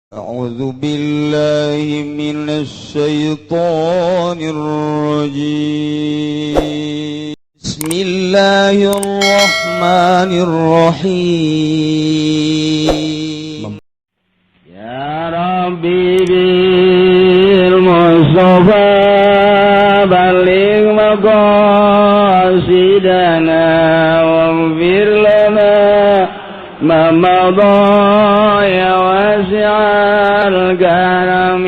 أعوذ بالله من الشيطان الرجيم. بسم الله الرحمن الرحيم. يا ربي بالمصطفى بلغ مقاصدنا واغفر لنا ما مضى يا واسع الكرم.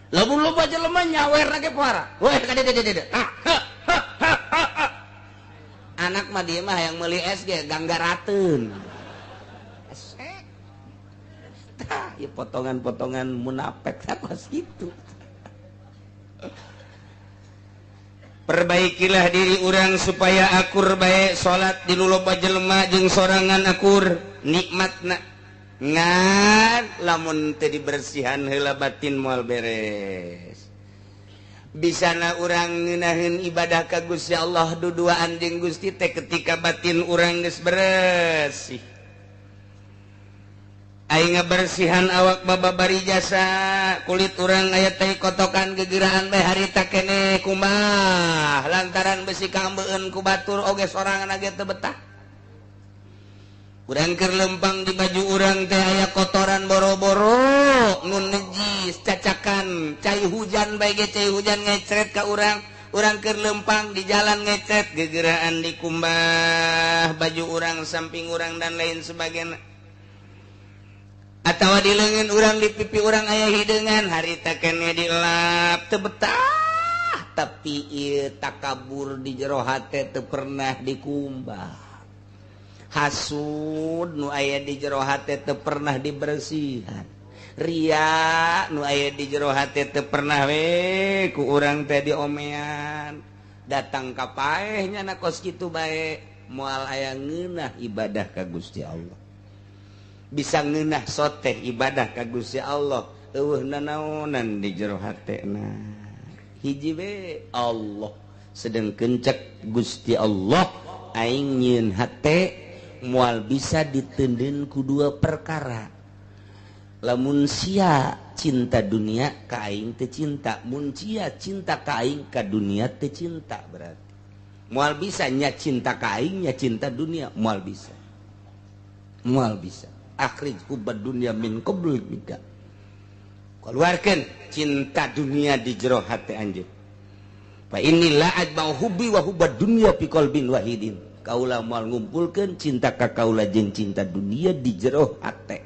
Lamun loba jelema nyawer ge para. Weh ka dieu dieu dieu. Ha, ha, ha, ha. Anak mah dia mah yang meuli es ge ganggarateun. Esek. Tah, ieu potongan-potongan munafik kos kitu. Perbaikilah diri urang supaya akur bae salat di nu loba jelema jeung sorangan akur nikmatna. Ngan lamun teu dibersihan heula batin moal beres. Bisana urang ngeunaheun ibadah ka Gusti Allah duduaan jeung Gusti teh ketika batin urang geus beresih. Aing ngabersihan awak bababari jasa kulit urang aya teh kotokan gegeraan bae harita keneh kumaha lantaran besi kambeun ku batur oge sorangan ge teu betah. Urang keur lempang di baju urang teh aya kotoran boro-boro nu nejis cacakan cai hujan bae ge cai hujan ngecret ka urang. Urang keur lempang di jalan ngecret gegeraan dikumbah baju urang samping urang dan lain sebagainya. Atawa di leungeun urang di pipi urang aya hideungan harita keneh dilap teu betah tapi ieu takabur di jero hate teu pernah dikumbah. Hasud nu aya di jero hate teu pernah dibersihan. Ria nu aya di jero hate teu pernah we ku urang teh diomean. Datang ka paeh nya na kos kitu bae moal aya ngeunah ibadah ka Gusti Allah. Bisa ngeunah soteh ibadah ka Gusti Allah eueuh nanaonan di jero hatena. Hiji we Allah sedengkeun cek Gusti Allah aing nyieun hate moal bisa ditendeun ku dua perkara. Lamun sia cinta dunia ka aing teu cinta, mun sia cinta ka aing ka dunia teu cinta berarti. Moal bisa nya cinta ka aing nya cinta dunia moal bisa. Moal bisa. Akhrij hubbad dunya min qablika. Keluarkan cinta dunia di jero hati anjeun. Fa inni la ajma'u hubbi wa hubbad dunya fi qalbin wahidin. Kaula moal ngumpulkeun cinta ka kaula jeung cinta dunia di jero hate.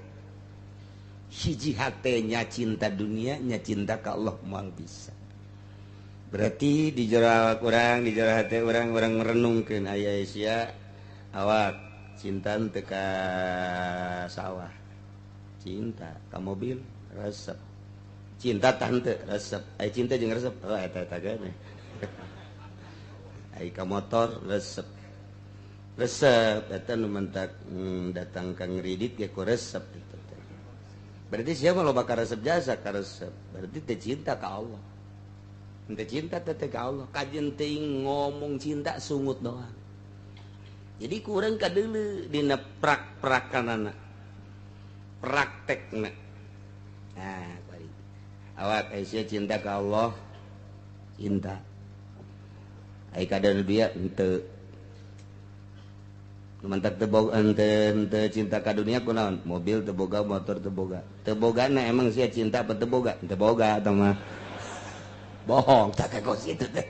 Hiji hatenya cinta dunia nya cinta ka Allah moal bisa. Berarti di jero awak urang, di jero hate urang, urang merenungkeun aya sia awak cinta teu ka sawah, cinta ka mobil resep, cinta tante resep, aya cinta jeung resep, oh eta eta geuning. Ai ka motor resep, resep eta nu mentak datang ka ngridit ge ku resep eta teh. Berarti siapa loba ka resep jasa ka resep, berarti teu cinta ka Allah. Teu cinta teh ka Allah, kajeun teuing ngomong cinta sungut doang. Jadi kurang kadeuleu dina prak-prakanana. Praktekna. Nah, bari. Awak aya cinta ka Allah, cinta. Ai kadeuleu dia henteu. Nu mantak teu boga henteu cinta ka dunia kunaon? Mobil teu boga, motor teu boga. Teu bogana emang sia cinta apa teu boga? Teu boga eta mah. Bohong tak kos kitu teh.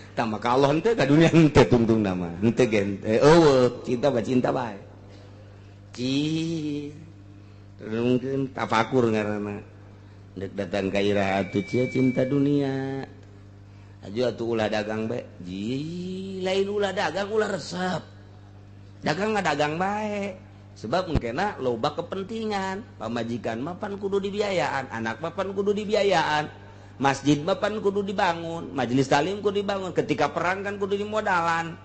Tama ka Allah henteu ka dunia henteu tungtung nama. Henteu ge eueuh cinta ba cinta bae. Ci mungkin tafakur ngaranna. Deuk datang ka iraha atuh cia cinta dunia. Aju atuh ulah dagang bae. Ji lain ulah dagang ulah resep. Dagang ngadagang bae. Sebab mungkinna loba kepentingan. Pamajikan mah pan kudu dibiayaan, anak mah pan kudu dibiayaan. Masjid mah pan kudu dibangun, majelis taklim kudu dibangun, ketika perang kan kudu dimodalan.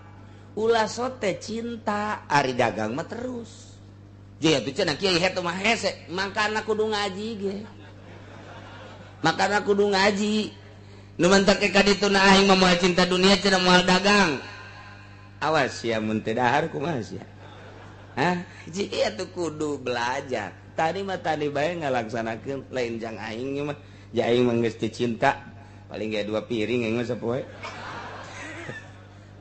Ulah sote cinta, ari dagang mah terus. Jadi atuh cenah kiai hetu mah hese, makana kudu ngaji ge. Makana kudu ngaji. Nu mantak ka ditu na aing mah moal cinta dunia cenah moal dagang. Awas sia mun teu dahar kumaha sia? Hah? Ji atuh kudu belajar. Tadi mah tadi bae ngalaksanakeun lain jang aing mah. Ja aing mah geus teu cinta. Paling ge 2 piring aing mah sapoe.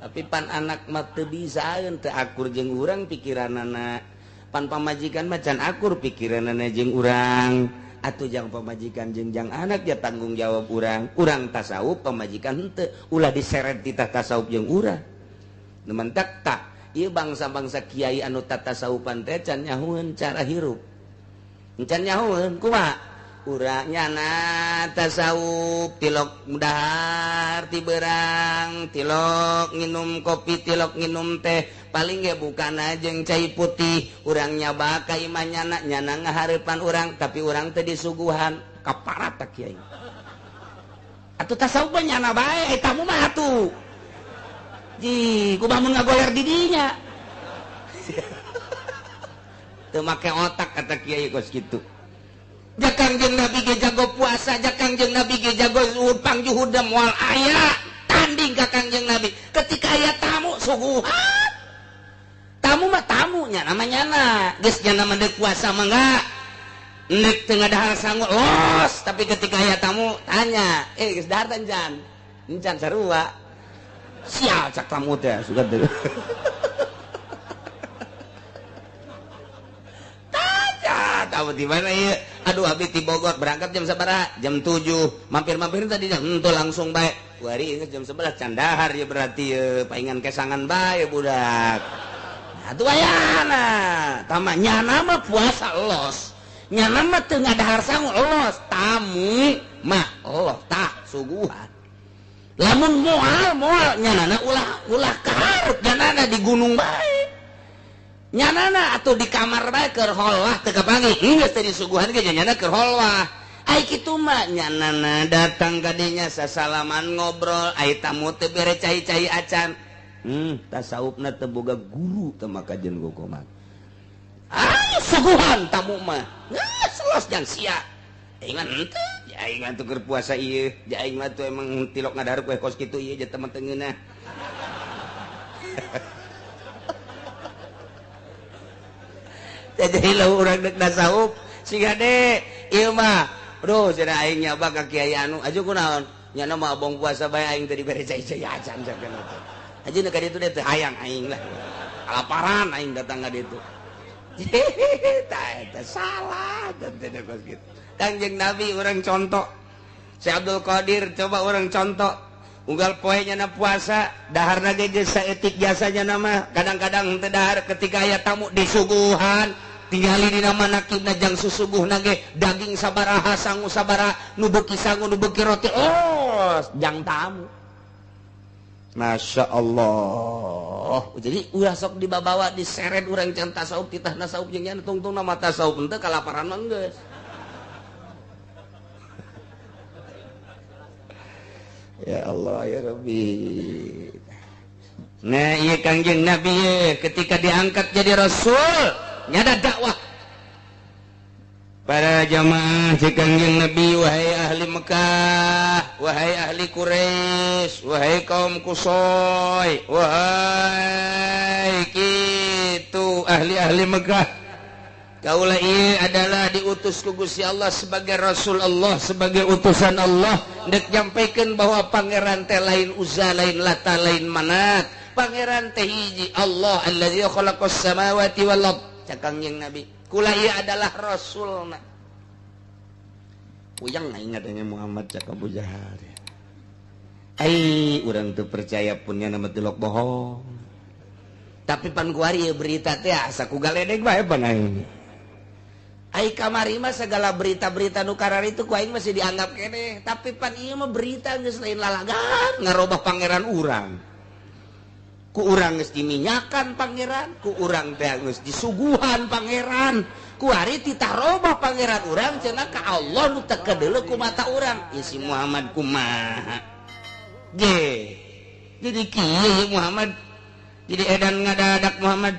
Tapi pan anak mah teu bisaeun teu akur jeung urang pikiranana. Pan pamajikan mah can akur pikiranana jeung urang. Atuh jang pamajikan jeung jang anak ya tanggung jawab urang. Urang tasawuf pamajikan henteu, ulah diseret titah tasawuf jeung urang. Nu mentak tah ieu bangsa-bangsa kiai anu tatasawufan teh can nyahueun cara hirup. Can nyahueun kumaha? Urang nyana tasawuf tilok dahar ti berang, tilok nginum kopi, tilok nginum teh, paling ge bukana jeung cai putih. Urang nyaba ka imah nyana, nyana ngahareupan urang, tapi urang teh disuguhan kaparat ta kiai. Atuh tasawuf mah nyana bae, eta mah atuh. Ji, kumaha mun ngagoler di dinya. Teu make otak kata kiai kos kitu. Jakang jeung Nabi ge jago puasa, jakang jeung Nabi ge jago zuhud, pangjuhudna moal aya tanding ka Kangjeng Nabi. Ketika aya tamu suguhan. Tamu mah tamunya namanya na. Geus nya mah deuk puasa mah enggak. Nek teu ngadahar sangu los, tapi ketika aya tamu tanya, geus dahar teh encan? Encan sarua. Sial cak tamu teh sugan teh. Tanya tamu di mana ieu? Aduh abi ti Bogor berangkat jam sabaraha? Jam 7. Mampir-mampir tadi henteu langsung bae. Kuari geus jam 11 can dahar ya berarti ye paingan kesangan bae budak. Atuh ayana tama nyana mah puasa los. Nyana mah teu ngadahar sangu los, tamu mah los tah suguhan. Lamun moal moal nyanana ulah ulah kaharep nyanana di gunung bae. Nyanana atuh di kamar bae keur holwah teu kapanggih. Geus teh disuguhan ge nyanana keur holwah. Ai kitu mah nyanana datang ka dinya sasalaman ngobrol, ai tamu teu bere cai-cai acan. Tasawufna teu boga guru teu maka jeung gogoman. Ai suguhan tamu mah. Geus los jang sia. Aing mah henteu, aing mah teu keur puasa ieu, aing mah tuh emang tilok ngadahar kue kos kitu ieu jeung teman teu ngeunah. Jadi lamun urang deuk tasawuf siga de ieu mah. Aduh cenah aing nyaba ka kiai anu aju kunaon? Nyana mah abong puasa bae aing teh dibere cai-cai acan cenah teh. Aja nu ka ditu teh teu hayang aing lah. Kalaparan aing datang ka ditu. Tah eta salah teh kos kitu. Kangjeng Nabi orang contoh. Syekh Abdul Qadir coba orang contoh. Unggal poe nyana puasa, daharna ge geus saeutik jasanya nama. Kadang-kadang teu dahar ketika aya tamu disuguhan, tingali dina manakibna jang susuguhna ge daging sabaraha, sangu sabaraha, nu beuki sangu, nu beuki roti. Oh, jang tamu. Masya Allah. Jadi ulah sok dibabawa diseret urang can tasawuf titah tasawuf jeung nya tungtungna mah tasawuf henteu kalaparan mah geus. Ya Allah ya Rabbi. Nah ieu Kangjeng Nabi ketika diangkat jadi rasul nyada dakwah para jamaah si Kangjeng Nabi, wahai ahli Mekah, wahai ahli Quraisy, wahai kaum Kusoy, wahai kitu ahli-ahli Mekah, kaulah ieu adalah diutus ku Gusti Allah sebagai Rasul Allah, sebagai utusan Allah, dek nyampaikan bahwa pangeran teh lain Uzza, lain Lata, lain Manat, pangeran teh hiji Allah allazi khalaqas samawati wal ard. Cak Kangjeng Nabi, kula ieu adalah rasulna. Puyeng aing ngadenge Muhammad cak Abu Jahal. Ai urang teu percaya pun nya nama tilok bohong. Tapi pan kuari ieu berita teh asa ku galedeg bae pan aing. Ai kamari mah segala berita-berita nu karari itu ku aing masih dianggap keneh, tapi pan ieu mah berita geus lain lalagan ngarobah pangeran urang. Ku urang geus diminyakan pangeran, ku urang teh geus disuguhan pangeran, ku ari titah robah pangeran urang cenah ka Allah nu teu kadeuleu ku mata urang. Ieu si Muhammad kumaha? Ge. Jadi kieu Muhammad, jadi edan ngadadak Muhammad.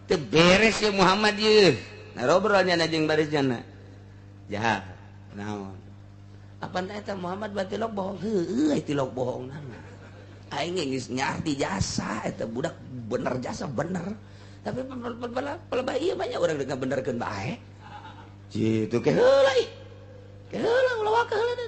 Teu beres ye Muhammad ye. Nah robrol nya jeung baris jana. Jahat. Naon? Apaan eta Muhammad batilok bohong? Heueuh tilok bohong nana. Aing geus nyarti jasa eta budak bener jasa bener. Tapi pelebah ieu banyak urang deuk ngabenerkeun bae. Kitu ke heula ih. Ke heula ulah waka heula.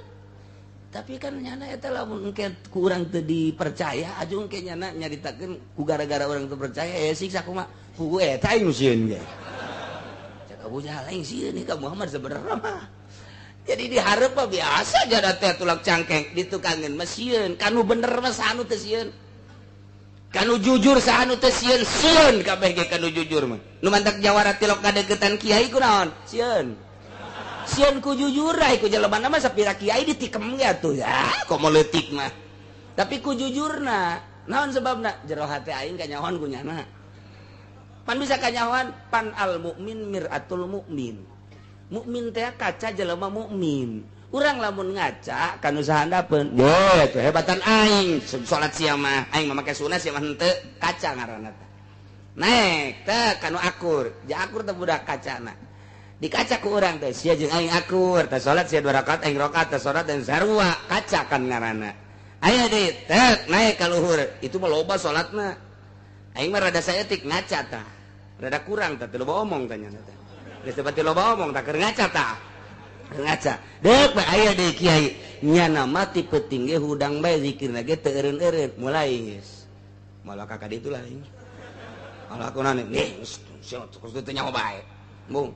Tapi kan nyana eta lamun engke ku urang teu dipercaya aju engke nyana nyaritakeun ku gara-gara urang teu percaya ya siksa kumaha. Ku eta aing sieun ge. Cak Abu Jahal aing sieun ka Muhammad sebenarnya mah. Jadi dihareup mah biasa jada teh tulak cangkeng ditukangeun mah sieun, kanu bener mah sanu teu sieun. Kanu jujur sanu teu sieun, sieun kabeh ge kanu jujur mah. Nu mantak jawara tilok kadeukeutan kiai kunaon? Sieun. Sieun ku jujur ai ku jelema mah sapira kiai ditikem ge atuh ya, komo leutik mah. Tapi ku jujurna, naon sebabna? Jero hate aing kanyahoan ku nyana. Pan bisa kanyahoan pan al mukmin miratul mukmin. Mukmin teh kaca jelema mukmin. Urang lamun ngaca kanu sahandapeun, ye kehebatan aing salat sia mah, aing mah make sunah sia mah henteu, kaca ngaranna teh. Naik teh kanu akur, ja akur teh budak kacana. Dikaca ku urang teh sia jeung aing akur, teh salat sia 2 rakaat aing rakaat, teh salat dan sarua, kaca kan ngaranna. Aya deui teh naik ka luhur, itu mah loba salatna. Aing mah rada saeutik ngaca tah. Rada kurang teh loba omong tah nya teh. Geus teu pati loba omong tah keur ngaca tah. Keur ngaca. Deuk bae aya deui kiai, nyana mah ti peuting ge hudang bae zikirna ge teu eureun-eureun, mulai geus. Malah ka ditu lah aing. Malah kunaon geus sia teu nyaho bae. Bung.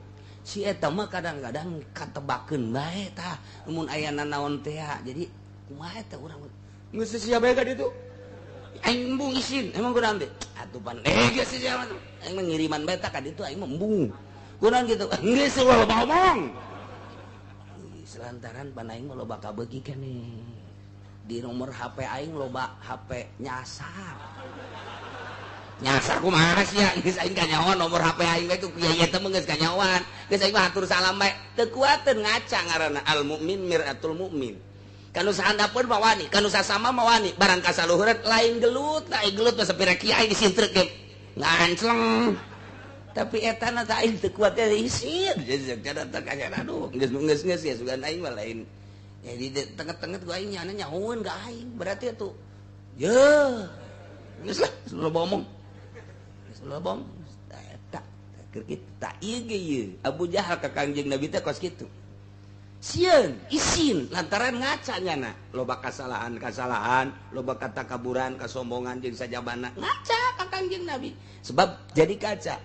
Si eta mah kadang-kadang katebakeun bae tah mun aya nanaon teh jadi kumaha eta urang geus sia bae ka ditu aing embung isin emang kunaon teh atuh pan geus sia mah aing mah ngiriman bae tah ka ditu aing mah embung kunaon kitu geus loba omong selantaran pan aing mah loba kabeuki keneh di nomor HP aing loba HP nyasar nyasar kumaha sia geus aing kanyahoan nomor HP aing bae ku kiai eta mah geus kanyahoan geus aing mah hatur salam bae teu kuateun ngaca ngaranna al mukmin miratul mukmin kanu sahandapeun mah wani kanu sasama mah wani barang ka saluhureun lain gelut lain gelut mah sapira kiai disintreuk ge ngancleng tapi eta na teh aing teu kuat teh isin geus kada teh kanyahoan aduh geus geus geus ya sugan aing mah lain jadi tenget-tenget gua aing nyana nyahoeun ka aing berarti atuh ye geus lah loba omong lobong tak keur kitu tak ieu ge ieu Abu Jahal ka Kangjeng Nabi teh kos kitu sieun isin lantaran ngaca nyana loba kasalahan-kasalahan loba katakaburan kasombongan jeung sajabana ngaca ka Kangjeng Nabi sebab jadi kaca.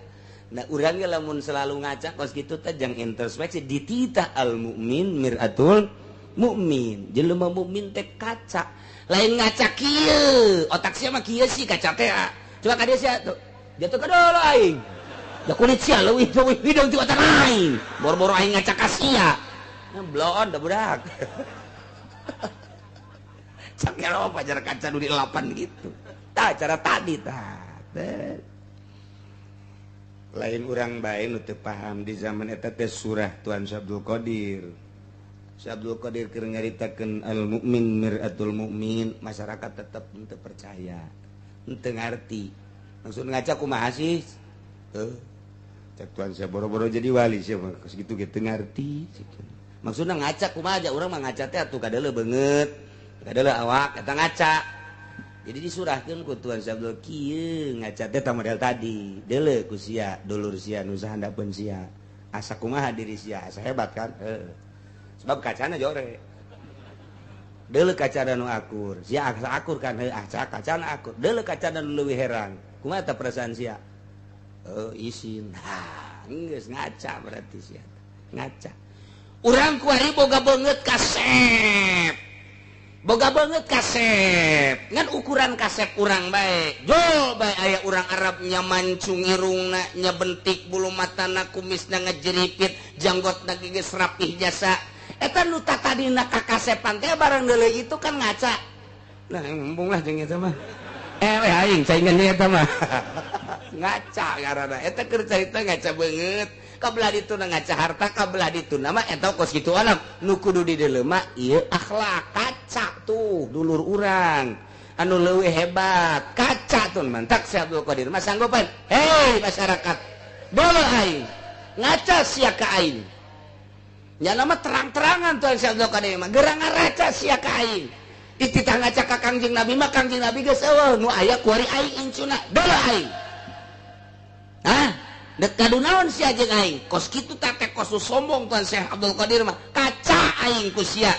Nah urang ge lamun selalu ngaca kos kitu teh jang introspeksi dititah al mukmin miratul mukmin jelema mukmin teh kaca lain ngaca kieu otak sia mah kieu sih kaca teh coba ka dieu sia tuh jatuh ke dulu aing ya kulit sia leuwih leuwih hidung ti otak aing boro-boro aing ngaca ka sia bloon da budak cakero pajar kaca nu dilapan gitu tah cara tadi tah lain urang bae nu teu paham di zaman eta teh surah Tuan Syabdul Qadir. Syabdul Qadir keur nyaritakeun al mukmin miratul mukmin masyarakat tetep teu percaya teu ngarti langsung ngaca kumaha sih cek tuan saya boro-boro jadi wali sih kos kitu ge teu ngarti maksudna ngaca kumaha aja urang mah ngaca teh atuh kadeuleu beungeut kadeuleu awak eta ngaca jadi disurahkeun ku Tuan Syabdul kieu ngaca teh tah model tadi deuleu ku sia dulur sia nu sahandapeun sia asa kumaha diri sia asa hebat kan heuh sebab kacana jore deuleu kacana nu akur sia asa akur kan heuh asa kacana akur deuleu kacana nu leuwih herang kumaha tah perasaan sia oh isin ha geus ngaca berarti sia ngaca urang kuari boga beungeut kasep boga beungeut kasep ngan ukuran kasep urang bae jol bae aya urang Arab nya mancung irungna nya bentik bulu matana kumisna ngejeripit janggotna geus rapih jasa eta nu tatadina ka kasepan teh barang deuleu itu kan ngaca nah embung lah jeung eta mah aing saingan eta mah ngaca ngaranna eta keur carita ngaca beungeut kabelah ditu ngaca harta kabelah ditu mah eta kos kitu alam nu kudu dideuleu mah ieu akhlak kaca tuh dulur urang anu leuwih hebat kaca tuh mantak si Abdul Qadir mah sanggupan hei masyarakat deuleu aing ngaca sia ka aing nya mah terang-terangan tuh si Abdul Qadir mah gerang ngaraca sia ka aing dititah ngaca ka Kangjeng Nabi mah Kangjeng Nabi geus eueuh nu aya kuari aing incuna deuleu aing. Dek kadu naon sia jeung aing? Kos kitu teh teh kos sombong Tuan Syekh Abdul Qadir mah. Kaca aing ku sia.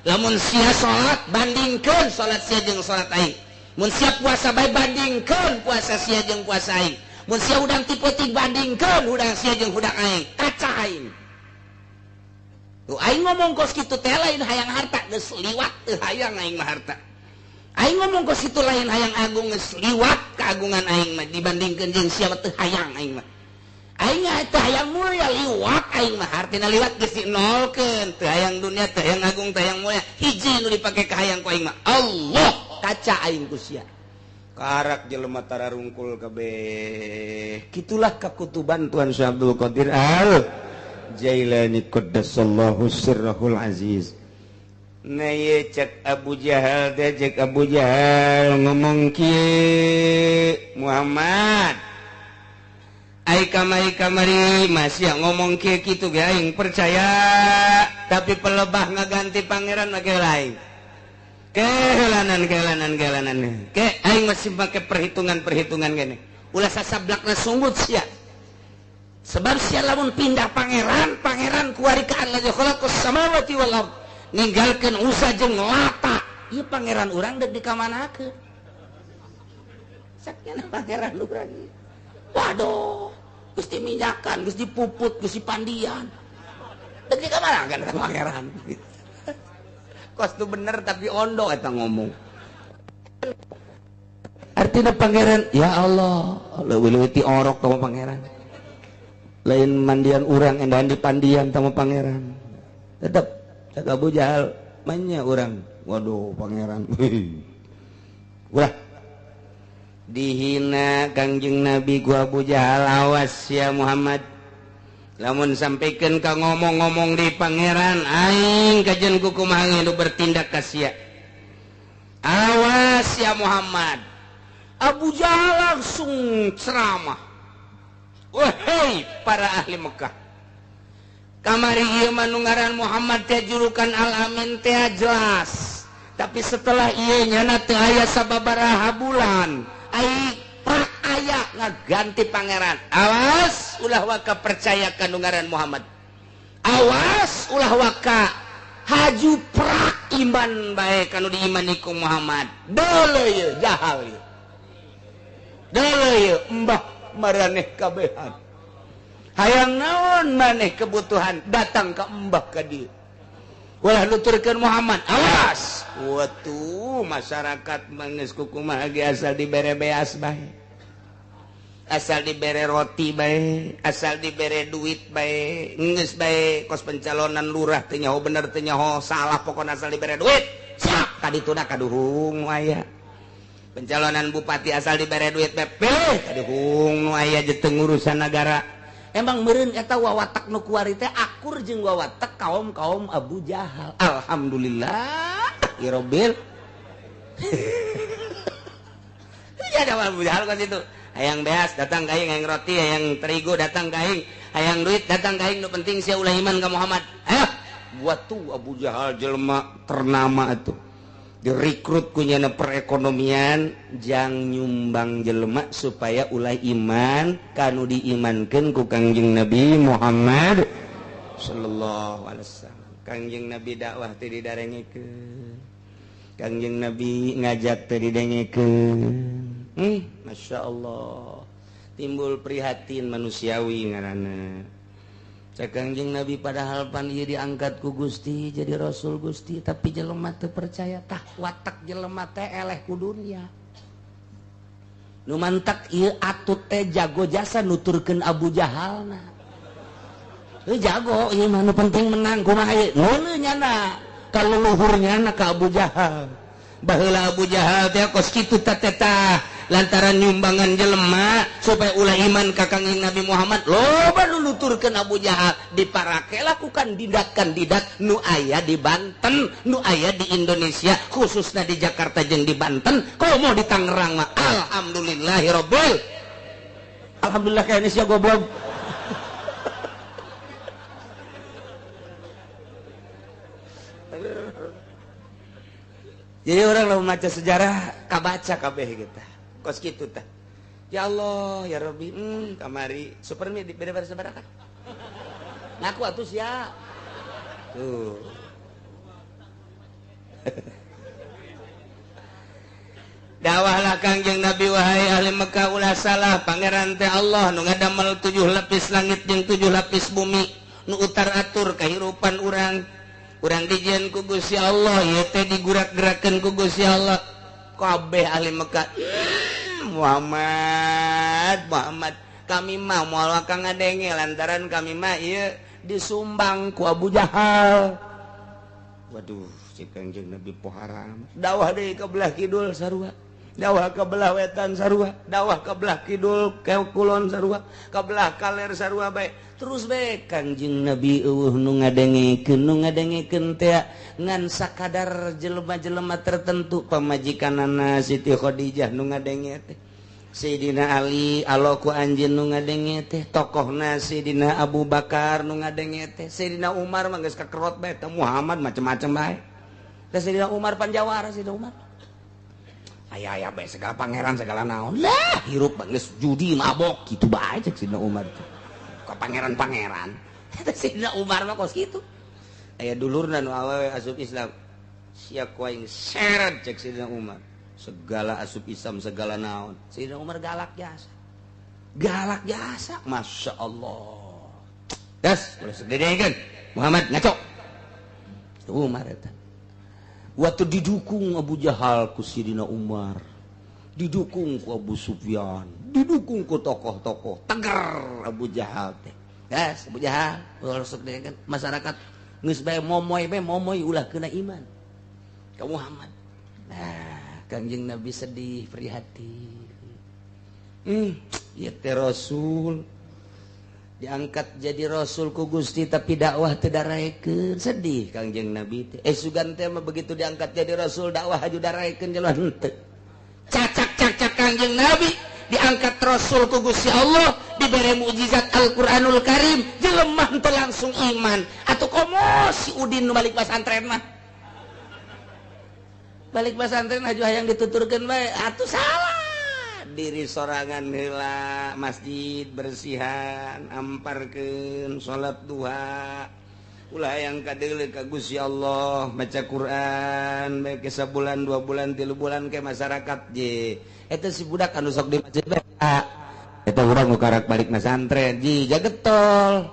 Lamun sia salat bandingkeun salat sia jeung salat aing. Mun sia puasa bae bandingkeun puasa sia jeung puasa aing. Mun sia hudang ti peuting bandingkeun hudang sia jeung hudang aing. Kaca aing. Tuh aing ngomong kos kitu teh lain hayang harta geus liwat teu hayang aing mah harta. Aing ngomong kos kitu lain hayang agung geus liwat keagungan aing mah dibandingkeun jeung sia mah teu hayang aing mah. Aing teu hayang mulia liwat aing mah hartina liwat geus dinolkeun teu hayang dunia teu hayang agung teu hayang mulia hiji nu dipake ka hayang ku aing mah Allah kaca aing ku sia. Karak jelema tararungkul kabeh. Kitulah kakutuban Tuan Syekh Abdul Qadir Al Jailani qaddasallahu sirrahul aziz. Nah ye cek Abu Jahal teh cek Abu Jahal ngomong kieu Muhammad ai kamari kamari masih ngomong kieu kitu ge aing percaya tapi pelebah ngaganti pangeran mah ge lain. Kehelanan kehelanan kehelanan ke aing masih make perhitungan-perhitungan gini. Ulah sasablakna sunggut sia. Sebab sia lamun pindah pangeran, pangeran kuari ka allazi khalaqas samawati wal ard. Ninggalkeun Usa jeung Lata. Ieu pangeran urang deuk dikamanakeun? Sakieu pangeran urang. Waduh, geus diminyakan, geus dipuput, geus dipandian. Deuk dikamanakeun pangeran? Kos tu bener tapi ondo eta ngomong. Artinya pangeran, ya Allah, leuwih-leuwih ti orok tama pangeran. Lain mandian urang endahan di pandian tama pangeran. Tetep cak Abu Jahal manya urang. Waduh pangeran. Ulah dihina Kangjeng Nabi ku Abu Jahal, awas ya Muhammad. Lamun sampaikan ka ngomong-ngomong di pangeran aing kajen kukumaha nu bertindak ka sia. Awas ya Muhammad. Abu Jahal langsung ceramah. Wahai para ahli Mekah, kamari ieu mah nu ngaran Muhammad teh julukan Al-Amin teh jelas. Tapi setelah ieu nyana teu aya sababaraha bulan, ai aya ngaganti pangeran. Awas ulah waka percaya ka nu ngaran Muhammad. Awas ulah waka haju prak iman bae kanu diimani ku Muhammad. Deuleu ieu jahal ieu. Deuleu ieu embah maraneh kabehan. Hayang naon maneh kebutuhan datang ka embah ka dieu. Ulah nuturkeun Muhammad. Awas. Watuh masyarakat mah geus kumaha ge asal dibere beas bae. Asal dibere roti bae, asal dibere duit bae, geus bae kos pencalonan lurah teu nyaho bener teu nyaho salah pokona asal dibere duit. Siap ka dituna kaduhung nu aya. Pencalonan bupati asal dibere duit bae, pilih kaduhung nu aya jeung urusan nagara. Emang meureun eta wawatak nu kuari teh akur jeung wawatak kaum-kaum Abu Jahal. Alhamdulillah irobil. Ya ada Abu Jahal kan situ. Hayang beas datang ka aing, hayang roti, hayang terigu datang ka aing, hayang duit datang ka aing, nu penting sia ulah iman ka Muhammad. Ayo, buat tuh Abu Jahal jelema ternama itu. Direkrut ku nyana perekonomian jang nyumbang jelema supaya ulah iman kanu diimankeun ku Kangjeng Nabi Muhammad sallallahu alaihi wasallam. Kangjeng Nabi dakwah teh didarengekeun. Kangjeng Nabi ngajak teh didengekeun. Masya Allah, timbul prihatin manusiawi ngaranna. Cek Kangjeng Nabi padahal pan ieu diangkat ku Gusti jadi Rasul Gusti, tapi jelema teu percaya tah watak jelema teh eleh ku dunya. Nu mantak ieu atut teh jago jasa nuturkeun Abu Jahalna. Heuh jago ieu mah nu penting menang kumaha ieu. Ngeuleuh nyana ka leluhur nyana ka Abu Jahal. Baheula Abu Jahal teh kos kitu teh tah lantaran nyumbangan jelema supaya ulah iman ka Kangjeng Nabi Muhammad loba nu nuturkeun Abu Jahal diparake lakukan kandidat-kandidat nu aya di Banten, nu aya di Indonesia, khususna di Jakarta jeung di Banten, komo di Tangerang mah alhamdulillahirabbil. Alhamdulillah ka Indonesia goblok. Jadi orang lamun maca sejarah kabaca kabeh kita. Kos kitu tah. Ya Allah ya Rabbi, kamari supermi beda-beda sabaraha. Ngaku atuh sia. Tuh. Dawahlah Kangjeng Nabi wahai ahli Mekah ulah salah pangeran teh Allah nu ngadamel 7 lapis langit jeung 7 lapis bumi nu utar atur kahirupan urang. Urang dijieun ku Gusti Allah ieu teh digurak-gerakeun ku Gusti Allah. Kabeh ahli Mekah Muhammad Muhammad kami mah moal ka ngadenge lantaran kami mah ieu disumbang ku Abu Jahal. Waduh, si Kangjeng Nabi poharam. Dawah deui ka belah kidul sarua. Dawah ka belah wetan sarua, dawah ka belah kidul ke kulon sarua, ka belah kaler sarua bae. Terus bae Kangjeng Nabi eueuh nu ngadengekeun, nu ngadengekeun teh ngan sakadar jelema-jelema tertentu pamajikanana Siti Khadijah nu ngadenge teh. Sayyidina Ali aloku anjeun nu ngadenge teh, tokohna Sayyidina Abu Bakar nu ngadenge teh, Sayyidina Umar mah geus kakerot bae teh Muhammad macem-macem bae. Teh Sayyidina Umar panjawara Sayyidina Umar. Aya-aya bae segala pangeran segala naon. Lah hirup geus judi mabok kitu bae cek Sayyidina Umar teh. Ka pangeran-pangeran. Eta Sayyidina Umar mah kos kitu. Aya dulurna nu awewe asup Islam. Sia ku aing seret cek Sayyidina Umar. Segala asup Islam segala naon. Sayyidina Umar galak jasa. Galak jasa, Masya Allah. Das, ulah segedekeun. Muhammad ngaco. Umar eta. Waktu didukung Abu Jahal ku Sayyidina Umar, didukung ku Abu Sufyan, didukung ku tokoh-tokoh, teger Abu Jahal teh. Das, Abu Jahal, ulah segedekeun masyarakat geus bae momoy bae momoy ulah kena iman ka Muhammad. Nah, Kangjeng Nabi sedih prihatin. Ieu teh Rasul diangkat jadi Rasul ku Gusti tapi dakwah teu daraekeun. Sedih Kangjeng Nabi teh. Sugan teh mah begitu diangkat jadi Rasul dakwah haju daraekeun jelema henteu. Cacak-cacak Kangjeng Nabi diangkat Rasul ku Gusti Allah dibere mukjizat Al-Qur'anul Karim jelema henteu langsung iman. Atuh komo si Udin nu balik pasantren mah. Balik pasantren haju hayang dituturkeun bae atuh salah. Diri sorangan heula masjid bersihan amparkeun salat duha ulah hayang kadeuleu ka Gusti Allah maca Quran bae ke sabulan 2 bulan 3 bulan ke masyarakat je eta si budak anu sok di masjid bae eta urang nu karak balik masantren ji jagetol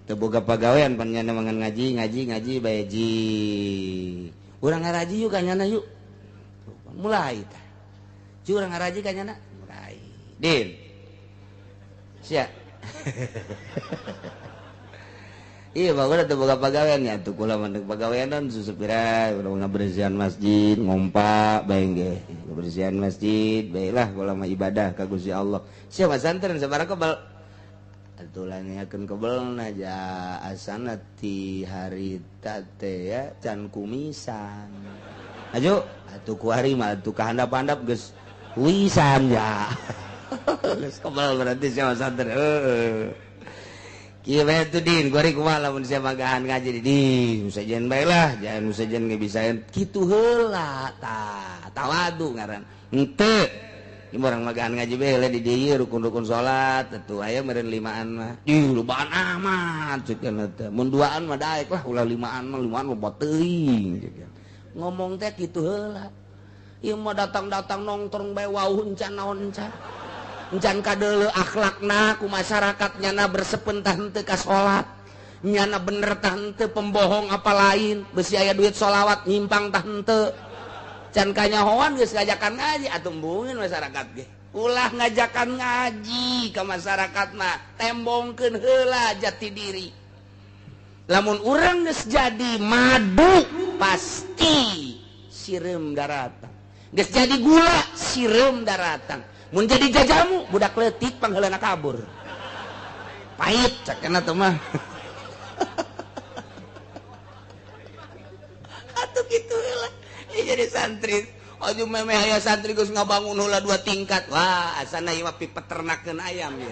teu boga pagawean pan nyana mangan ngaji ngaji ngaji bae ji urang ngaraji yuk kanyana yuk mulai tah curang ngaraji kanyana mulai din sia iya bagus atuh boga pagawean nya atuh kula mah pagawean susupira urang ngabersihan masjid ngompa bae ge ngabersihan masjid bae lah kula mah ibadah ka Gusti Allah sia masantren sabaraha kebel atuh lanyakeun kebelna ja asana ti harita teh ya can kumisan aju atuh kuari mah atuh kahandap-handap geus wisan ya geus kebel berarti sia masantren heuh kieu bae tuh din kuari kumaha lamun sia magahan ngaji di musajen bae lah jangan musajen ge bisaeun kitu heula tah tawadu ngaran henteu ieu urang magahan ngaji bae heula di dieu rukun-rukun salat atuh aya meureun limaan mah ih lobaan amat ceuk teh mun duaan mah daek lah ulah limaan mah limaan loba teuing ngomong teh kitu heula ieu mah datang-datang nongtrong bae wauh encan naon encan encan kadeuleu akhlakna ku masyarakat nyana bersepen tah henteu ka salat nyana bener tah henteu pembohong apa lain besi aya duit sholawat nyimpang tah henteu can kanyahoan geus ngajakan ngaji atuh embungin masyarakat ge ulah ngajakan ngaji ka masyarakat mah tembongkeun heula jati diri lamun urang geus jadi madu pasti sireum daratang geus jadi gula sireum daratang mun jadi jajamu budak leutik pangheulana kabur pahit cakena teh mah atuh kitu heula jadi santri aju memeh aya santri geus ngabangun heula 2 tingkat wah asana ieu mah pipeternakeun ayam ieu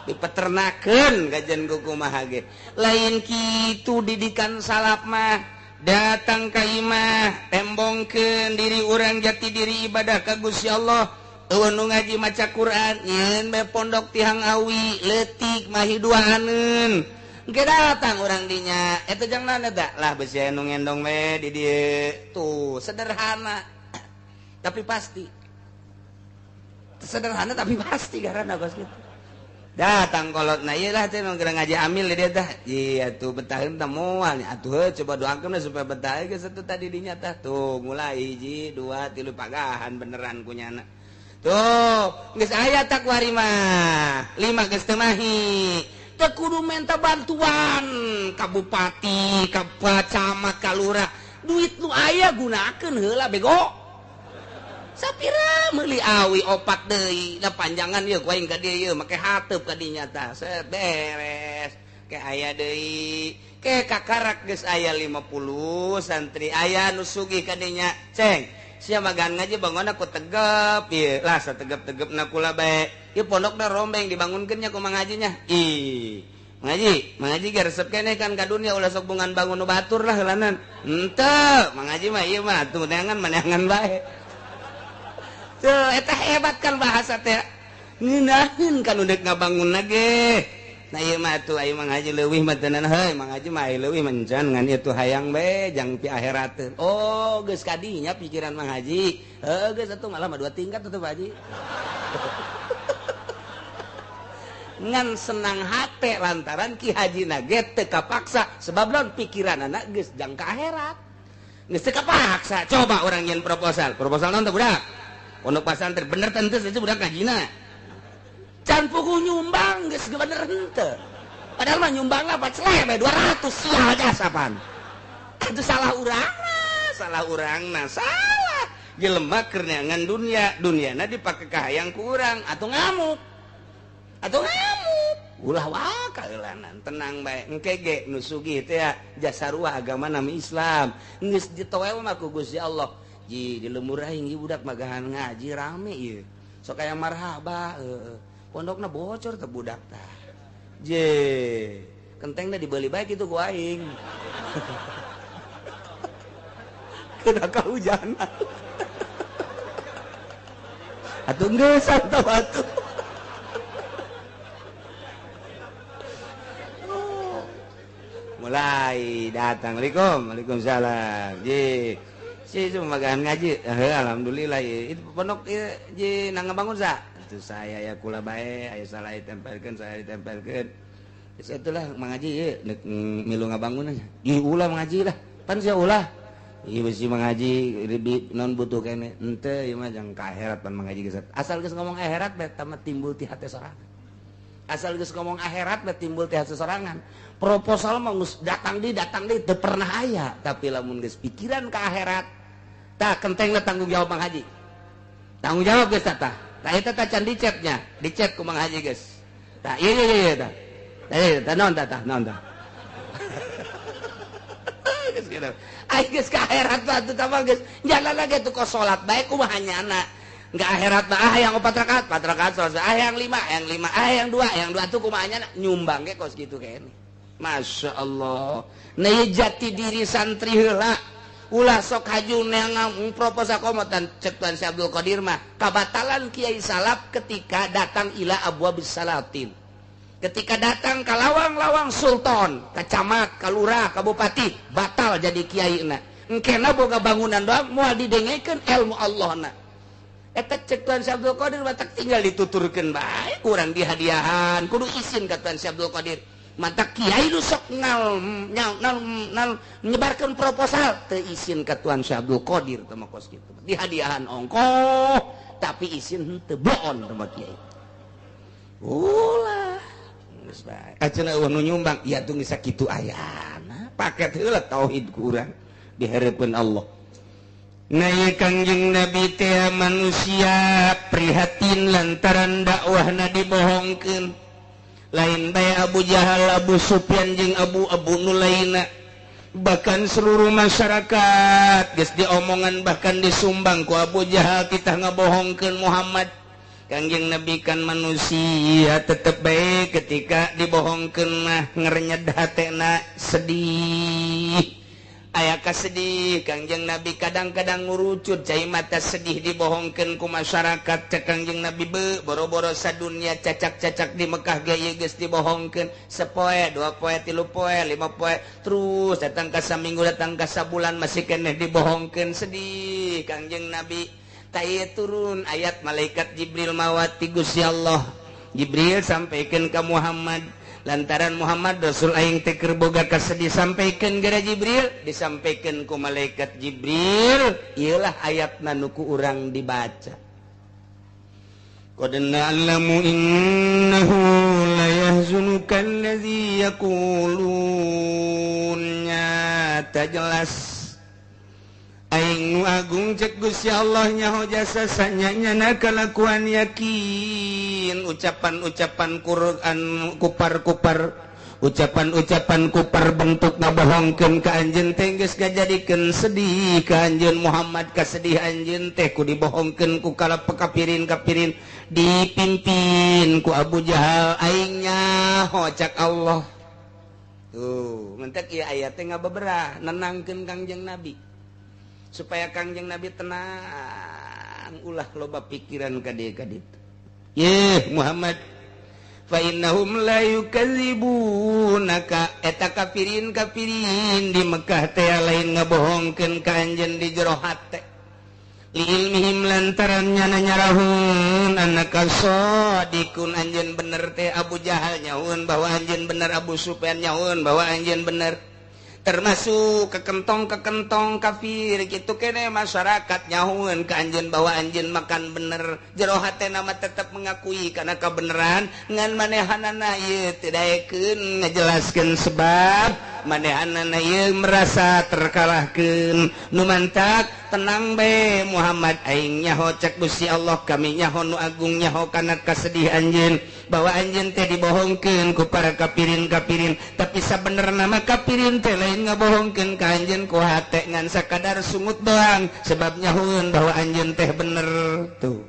dipeternakeun kajian kumaha ge lain kitu didikan salaf mah datang ka imah tembongkeun diri urang jati diri ibadah ka Gusti Allah Eueuh nu ngaji maca Quran nyeun bae pondok tihang awi leutik mahi duaaneun. Engke datang urang dinya eta jang naon eta lah besi anu ngendong we di dieu. Tuh sederhana tapi pasti. Sederhana tapi pasti karena kos kitu. Datang kolot na ieu lah teh nu ngaji amil di dieu tah. Iya tuh betaheun teh moal nya atuh coba doakeun supaya betah geus atuh tadi dinya tah. Tuh mulai hiji dua tilu pagahan beneran kunyana. Tuh geus aya takwari mah lima geus teu mahi. Teu kudu minta bantuan ka bupati, ka camat, ka lurah. Duit nu aya gunakeun heula bego. Sapira meuli awi opat deui da panjangan ieu ku aing ka dieu ieu make hateup ka dinya tah set beres ke aya deui ke kakarak geus aya 50 santri aya nu sugih ka dinya ceng sia magan ngaji bangunna ku tegep ieu lah sategep-tegepna kula bae ieu pondokna rombeng dibangunkeun nya ku Mang Haji nya ih Mang Haji ge resep keneh kan ka dunya ulah sok bungan bangun nu batur lah heulanan henteu Mang Haji mah ieu mah atuh neangan maneangan bae. Tuh, eta hebat kan bahasa teh. Ngeunaheun kan udah ngabangun ge. Nah ieu mah atuh aya Mang Haji leuwih mah teu heuy, Mang Haji mah leuwih mencan ngan ieu tuh hayang bae jang pi akhirateun. Oh, geus kadinya pikiran Mang Haji. Heuh geus atuh malah mah dua tingkat atuh Pak Haji. Ngan senang hate lantaran Ki Haji na ge teu kapaksa sebab lamun pikiranana geus jang ka akhirat. Geus teu kapaksa. Coba urang nyeun proposal. Proposal naon teh budak? Pondok pesantren bener tentu saja budak ngajina. Can puguh nyumbang geus bener henteu. Padahal mah nyumbang lah 4 200 sial jasapan. Itu salah urangna, salah. Jelema keur neangan dunia, duniana dipake ka hayang ku urang atuh ngamuk. Atuh ngamuk. Ulah wae kaeulanan, tenang bae. Engke ge nu sugih teh jasa ruah agama nami Islam. Geus ditoel mah ku Gusti Allah. Ji di lemur aing ieu budak magahan ngaji rame ieu. Sok aya marhaba heueuh. Pondokna bocor teh budak tah. Je, kentengna dibeli bae kitu ku aing. Kena kahujanan. Atuh geus atuh atuh. Mulai datang. Waalaikumsalam. Waalaikumsalam. Ji. Si cuma magahan ngaji, alhamdulillah ya. Itu pondok ji nang ngabangun sa. Itu saya ya kula bae, aya salah ditempelkeun, saya ditempelkeun. Geus atulah mangaji ieu deuk milu ngabangun aja. Ih ulah mangaji lah. Pan sia ulah. Ieu bisi mangaji non butuh kene. Henteu ieu mah jang ka akhirat pan mangaji geus. Asal geus ngomong akhirat bae tah timbul ti hate sorangan. Asal geus ngomong akhirat bae timbul ti hate sorangan. Proposal mah geus datang di teu pernah aya, tapi lamun geus pikiran ka akhirat tah kentengna tanggung jawab Mang Haji. Tanggung jawab geus tah. Tah eta tah can dicetnya, dicet ku Mang Haji geus. Tah ieu ieu ieu tah. Tah ieu tah naon tah tah naon tah. Geus kitu. Ai geus ka akhirat mah atuh tah geus jalan lagi tuh kos salat bae kumaha nyana. Enggak akhirat mah ah yang 4 rakaat, 4 rakaat salat, ah yang 5, yang 5, ah yang 2, yang 2 tuh kumaha nyana nyumbang ge kos kitu kene. Masya Allah. Nah jati diri santri heula. Ulah sok haju neangan proposal komotan cek Tuan Syekh Abdul Qadir mah kabatalan Kiai Salaf ketika datang ila abwabis salatin. Ketika datang ka lawang-lawang sultan, ka camat, ka lurah, ka bupati, batal jadi kiai na. Engkena boga bangunan doang moal didengekeun ilmu Allah na. Eta cek Tuan Syekh Abdul Qadir batak tinggal dituturkeun bae kurang dihadiahan, kudu izin ka Tuan Syekh Abdul Qadir. Mata kiai nu sok ngal nal menyebarkan proposal teu izin ka Tuan Syekh Abdul Qadir teh mah kos kitu. Dihadiahan ongkoh tapi izin henteu boon teh mah kiai. Ulah geus bae. Acenah eueuh nu nyumbang ieu tuh geus sakitu ayana. Paket heula tauhid ku urang dihareupeun Allah. Nah ieu Kangjeng Nabi teh manusia prihatin lantaran dakwahna dibohongkeun. Lain bae Abu Jahal, Abu Sufyan jeung Abu nu lainna. Bahkan seluruh masyarakat geus diomongan bahkan disumbang ku Abu Jahal kita ngabohongkeun Muhammad. Kangjeng Nabi kan manusia tetep bae ketika dibohongkeun mah ngerenyed hatena sedih. Aya kasedih Kangjeng Nabi kadang-kadang ngurucut cai mata sedih dibohongkeun ku masyarakat. Cek Kangjeng Nabi be boro-boro sadunya cacak-cacak di Mekah ge geus dibohongkeun sepoe, dua poe, tilu poe, lima poe, terus datang ka saminggu, datang ka sabulan masih keneh dibohongkeun. Sedih Kangjeng Nabi. Tah turun ayat malaikat Jibril mawati Gusti Allah. Jibril sampaikan ke Muhammad, lantaran Muhammad Rasul aing teh keur boga kasedih, sampaikan gara Jibril, disampaikan ku malaikat Jibril, ieulah ayatna nu ku urang dibaca. Qad na'lamu innahu la yahzunuka allazi yaqulun, nyata jelas aing nu agung cek Gusti Allah nyaho jasa sanyanya kalakuan yakin ucapan-ucapan Quran kupar-kupar, ucapan-ucapan kupar bentuk ngabohongkeun ka anjeun teh geus ngajadikeun sedih ka anjeun Muhammad. Kasedih anjeun teh ku dibohongkeun ku kala pekapirin-kapirin dipimpin ku Abu Jahal, aing nyaho cak Allah. Tuh mentek ieu ayat teh ngabeberah nenangkeun Kangjeng Nabi supaya Kangjeng Nabi tenang, ulah loba pikiran ka dieu ka ditu. Ye Muhammad, fa innahum la yukadzibunaka, eta kafirin kafirin di Mekah teh lain ngabohongkeun ka anjeun di jero hate, li ilmihim lantaran nyana nyarahun annaka shadiqun, anjeun bener teh. Abu Jahal nyahueun bahwa anjeun bener, Abu Sufyan nyahueun bahwa anjeun bener, termasuk kekentong-kekentong kafir gitu kene masyarakat nyahueun ka anjeun bahwa anjeun makan bener. Jero hatena mah tetep mengakui kana kabeneran, ngan manehanana ieu teu daekeun ngajelaskeun sebab manehanana ieu merasa terkalahkeun. Nu mantak tenang bae Muhammad, aing nyaho cek Gusti Allah, kami nyaho nu agung nyaho kana kasedih anjeun bahwa anjeun teh dibohongkeun ku para kafirin-kafirin, tapi sabenerna mah kafirin teh lain ngabohongkeun ka anjeun ku hate, ngan sakadar sungut doang sebab nyahueun bahwa anjeun teh bener. Tuh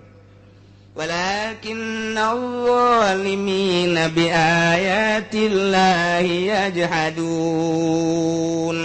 walakinnadh-dhalimina biayatillahi yajhadun.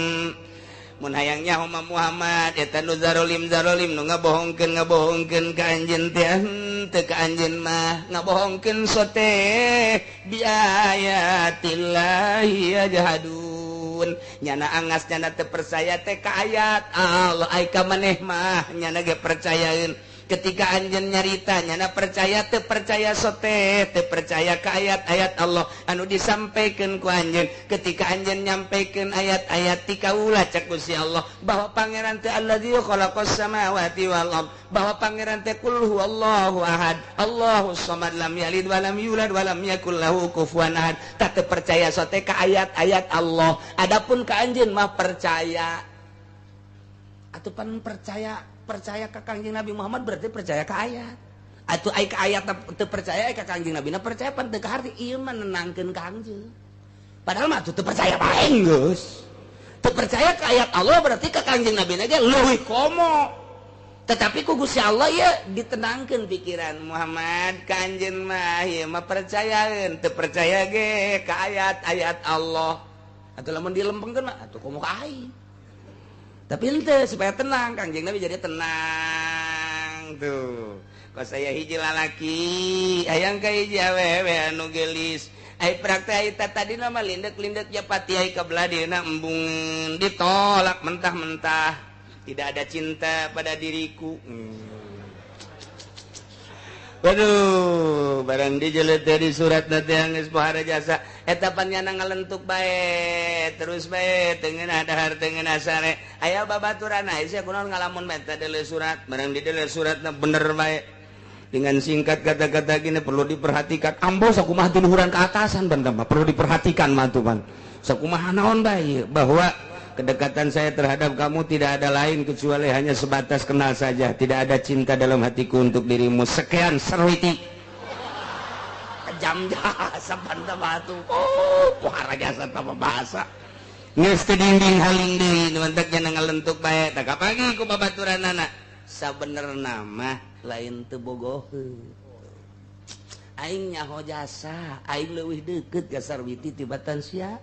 Mun hayang nyaho mah Muhammad eta nu zarolim-zarolim nu ngabohongkeun ngabohongkeun ka anjeun teh henteu ka anjeun mah ngabohongkeun sote biayatillahi yajhadun. Nyana angas nyana teu percaya teh ka ayat Allah, ai ka maneh mah nyana ge percayaeun. Ketika anjeun nyarita nyana percaya teu percaya sote teu percaya ka ayat-ayat Allah anu disampaikan ku anjeun. Ketika anjeun nyampaikan ayat-ayat ti kaula cek Gusti Allah bahwa pangeran teh allazi khalaqas samawati wal ard, bahwa pangeran teh qul huwallahu ahad Allahus samad lam yalid wa lam yulad wa lam yakul lahu kufuwan ahad, tak teu percaya sote ka ayat-ayat Allah. Adapun ka anjeun mah percaya. Atuh pan percaya percaya ka Kangjeng Nabi Muhammad berarti percaya ka ayat. Atuh ai ka ayat teu percaya, ai ka Kangjeng Nabi na percaya pan teu kaharti. Ieu mah nenangkeun ka anjeun. Padahal mah atuh teu percaya bae geus. Teu percaya ka ayat Allah berarti ka Kangjeng Nabi na ge leuwih komo. Tetapi ku Gusti Allah ieu ditenangkeun pikiran Muhammad ka anjeun mah ieu mah percayaeun, teu percaya ge ka ayat-ayat Allah. Atuh lamun dilempengkeun mah atuh komo ka aing. Tapi ente supaya tenang Kangjeng Nabi jadi tenang tuh. Kok saya hiji lalaki hayang ka hiji awewe anu geulis. Ai praktek eta tadi nama lindek-lindek japati ai ka belah dieuna embungeun ditolak mentah-mentah. Tidak ada cinta pada diriku. Waduh, barang dijelet dari surat nanti geus pohara jasa eta pan nyana ngalentuk bae terus bae teu ngeunah dahar teu ngeunah sare. Aya babaturan sia kunaon ngalamun bae teh deuleu surat, barang dideuleu suratna bener bae. Dengan singkat kata-kata gini perlu diperhatikan. Ambo sakumaha tiluhuran ke atasan benda mah perlu diperhatikan mah tuh pan. Sakumaha naon bae bahwa kedekatan saya terhadap kamu tidak ada lain kecuali hanya sebatas kenal saja. Tidak ada cinta dalam hatiku untuk dirimu. Sekian serwiti. Kejam jasa benda batu. Oh, pohara jasa tanpa bahasa. Geus teu dinding haling deui nu mantak nya ngalentuk bae. Tak kapagi ku babaturanana. Sabenerna mah lain teu bogoheun. Aing nyaho jasa, aing leuwih deukeut ka Sarwiti tibatan sia.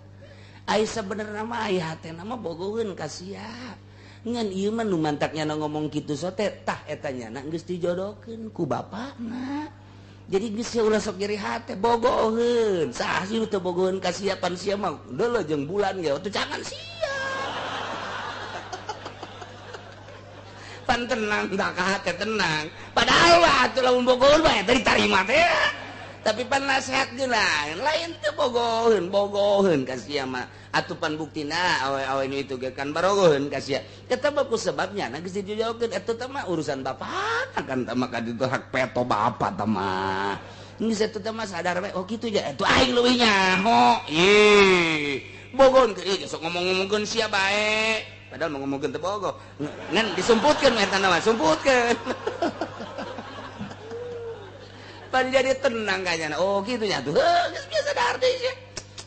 Ai sabenerna mah aya hatena mah bogoheun ka sia. Ngan ieu mah nu mantaknya ngomong kitu sote tah eta nyana geus dijodohkeun ku bapakna. Jadi geus ulah sok nyeri hate bogoheun. Saha sih nu teu bogoheun ka sia pan sia mah deuleu jeung bulan ge atuh jangan sia. Pan tenang tak ka hate tenang. Padahal mah atuh lamun bogoheun mah eta ditarima teh. Tapi pan nasihat ge lain teu bogoheun, bogoheun ka sia mah. Atuh pan buktina awe-awe nu itu ge kan barogoheun ka sia. Eta mah ku sebabnya na geus dijodohkeun eta teh mah urusan bapak kan teh mah ka ditu hak peto bapak teh mah. Geus eta teh mah sadar we oh kitu ja atuh aing leuwih nyaho. Ih, bogoheun ke ieu sok ngomong-ngomongkeun sia bae. Padahal mau ngomongkeun teu bogoh. Ngan disumputkeun eta mah, sumputkeun. Pan jadi tenang kayaknya. Oh gitu nya tuh. Geus biasa dahar deui sia.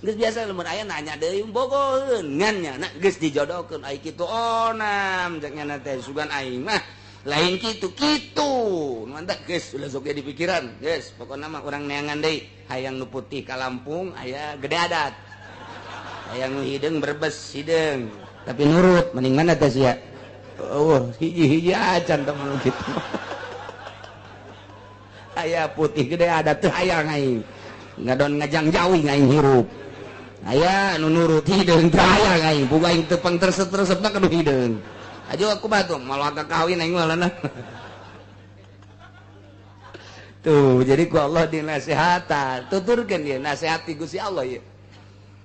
Geus biasa lamun aya nanya deui bogoheun ngan nya na geus dijodohkeun ai kitu onam cek nya teh sugan aing mah lain kitu kitu. Mantap geus ulah sok di pikiran. Geus pokona mah urang neangan deui hayang nu putih ka Lampung aya gede adat. Hayang nu hideung Brebes hideung tapi nurut mending mana teh sia. Oh hiji-hiji acan teh mun kitu. Aya putih gede ada teu hayang aing ngadon ngajang jauh aing hirup aya nu nurut hideung teu hayang aing boga aing teu pangterset-resepna ka nu hideung aja aku batu malah ka kawin aing mah tuh jadi ku Allah dinasehatan tuturkeun ieu nasehati Gusti Allah ieu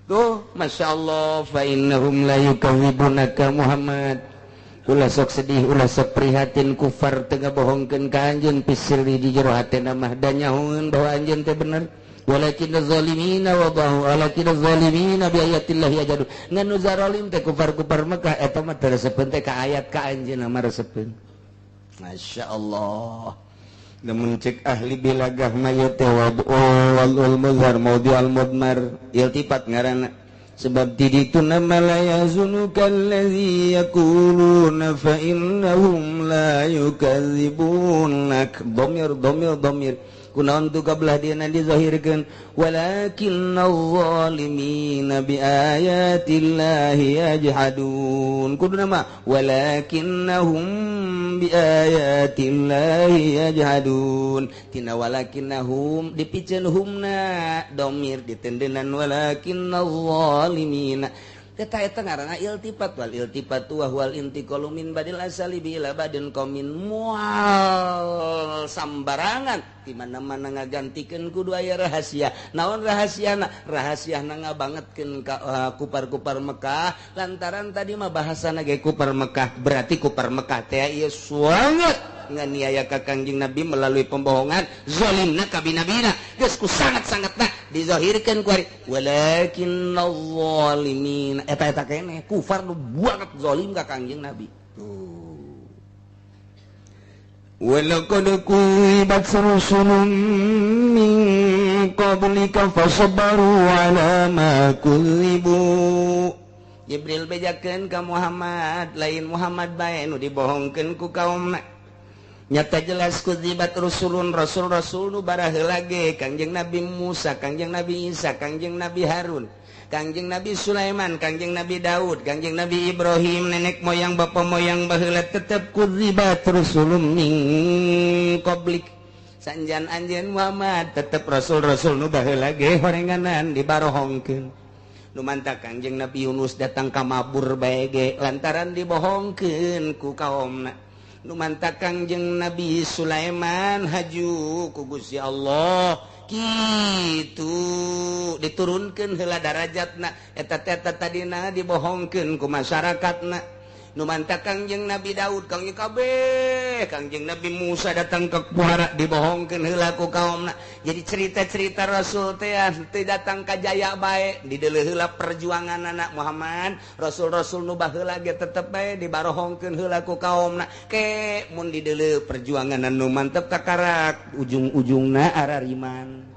tuh masyaallah fa innahum la yukadzibunaka Muhammad. Ulah sok sedih, ulah sok prihatin kufar teu ngabohongkeun ka anjeun pisirri di jero hatena mah da nyahoeun bahwa anjeun teh bener. Walakinna zalimina wa bahu walakinna zalimina bi ayatillahi yajadu. Ngan nu zalim teh kufar-kufar Mekah eta mah teu resepeun teh ka ayat ka anjeun mah resepeun. Masyaallah. Lamun cek ahli bilagah mah ieu teh wal muzhar maudhi'al mudmar iltifat ngaranna. Sebab di ditu nama la yazunuka allazi yaquluna fa innahum la yukadzibunak dhamir dhamir dhamir kunaon tu kabelah dieuna dizahirkeun walakinnaz zalimina biayatillahi yajhadun kudu nama walakinnahum biayatillahi yajhadun tina walakinnahum dipiceun humna dhamir ditendenan walakinnaz zalimina eta eta ngaranna iltifat wal iltifat wa huwal intiqalu min badil asali bi ila badin qaumin mual sambarangan di mana-mana ngagantikeun kudu aya rahasia naon rahasiana rahasiana ngabangetkeun ka kupar-kupar Mekah lantaran tadi mah bahasana ge kupar Mekah berarti kupar Mekah teh ieu suanget nganiaya ka Kangjeng Nabi melalui pembohongan zalimna ka binabina geus ku sangat-sangatna dizahirkeun ku ari walakinnaz zalimin eta eta keneh kufar nu banget zalim ka Kangjeng Nabi tuh. Walaqad kuzibat rusulun min qablika fasabaru ala ma kuzibu. Jibril bejakeun ka Muhammad lain Muhammad bae nu dibohongkeun ku kaumna. Nyata jelas kuzibat rusulun rasul-rasul nu baraheula ge Kangjeng Nabi Musa, Kangjeng Nabi Isa, Kangjeng Nabi Harun, Kangjeng Nabi Sulaiman, Kangjeng Nabi Daud, Kangjeng Nabi Ibrahim, nenek moyang bapak moyang baheula tetep kuzibat rusulun min qablik. Sanjan anjeun Muhammad tetep rasul-rasul nu baheula ge horenganan dibarohongkeun. Nu mantap Kangjeng Nabi Yunus datang ka mabur bae ge lantaran dibohongkeun ku kaomna. Nu mantap Kangjeng Nabi Sulaiman haju ku Gusti Allah kitu diturunkeun heula darajatna eta teh tadina dibohongkeun ku masyarakatna. Nu mantap Kangjeng Nabi Daud Kangjeng kabeh Kangjeng Nabi Musa datang ke muara dibohongkeun heula ku kaomna. Jadi cerita-cerita Rasul teh teu datang ka jaya bae dideuleu heula perjuanganana Muhammad rasul-rasul nu baheula ge tetep bae dibarohongkeun heula ku kaomna. Ke mun dideuleu perjuanganna nu mantep kakarak ujung-ujungna arariman.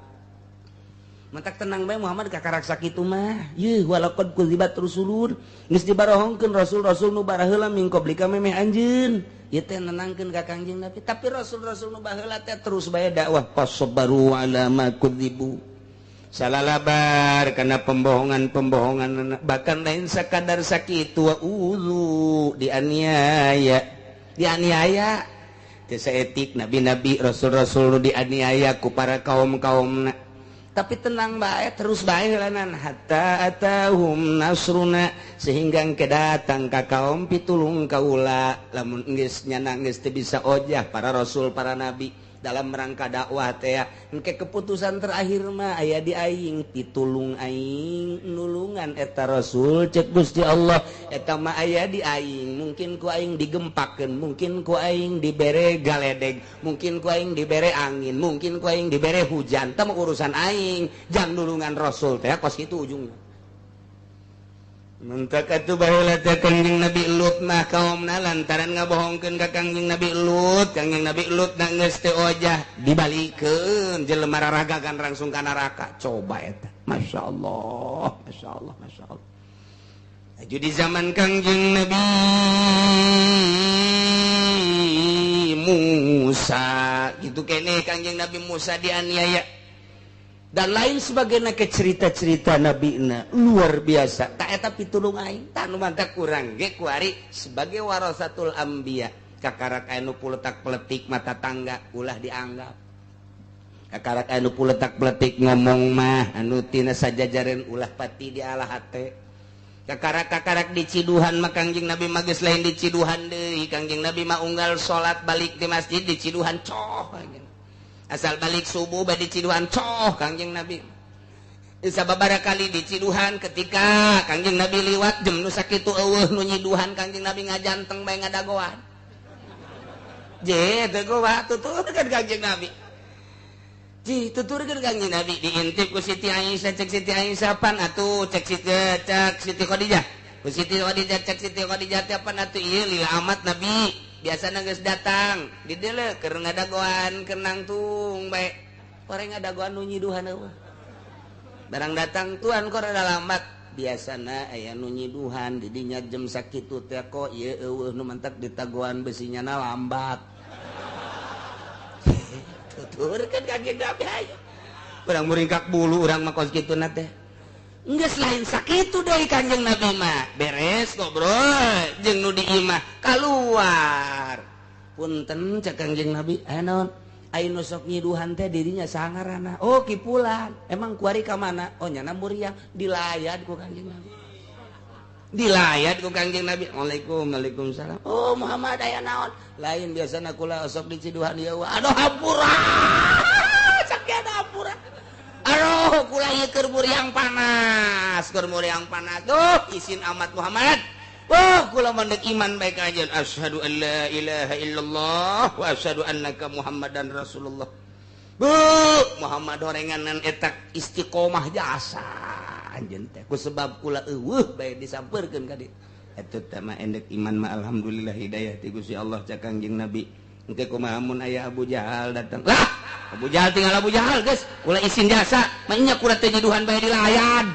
Mentak tenang bae Muhammad kakarak sakitu mah. Yeuh walaqad kuzibat rusulun geus dibarohongkeun rasul-rasul nu baraheula min qablika memeh anjeun. Ieu teh nenangkeun ka Kangjeng Nabi. Tapi rasul-rasul nu baheula teh terus bae dakwah fasabaru ala ma kudzibu. Salalabar karena pembohongan-pembohongan bahkan lain sakadar sakitu wa udzu dianiaya. Dianiaya teu saetik nabi-nabi rasul-rasul nu dianiaya ku para kaum-kaumna. Tapi tenang bae terus bae lanan hatta atahum nasruna sehingga engke datang ka kaum pitulung kaula lamun geus nyana geus teu bisa ojah para rasul para nabi dalam rangka dakwah teh engke keputusan terakhir mah aya di aing pitulung aing nulungan eta rasul cek Gusti Allah eta mah aya di aing mungkin ku aing digempakeun mungkin ku aing dibere galedeg mungkin ku aing dibere angin mungkin ku aing dibere hujan teh urusan aing jang nulungan rasul teh kos kitu ujungna. Mentak atuh baheula teh Kangjeng Nabi Lut mah kaumna lantaran ngabohongkeun ka Kangjeng Nabi Lut, Kangjeng Nabi Lut na geus teu ojah dibalikeun jelema raragagan langsung ka neraka. Coba eta. Masyaallah, masyaallah, masyaallah. Aju di zaman Kangjeng Nabi Musa, gitu keneh Kangjeng Nabi Musa dianiaya. Dan lain sebagainya ke cerita-cerita Nabi na luar biasa. Tak eta pitulung aing, tak nu mantak kurang ge kuari sebagai warasatul anbiya. Kakarak anu puletak peletik mata tangga ulah dianggap. Kakarak anu puletak peletik ngomong mah anu tina sajajaren ulah pati dialah hate. Kakarak-kakarak diciduhan mah Kangjeng Nabi mah geus lain diciduhan deui. Kangjeng Nabi mah unggal salat balik di masjid diciduhan coh. Asal balik subuh bade diciduhan coh Kangjeng Nabi. Sababaraha kali diciduhan ketika Kangjeng Nabi liwat jem nu sakitu eueuh nu nyiduhan Kangjeng Nabi ngajanteng bae ngadagoan. Je teu gowa tuturkeun Kangjeng Nabi. Ji tuturkeun Kangjeng Nabi diintip ku Siti Aisyah cek Siti Aisyah pan atuh cek Siti cek Siti Khadijah. Ku Siti Khadijah cek Siti Khadijah teh pan atuh ieu lila amat Nabi. Biasana geus datang di dieu keur ngadagoan keur nangtung bae koreng ngadagoan nu nyiduhan eueuh. Barang datang tuan kok rada lambat biasana aya nu nyiduhan di dinya jam sakitu teh kok ieu eueuh nu mantak ditagoan besinya na lambat. Tuturkeun ka Kangjeng Nabi hayu. Urang muringkak bulu urang mah kos kituna teh. Geus lain sakitu deui Kangjeng Nabi mah. Beres ngobrol jeung nu di imah kaluar. Punten cek Kangjeng Nabi, aya naon? Aya nu sok nyiduhan teh dirinya sangarana. Oh kipulan. Emang kuari ka mana? Oh nyana muriang dilayad ku Kangjeng Nabi. Dilayad ku Kangjeng Nabi. Waalaikum waalaikumsalam. Oh Muhammad aya naon? Lain biasana kula sok diciduhan ieu. Aduh hampura. Sakieu hampura. Aduh kula ieu keur muriang panas, keur muriang panas. Duh isin amat Muhammad. Oh kula mandek iman bae ka anjeun. Asyhadu an la ilaha illallah wa asyhadu annaka Muhammadan Rasulullah. Bu Muhammad horenganan eta istiqomah jasa anjeun teh. Ku sebab kula eueuh bae disampeurkeun ka dieu. Eta teh mah endek iman mah alhamdulillah hidayah ti Gusti Allah cak Kangjeng Nabi. Engke kumaha mun aya Abu Jahal datang. Lah Abu Jahal tinggal Abu Jahal geus kula isin jasa mah nya kula teh nyiduhan bae dilayan.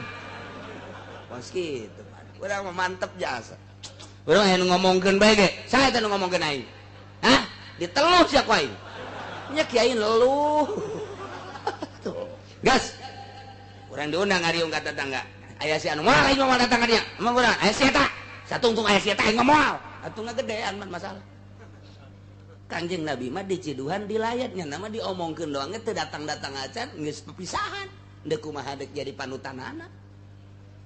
Kos kitu urang mah mantep jasa. Urang aya nu ngomongkeun bae ge, saha eta nu ngomongkeun aing? Hah? Diteluh sia ku aing. Nya kiai leluh. Tuh. Gas. Urang diundang ngariung ka tetangga. Aya si anu moal aing moal datang ka dieu. Emang urang aya si eta. Satungtung aya si eta aing mah moal. Atuh ngagedean mah masalah. Kangjeng Nabi mah diciduhan dilayatnya nama diomongkeun doang teu datang-datang acan geus pepisahan. Deuk kumaha deuk jadi panutanana.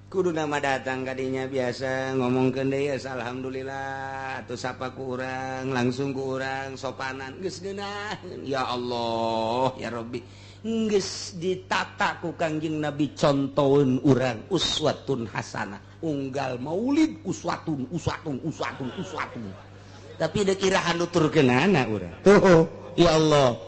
Kudu nama datang kadinya biasa ngomongkeun deui alhamdulillah atuh sapa ku urang langsung ku urang sopanan geus geunah. Ya Allah ya Rabbi geus ditata ku Kangjeng Nabi contoheun urang uswatun hasanah unggal maulid uswatun uswatun uswatun uswatun. Tapi deuk irahan nuturkeunana urang. Tuh ya Allah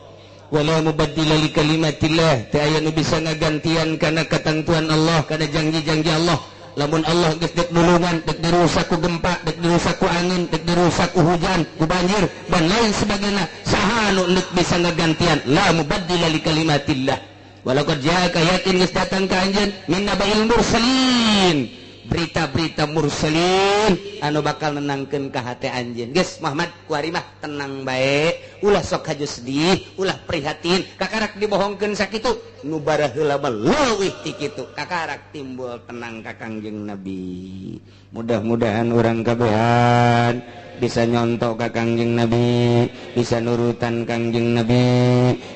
wala mubaddila li kalimatillah teu aya nu bisa ngagantian kana katentuan Allah kana janji-janji Allah. Lamun Allah geus dek nulungan dek dirusak ku gempa dek dirusak ku angin dek dirusak ku hujan ku banjir dan lain sebagainya saha nu deuk bisa ngagantian la mubaddila li kalimatillah. Walaqad ja'aka yakin geus datang ka anjeun min naba'il mursalin berita-berita mursalin anu bakal nenangkeun ka hate anjeun. Geus Muhammad kuari mah tenang bae, ulah sok haju sedih, ulah prihatin, kakarak dibohongkeun sakitu. Nu baraheula mah leuwih ti kitu. Kakarak timbul tenang ka Kangjeng Nabi. Mudah-mudahan urang kabehan bisa nyontok ka Kangjeng Nabi, bisa nurutan Kangjeng Nabi,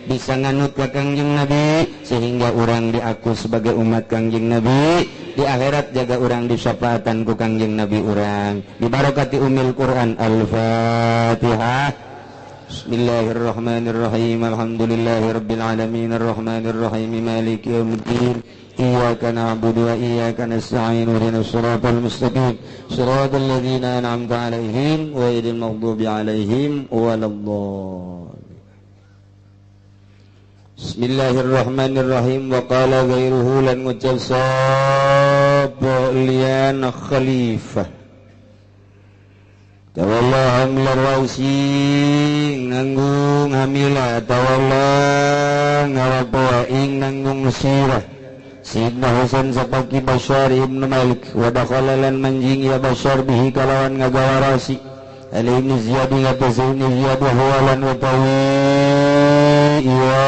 bisa nganut ka Kangjeng Nabi, sehingga urang diaku sebagai umat Kangjeng Nabi. Di akhirat jaga urang disyafaatan ku Kangjeng Nabi urang. Bibarakati umil Quran. Al-Fatihah. Bismillahirrahmanirrahim. Alhamdulillahirabbil alamin arrahmanirrahim maliki yaumiddin. Iyyaka na'budu wa iyyaka nasta'in ihdinas siratal mustaqim siratal ladzina an'amta 'alaihim ghairil maghdubi 'alaihim waladdallin. Bismillahirrahmanirrahim. Wa qala ghairuhu lan ngucap sapa liyan khalifah. Tawalla hamla rausi nanggung hamila tawalla ngarapawa ing nanggung sirah Sayyidina Husain sapaki Bashar ibn Malik wa dakhala lan manjing ya Bashar bihi kalawan ngagawa rasi Ali ibn Ziyad ngatas ibn Ziyad wa huwa lan watawi ya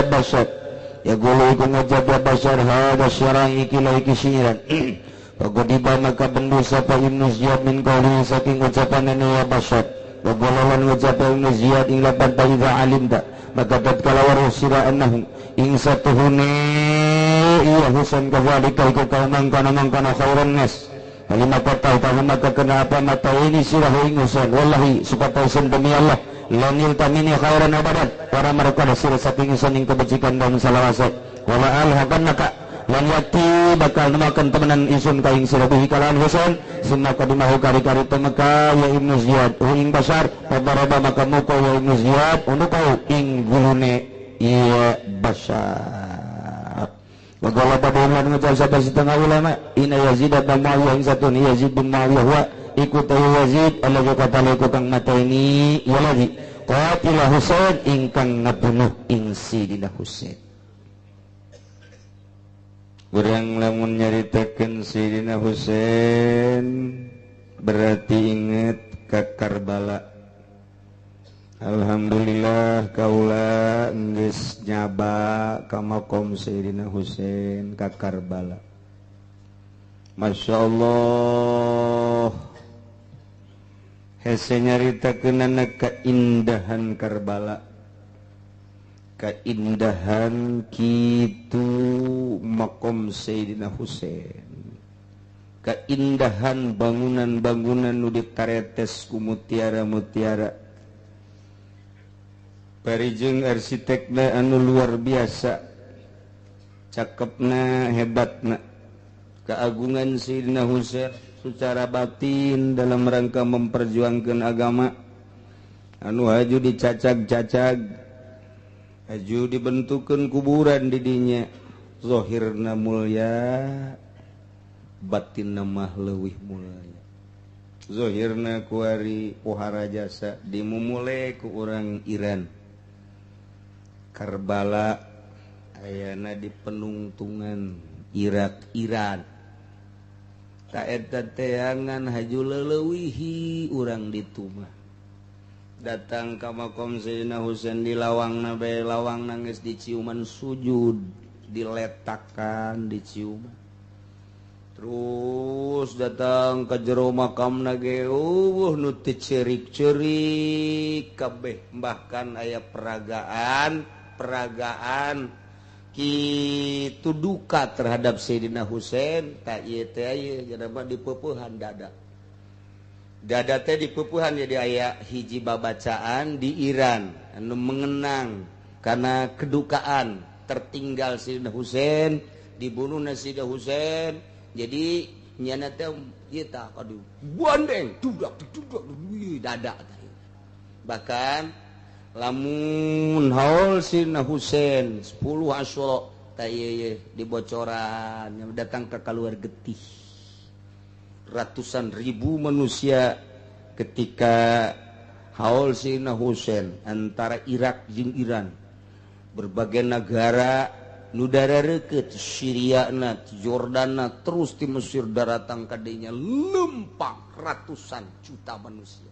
Bashar ya gulu iku ngajab ya Bashar hada syarang iki la iki syiran. Pagodiba maka bendu sapa Ibnu Ziyad min qauli saking ucapanane ya Bashar. Wa qala lan ucap Ibnu Ziyad ing lapan fa alimta maka tatkala waruh sira annahu ing satuhune iya Husain kadzalika iku mangkana khairan nas. Lima kata tahu maka kenapa mata ini sirah ing Husain wallahi supaya Husain demi Allah lanil tamini khairan abadan para mereka sira saking Husain ing kebajikan dan salawase wala alhakan maka lan yakti bakal nemakan temenan isun kaing sira bihi kalawan Husain summa kadimahu kari-kari temeka ya Ibnu Ziyad ing Bashar padaraba maka muka ya Ibnu Ziyad unukau ing gulune ya Bashar. Wa qala ba'dhum ngucap sapa setengah ulama inna Yazid bin Muawiyah ing satun Yazid bin Muawiyah wa iku ta Yazid alladzi qatala iku kang mateni ya ladzi qatila Husain ingkang ngabunuh ing Sidina Husain. Urang lamun nyaritakeun Sayyidina Husain berarti inget ka Karbala. Alhamdulillah kaula geus nyaba ka makom Sayyidina Husain ka Karbala. Masya Allah, hese nyaritakeunana keindahan Karbala, keindahan kitu makom Sayyidina Husain, keindahan bangunan-bangunan nu ditaretes ku mutiara-mutiara, parijeng arsitekna anu luar biasa, cakepna, hebatna, keagungan Sayyidina Husain secara batin dalam rangka memperjuangkan agama anu haju dicacag-cacag, haju dibentukkan kuburan didinya, zahirna mulya batinna mah leuwih mulya. Zahirna kuari pohara jasa dimumule ku urang Iran. Karbala ayana di penungtungan Irak Iran. Ta eta teangan haju leulewihi urang ditu mah. Datang ka makom Sayyidina Husain di lawangna bae, lawang nangis diciuman sujud, diletakan diciuman. Terus datang ke jero makamna ge eueuh nu teu ceurik-ceurik kabeh, bahkan aya peragaan kitu duka terhadap Sayyidina Husain. Ta ieu teh ieu jalma dipeupehan dada. Dada teh dipupuhan jadi aya hiji babacaan di Iran anu mengenang karena kedukaan tertinggal Sayyidina Husain, dibunuh Sayyidina Husain. Jadi nyana teh ieu tah aduh bandeng dudak dudak dada teh. Bahkan lamun haul Sayyidina Husain 10 Asyura tah ieu dibocoran datang ke keluar getih ratusan ribu manusia ketika haul Sayyidina Husain antara Irak jeung Iran, berbagai negara nu darareukeut, Syria na, Jordan na, terus di Mesir daratang kadenya lempang ratusan juta manusia.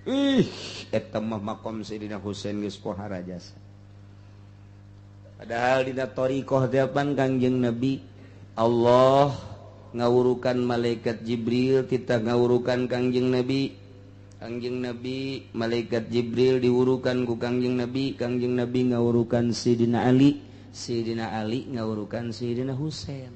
Ih, eta mah makom Sayyidina Husain geus pohara jasa. Padahal dina thariqah teh pan Kangjeng Nabi Allah ngawurukan malaikat Jibril titah ngawurukan Kangjeng Nabi. Kangjeng Nabi malaikat Jibril diwurukan ku Kangjeng Nabi, Kangjeng Nabi ngawurukan Sidina Ali, Sidina Ali ngawurukan Sidina Husain.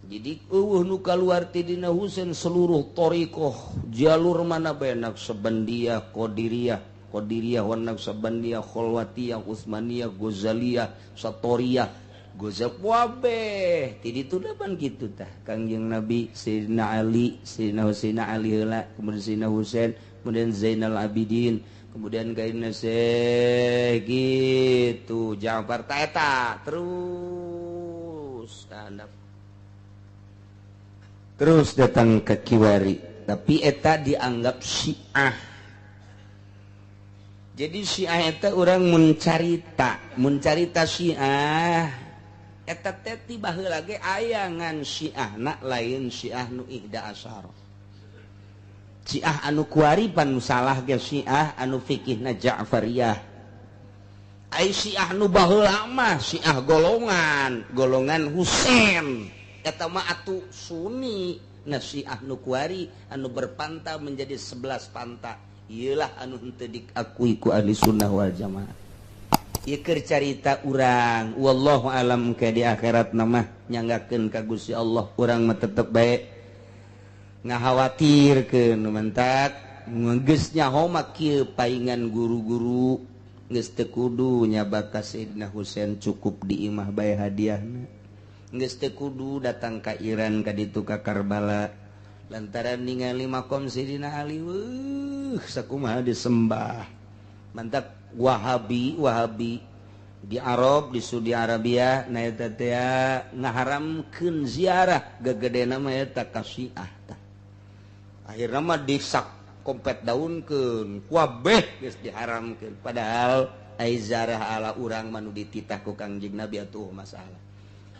Jadi eueuh nu kaluar ti Dina Husain seluruh thariqah jalur mana bae Naqsyabandiyah, Qadiriyah, Qadiriyah wa Naqsyabandiyah, Khalwatiyah, Utsmaniyah, Ghazaliyah, Satoriyah, Gozab wabeh ti ditu depan kitu tah Kangjeng Nabi Sayyidina Ali, Sayyidina Husain Ali heula, kemudian Sayyidina Husain, kemudian Zainal Abidin, kemudian kaina gitu Ja'far ta eta terus tandap terus datang ke kiwari, tapi eta dianggap Syiah. Jadi Syiah eta urang muncarita Syiah eta teh ti baheula ge aya ngan Syiahna lain Syiah nu ihda asyara. Syiah anu kuari pan nu salah ge Syiah anu fikihna Ja'fariyah. Ai Syiah nu baheula mah Syiah golongan, golongan Husain. Eta mah atuh Sunni. Nah Syiah nu kuari anu berpanta menjadi 11 panta. Ieulah anu henteu diakui ku ahli sunnah wal jamaah. Ieu keur carita urang, wallahu alam ke di akhirat mah nyanggakeun ka Gusti Allah urang mah tetep bae ngakhawatirkeun mentak geus nyaho mah kieu paingan guru-guru geus teu kudu nyaba ka Sayyidina Husain cukup di imah bae hadiahna. Geus teu kudu datang ka Iran ka ditu ka Karbala lantaran ningali makom Sayyidina Ali weuh sakumaha disembah. Mantap Wahabi di Arab di Saudi Arabia na eta teh ngaharamkeun ziarah gegedena mah eta ka Syiah tah. Akhirna mah disak kompet daunkeun kabeh geus diharamkeun padahal ai ziarah ala urang mah nu dititah ku Kangjeng Nabi atuh masalah.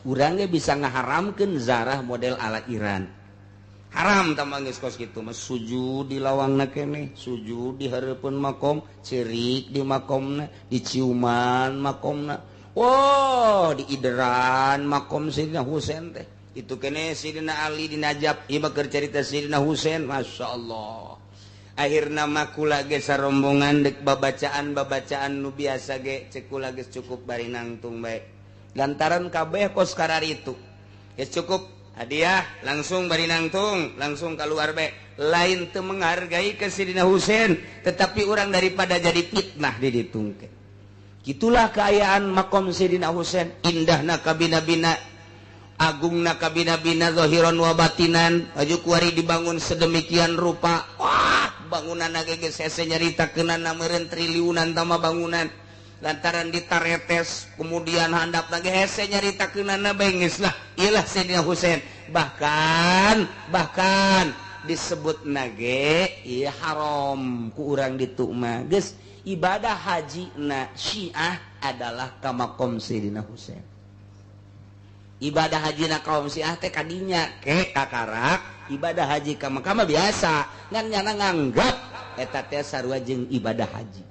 Urang ge bisa ngaharamkeun zarah model ala Iran. Haram tambah geus kos kitu mah sujud di lawangna keneh, sujud di hareupeun makom, ceurik di makomna, diciuman makomna. Wah, diideran makom Sayyidina Husain teh. Itu keneh Sayyidina Ali di Najaf, ieu mah keur carita Sayyidina Husain, masyaallah. Akhirna mah kula ge sarombongan deuk babacaan-babacaan nu biasa ge ceuk kula geus cukup bari nangtung bae. Lantaran kabeh kos kararitu. Geus cukup hadiah langsung bari nangtung langsung keluar be lain teu menghargai ke Sayyidina Husain tetapi orang daripada jadi fitnah di ditungkeun. Gitulah keayaan makom Sayyidina Husain, indahna kabina-bina, agungna kabina-bina zahiran wa batinan, aju kuari dibangun sedemikian rupa. Wah, bangunan ge geus hese nyaritakeunana meureun triliunan tama bangunan. Lantaran ditaretes kemudian handap lagi hese nyaritakeunana bae geus lah ieulah Sayyidina Husain. Bahkan disebut nage ieu haram ku urang ditu mah geus ibadah haji na Syiah adalah ka makom Sayyidina Husain. Ibadah haji na kaum Syiah teh kadinya ke kakarak ibadah haji ka makam biasa ngan nyana nganggap eta teh sarua jeung ibadah haji.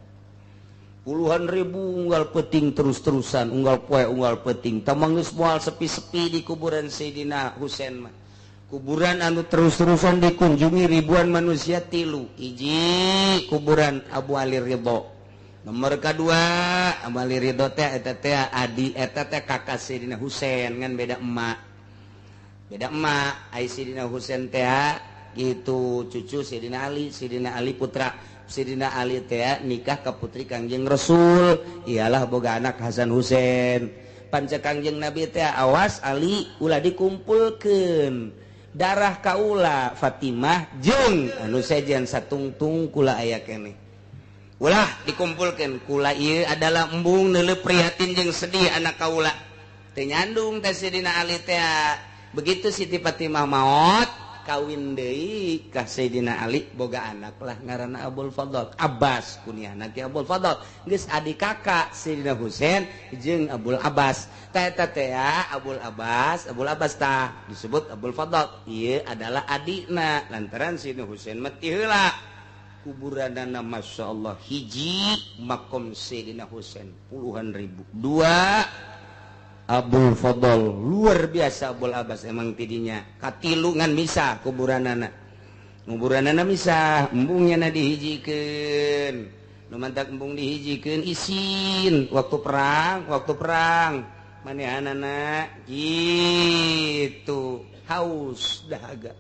Puluhan ribu unggal peting terus-terusan unggal poe unggal peting tamang geus moal sepi-sepi di kuburan Sayyidina Husain mah. Kuburan anu terus-terusan dikunjungi ribuan manusia tilu. Hiji kuburan Abu Ali Ridho. Nomor kedua Abu Ali Ridho teh eta teh adi eta teh kakak Sayyidina Husain ngan beda emak. Beda emak ai Sayyidina Husain teh gitu cucu Sayyidina Ali, Sayyidina Ali putra Sayyidina Ali teh nikah ka putri Kangjeng Rasul, ialah boga anak Hasan Husain. Panca Kangjeng Nabi teh awas Ali ulah dikumpulkeun darah kaula Fatimah jeung anu sejen satungtung kula aya keneh. Ulah dikumpulkeun kula ieu adalah embung neuleuh prihatin jeung sedih anak kaula. Teu nyandung teh Sayyidina Ali teh. Begitu Siti Fatimah maot kawin deui ka Sayyidina Ali boga anak lah ngaranna Abul Fadl Abbas kunyahna ki Abul Fadl geus adik kakak Sayyidina Husain jeung Abul Abbas tah eta teh Abul Abbas tah disebut Abul Fadl ieu adalah adikna lantaran Sayyidina Husain mati heula. Kuburanana Masya Allah hiji makom Sayyidina Husain puluhan ribu, dua Abul Fadl luar biasa Abul Abbas emang tidinya katilu ngan misah kuburanana, kuburanana misah embungnya na dihijikeun nu mantak embung dihijikeun isin waktu perang manehanana gitu haus dahaga.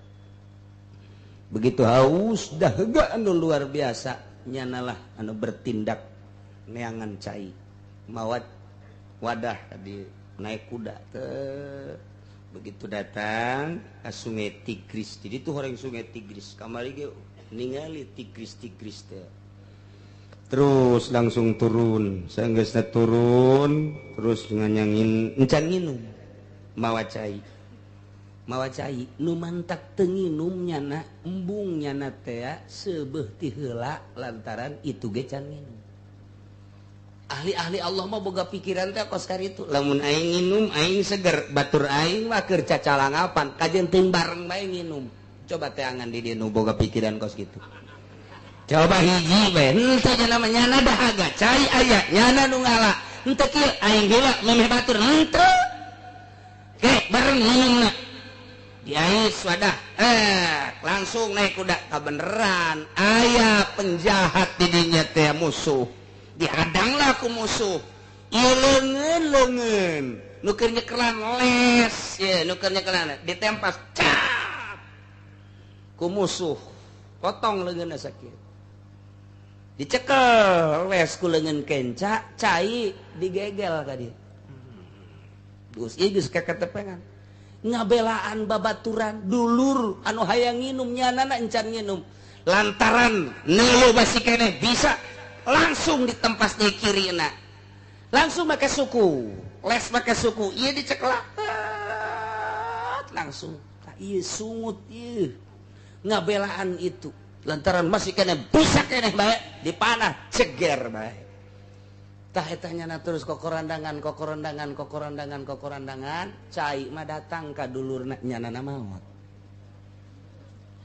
Begitu haus dahaga anu luar biasa nyanalah anu bertindak neangan cai mawat wadah tadi naik kuda teh. Begitu datang ke sungai Tigris, jadi tuh orang sungai Tigris kamari ge ningali Tigris teh terus langsung turun sanggeusna turun terus nganyangin encan nginum mawa cai nu mantak teu nginum nyana embung nyana teh seubeuh ti heula lantaran itu ge can nginum. Ahli-ahli Allah mah boga pikiran teh kos karitu lamun aing nginum aing seger batur aing mah keur cacalangapan kajeun teuing bareng bae nginum. Coba teangan di dieu nu boga pikiran kos kitu. Coba hiji bae henteu nyana mah nyana dahaga cai aya nyana nu ngala henteu kieu aing heula memeh batur henteu. Ke bareng nginumna. Diais wadah langsung naik kuda kabeneran aya penjahat di dinya teh musuh dihadanglah ku musuh ieu leungeun nu keur nyekelan les ye nu keur nyekelan ditempas cap ku musuh potong leungeunna sakit dicekel les ku leungeun kenca cai digegel ka dieu geus ieu geus kaketepengan ngabelaan babaturan dulur anu hayang nginum nyanana encan nginum lantaran nelu masih keneh bisa langsung ditempas di kirina langsung make suku les make suku ieu diceklak langsung tah ieu sungut ieu ngabelaan itu lantaran masih keneh bisa keneh bae dipanah ceger bae tah eta nyana terus kokorandangan kokorandangan kokorandangan kokorandangan cai mah datang ka dulurna nyanana maot.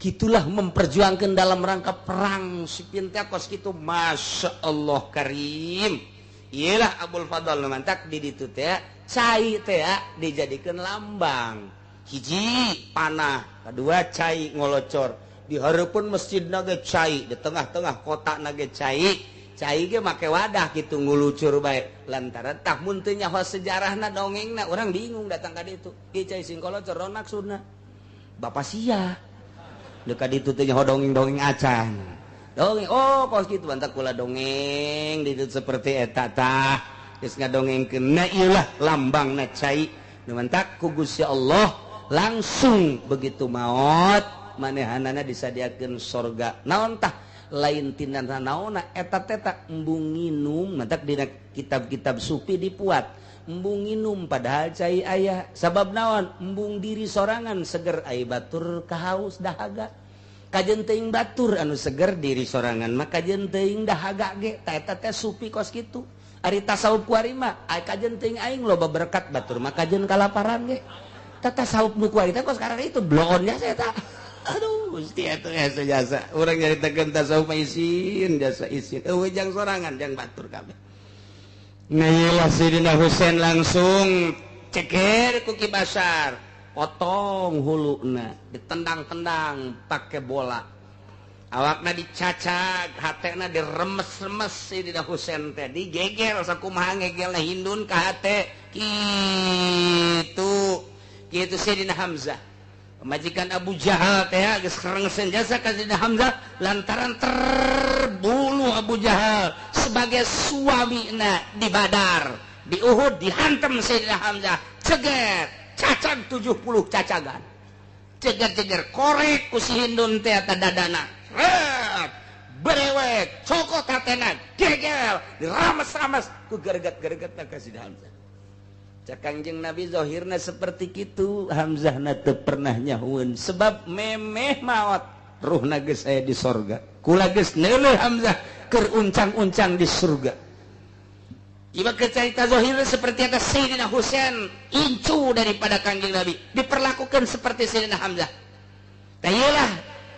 Gitulah memperjuangkan dalam rangka perang si Pintakos gitu Masya Allah Karim. Iyalah Abul Fadl mantak di ditu teh cai teh dijadikan lambang hiji panah kedua cai ngolocor di hareupeun masjid nage cai di tengah-tengah kota nage cai cai ge make wadah gitu ngulucur bae lantaran tah mun teu nyaho sejarahna dongengna urang bingung datang ka ditu ieu cai sing kolocor naon maksudna bapak sia deuk ka ditu teh nyaho dongeng-dongeng acan dongeng oh kos kitu bantak kula dongeng di ditu seperti eta tah geus ngadongengkeun na ieu lah lambangna cai nu mantak ku Gusti Allah langsung begitu maot manehanana disadiakeun sorga naon tah lain tindan naona eta teta embung nginum mantak dina kitab-kitab sufi dipuat embung nginum padahal cai aya sabab naon embung diri sorangan seger ai batur kahaus dahaga kajeun teuing batur anu seger diri sorangan mah kajeun teuing dahaga ge ta eta teh sufi kos kitu ari tasawuf kuari mah ai kajeun teuing aing loba berkat batur mah kajeun kalaparan ge ta tasawuf nu kuari teh kos karena itu bloonnya saya ta. Aduh, Gusti atuh jasa jasa. Urang nyaritakeun tasawuf mah isin, jasa isin. Eueuh jang sorangan, jang batur kabeh. Nah, ieu Sayyidina Husain langsung ceker ku Ki Basar, potong huluna, ditendang-tendang pake bola. Awakna dicacag, hatena diremes-remes Sayyidina Husain teh digegel sakumaha ngegelna hindun ka hate. Kitu. Kitu Sayyidina Hamzah. Majikan Abu Jahal teh geus kerengsen jasa ka Sayyidina Hamzah lantaran terbunuh Abu Jahal sebagai suamina di Badar, di Uhud dihantam Sayyidina Hamzah, ceger, cacag 70 cacagan. Ceger-ceger korek ku si Hindun teh eta dadana. Rep, berewek, cokot hatena, gegel, dirames-rames ku gereget-geregetna ka Sayyidina Hamzah. Cak Kangjeng Nabi zahirna seperti kitu Hamzahna teu pernah nyahueun sebab memeh maot ruhna geus aya di sorga kula geus neuleuh Hamzah keur uncang-uncang di surga. Ieu carita zahirna seperti eta Sayyidina Husain incu daripada Kangjeng Nabi diperlakukan seperti Sayyidina Hamzah. Tah ieu lah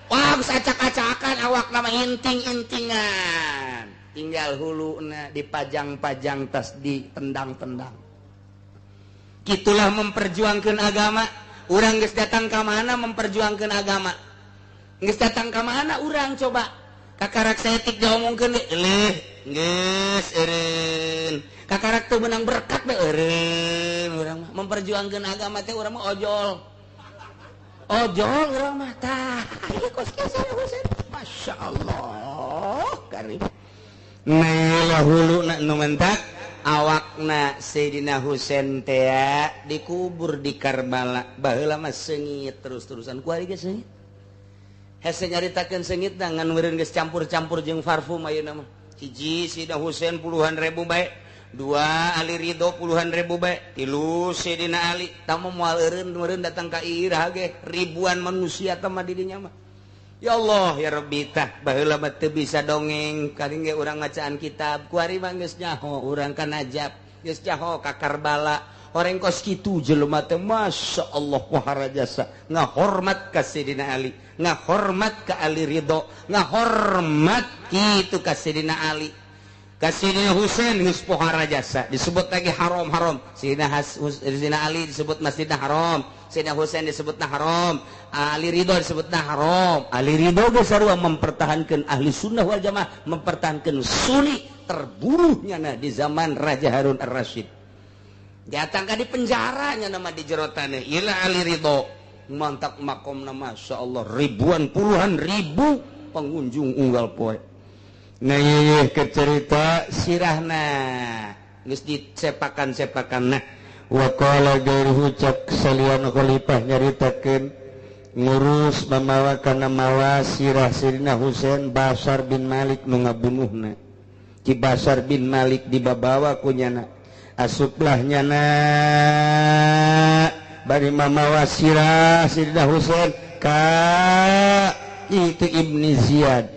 wah geus acak-acakan awak nama inting-inting Dipenggal huluna, dipajang-pajang tas ditendang-tendang. Gitulah memperjuangkan agama. Urang geus datang ka mana memperjuangkan agama? Geus datang ka mana urang coba? Kakarak saeutik diomongkeun leuh, geus eureun. Kakarak teu meunang berkat we eureun urang mah. Memperjuangkan agama teh urang mah ojol. Ojol urang mah tah. Ieu kos kieu Husein. Masya Allah, karim. Nah, hulu na nu mentak awakna Sayyidina Husain teh dikubur di Karbala. Baheula mah seungit terus-terusan. Kuari ge seungit. Hese nyaritakeun seungit ngan meureun geus campur-campur jeung parfum ayeuna mah. Hiji Sayyidina Husain puluhan ribu bae, dua Ali Ridho puluhan ribu bae, tilu Sayyidina Ali tamu moal eureun meureun datang ka irah ge ribuan manusia tah mah di dinya mah. Ya Allah ya Rabbi tah baheula mah teu bisa dongeng karing ge urang ngacaan kitab kuari mah geus nyaho urang ka Najaf geus nyaho ka Karbala. Orang kos kitu jelema teh Masya Allah wahara jasa ngahormat ka Sayyidina Ali, ngahormat ka Ali Ridho, ngahormat kitu ka Sayyidina Ali, ka Sayyidina Husain geus pohara jasa disebut lagi haram-haram. Sayyidina Ali disebut Masjidna Haram, Sayyidina Husain disebutna haram, Ali Ridho disebutna haram. Ali Ridho geus sarua mempertahankan ahli sunnah wal jamaah, mempertahankan sunni terbunuhnya nah di zaman Raja Harun Ar-Rasyid. Datang ka di penjaranya nama di jero taneuh. Ila Ali Ridho mantap makomna Masya Allah ribuan puluhan ribu pengunjung unggal poe. Nah ieu ke cerita sirahna geus disepakan-sepakan nah. Wa qala gairuhu cak salian khalifah nyaritakeun ngurus mamawa kana mawa sirah Sayyidina Husain Basar bin Malik nu ngabunuhna. Ki Basar bin Malik dibabawa ku nyana. Asuplah nyana bari mamawa sirah Sayyidina Husain ka itu Ibni Ziyad.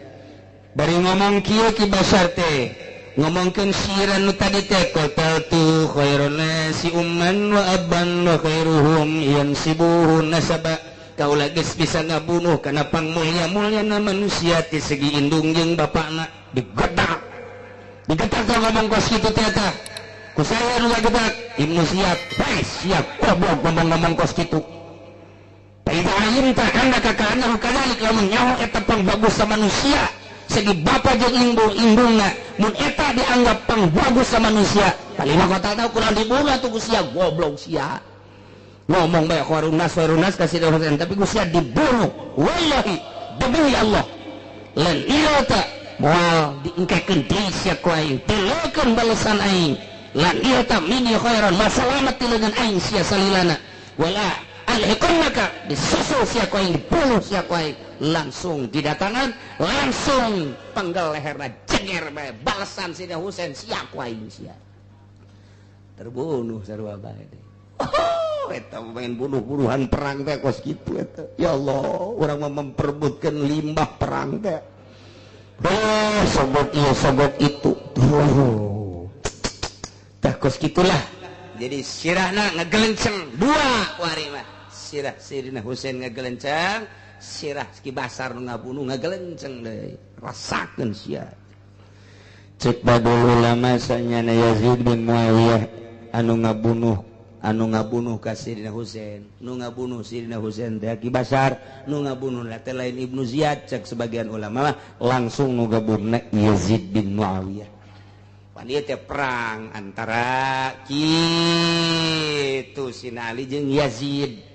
Bari ngomong kieu Ki Basar teh ngomongkeun sirah nu tadi teh qataltu khairun nasi umman wa abban wa khairuhum yansibuhu nasaba. Kaula geus bisa ngabunuh kana pangmulia-muliana manusia ti segi indung jeung bapakna. Digetak. Digetak ngomong kos kitu teh eta. Ku saya nu ngagedak Ibnu Ziyad, bae siap goblok ngomong-ngomong kos kitu. Fa idza alimta annaka ka'annahu kadzalik lamun nyaho eta pangbagus manusia segi bapa jeung indung indungna mun eta dianggap pangbagus manusia palima kota tahu kurang dibunuh atuh ku sia goblok sia. Ngomong bae khairun nas ka Sayyidina Husain tapi ku sia dibunuh wallahi demi Allah. Lan ieu ta moal diengkekeun deui sia ku aing tilukeun balesan aing. Lan ieu ta mini khairan masalamat tileungan aing sia salilana wala alhiqannaka disusul sia ku aing dibunuh sia ku aing. Langsung didatangan langsung penggal leherna jeger bae balesan Sayyidina Husain sia ku aing sia terbunuh sarua bae. Oh, eta main bunuh-bunuhan perang teh kos kitu eta. Ya Allah, urang mah memperebutkeun limbah perang teh. Oh, sobok ieu sobok itu. Tuh. Tah kos kitulah. Jadi sirahna ngegelenceng dua wari mah. Sirah Sayyidina Husain ngegelenceng, sirah Ki Basar nu ngabunuh ngegelenceng deui. Rasakeun sia. Cek badul ulama sanyana Yazid bin Muawiyah anu ngabunuh ka Sayyidina Husain, nu ngabunuh Sayyidina Husain teh Ki Basar, nu ngabunuh teh lain Ibnu Ziyad. Cek sebagian ulama mah langsung nu ngabunuhna Yazid bin Muawiyah. Pan ieu teh perang antara kitu Sina Ali jeung Yazid.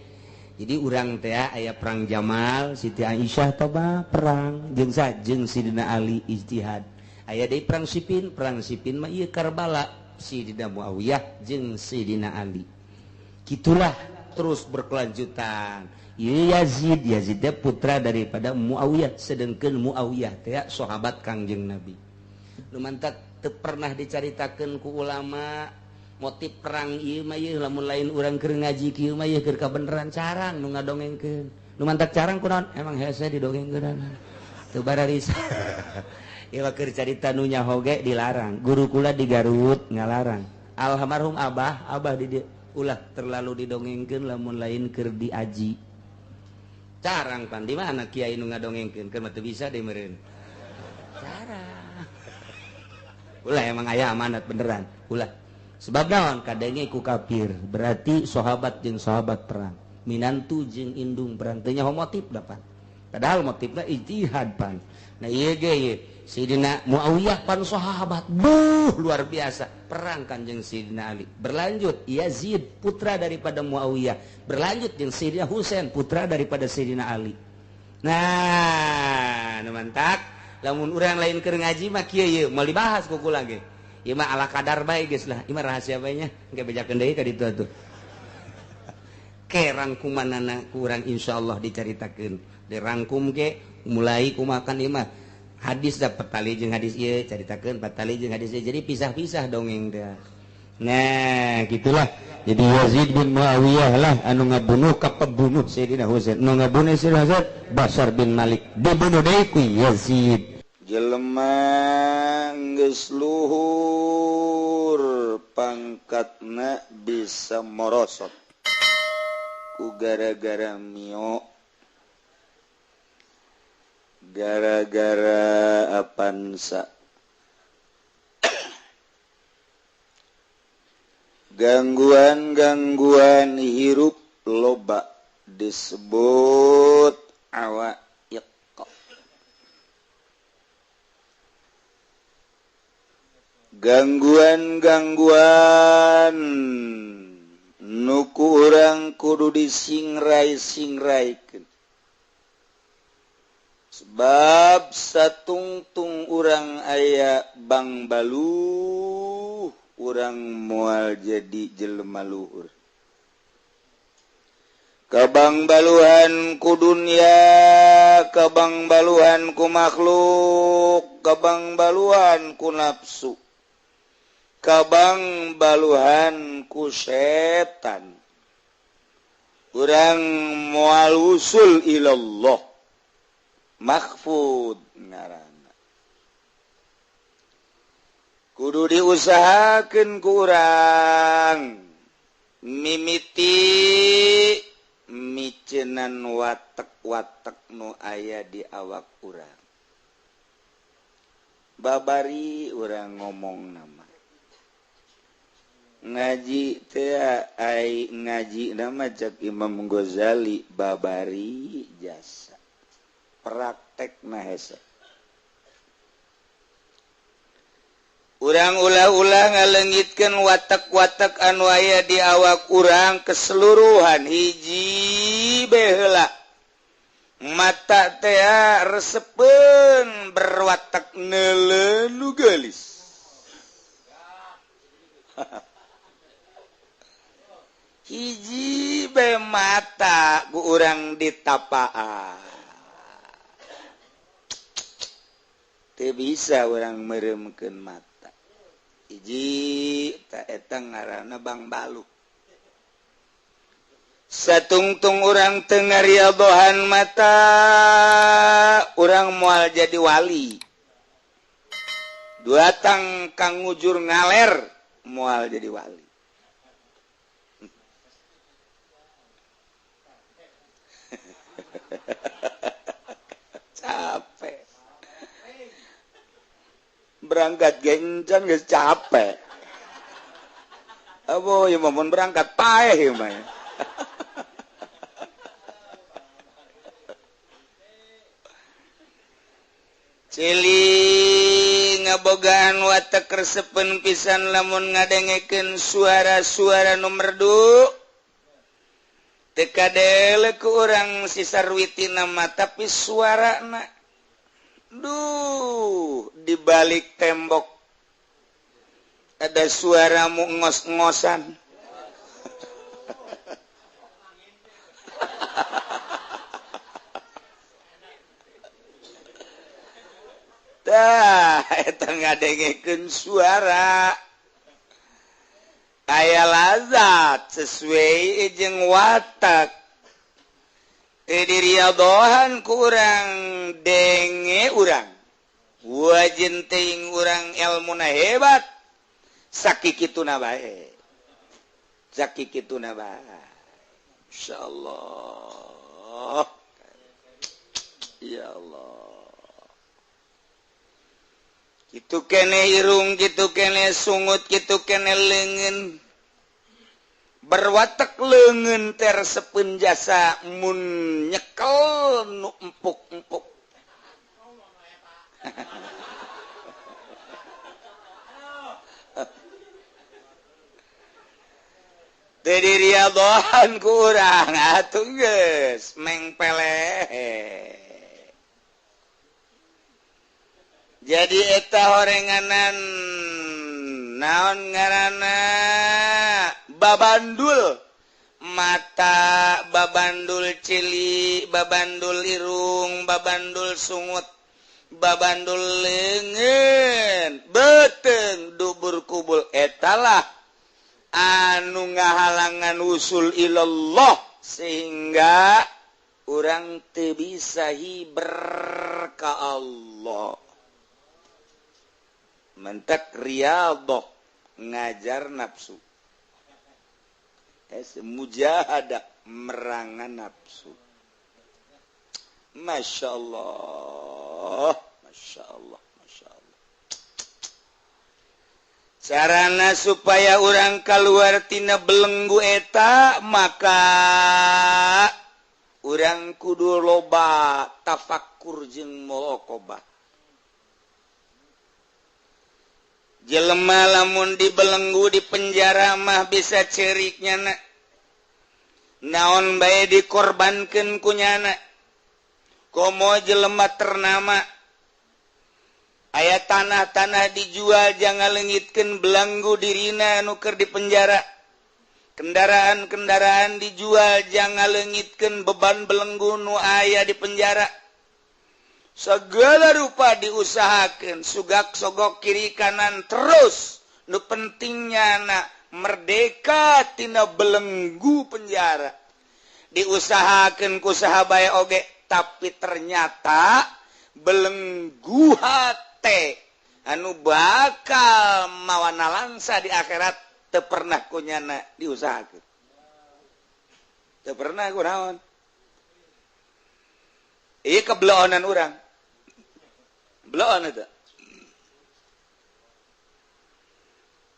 Jadi urang teh aya perang Jamal, Siti Aisyah toba perang jeung jeung Sayyidina Ali ijtihad. Aya deui perang Siffin, perang Siffin mah ieu Karbala, Sayyidina Muawiyah jeung Sayyidina Ali. Gitulah terus berkelanjutan. Yazid, Yazid teh putra daripada Muawiyah, sedangkan Muawiyah teh sahabat Kangjeng Nabi. Nu mantak teu pernah dicaritakeun ku ulama motif perang ieu mah ieu lamun lain urang keur ngaji kieu mah ieu keur kabeneran carang nu ngadongengkeun. Nu mantak carang kunaon? Emang hese didongengkeun. Teu bararis. Ieu keur carita nu nyaho ge dilarang. Guru kula di Garut ngalarang. Almarhum abah, abah di dieu ulah terlalu didongengkeun lamun lain keur diaji. Carang pan di mana kiai nu ngadongengkeun keur mah teu bisa deui meureun. Carang. Ulah emang aya amanat beneran, ulah. Sebab naon kadenge ku kafir, berarti sahabat jeung sahabat perang. Minantu jeung indung perang teu nyaho motif dapat. Padahal motifna ijtihad pan. Nah ieu ge ieu Sidina Muawiyah pan sahabat, buh luar biasa perang kanjeng Sidina Ali. Berlanjut Yazid putra daripada Muawiyah, berlanjut jeung Sidina Husain putra daripada Sidina Ali. Nah, nu mantak lamun urang lain keur ngaji mah kieu ieu moal dibahas ku kula ge. Ieu mah ala kadar bae geus lah, ieu mah rahasia bae nya, engke bejakeun deui ka ditu atuh. Ke rangkumanana ku urang insyaallah dicaritakeun. Dirangkum ge mulai kumakan ieu mah hadis dapat tali jeung hadis ieu caritakeun patali jeung hadis ieu jadi pisah-pisah dongeng teh. Nah, gitulah. Jadi Yazid bin Muawiyah lah anu ngabunuh ka pembunuh Sayyidina Husain. Nu ngabunuh Sayyidina Husain Basar bin Malik dibunuh deui ku Yazid. Jelema geus luhur pangkatna bisa morosot ku gara-gara mio, gara-gara apansa, gangguan-gangguan hirup loba disebut awaiq. Gangguan-gangguan nu ku urang kudu disingrai-singraikeun. Sebab satungtung urang aya bang baluh, urang moal jadi jelema luhur. Kabang baluhan ku dunia, kabang baluhan ku makhluk, kabang baluhan ku nafsu, kabang baluhan ku setan. Urang moal usul ilallah. Mahfud ngaranna kudu diusahakeun ku urang mimiti micenan watek-watek nu aya di awak urang. Babari urang ngomong nama ngaji teh ai ngaji nama cek Imam Ghazali babari jasa praktek hese. Urang ulah-ulah ngalengitkeun watak-watak anu aya di awak urang keseluruhan hiji bae heula. Mata teh resepeun berwatak neuleuh nu geulis. Hiji bae mata ku urang ditapaan. Teu bisa orang meremkeun mata. Hiji ta eta ngaranna Bang Baluk. Satungtung urang teu ngariadohan mata, urang moal jadi wali. Dua tang kang ngujur ngaler moal jadi wali. Capek. Berangkat gencan geus capek. Abo ieu mah mun berangkat paeh ieu mah. Cili ngabogaan watek resepeun pisan lamun ngadengekeun suara-suara nu merdu. Teu kadele ku urang si sarwitina mah tapi suarana duh di balik tembok ada suara mu ngos-ngosan. Tah eta ngadengekeun suara aya lazat sesuai jeung watak. Diriadohan ku urang denge urang wajin teuing urang ilmuna hebat sakikituna bae, sakikituna bae. Insyaallah ya Allah. Kitu kene irung, kitu kene sungut, kitu kene leungeun. Berwatek leungeun teh resepeun jasa mun nyekel nu empuk-empuk. Teu diriadohan ku urang atuh geus mengpeleh. Jadi eta horenganan naon ngaranna babandul mata, babandul cili, babandul irung, babandul sungut, babandul leungeun, beuteung dubur kubul etalah anu ngahalangan usul ilallah sehingga urang teu bisa hiber ka Allah. Mentek riyadhah ngajar nafsu. Mujahadah merangan nafsu. Masya Allah, Masya Allah, Masya Allah. Carana supaya urang keluar tina belenggu eta maka urang kudu loba tafakur jeung muraqabah. Jelema lamun dibelenggu di penjara mah bisa cerik nyana. Naon bae dikorbankeun ku nyana. Komo jelema ternama. Aya tanah-tanah dijual jangan leungitkeun belenggu dirina nu keur di penjara. Kendaraan-kendaraan dijual jangan leungitkeun beban belenggu nu aya di penjara. Segala rupa diusahakan, sugak sogok kiri kanan terus. Nu pentingnya anak merdeka tina belenggu penjara. Diusahakan ku saha bae oge, tapi ternyata belenggu hate anu bakal mawana langsa di akhirat teu pernah ku nyana diusahakeun. Teu pernah ku naon. Ieu kebeloonan urang. Beloon eta.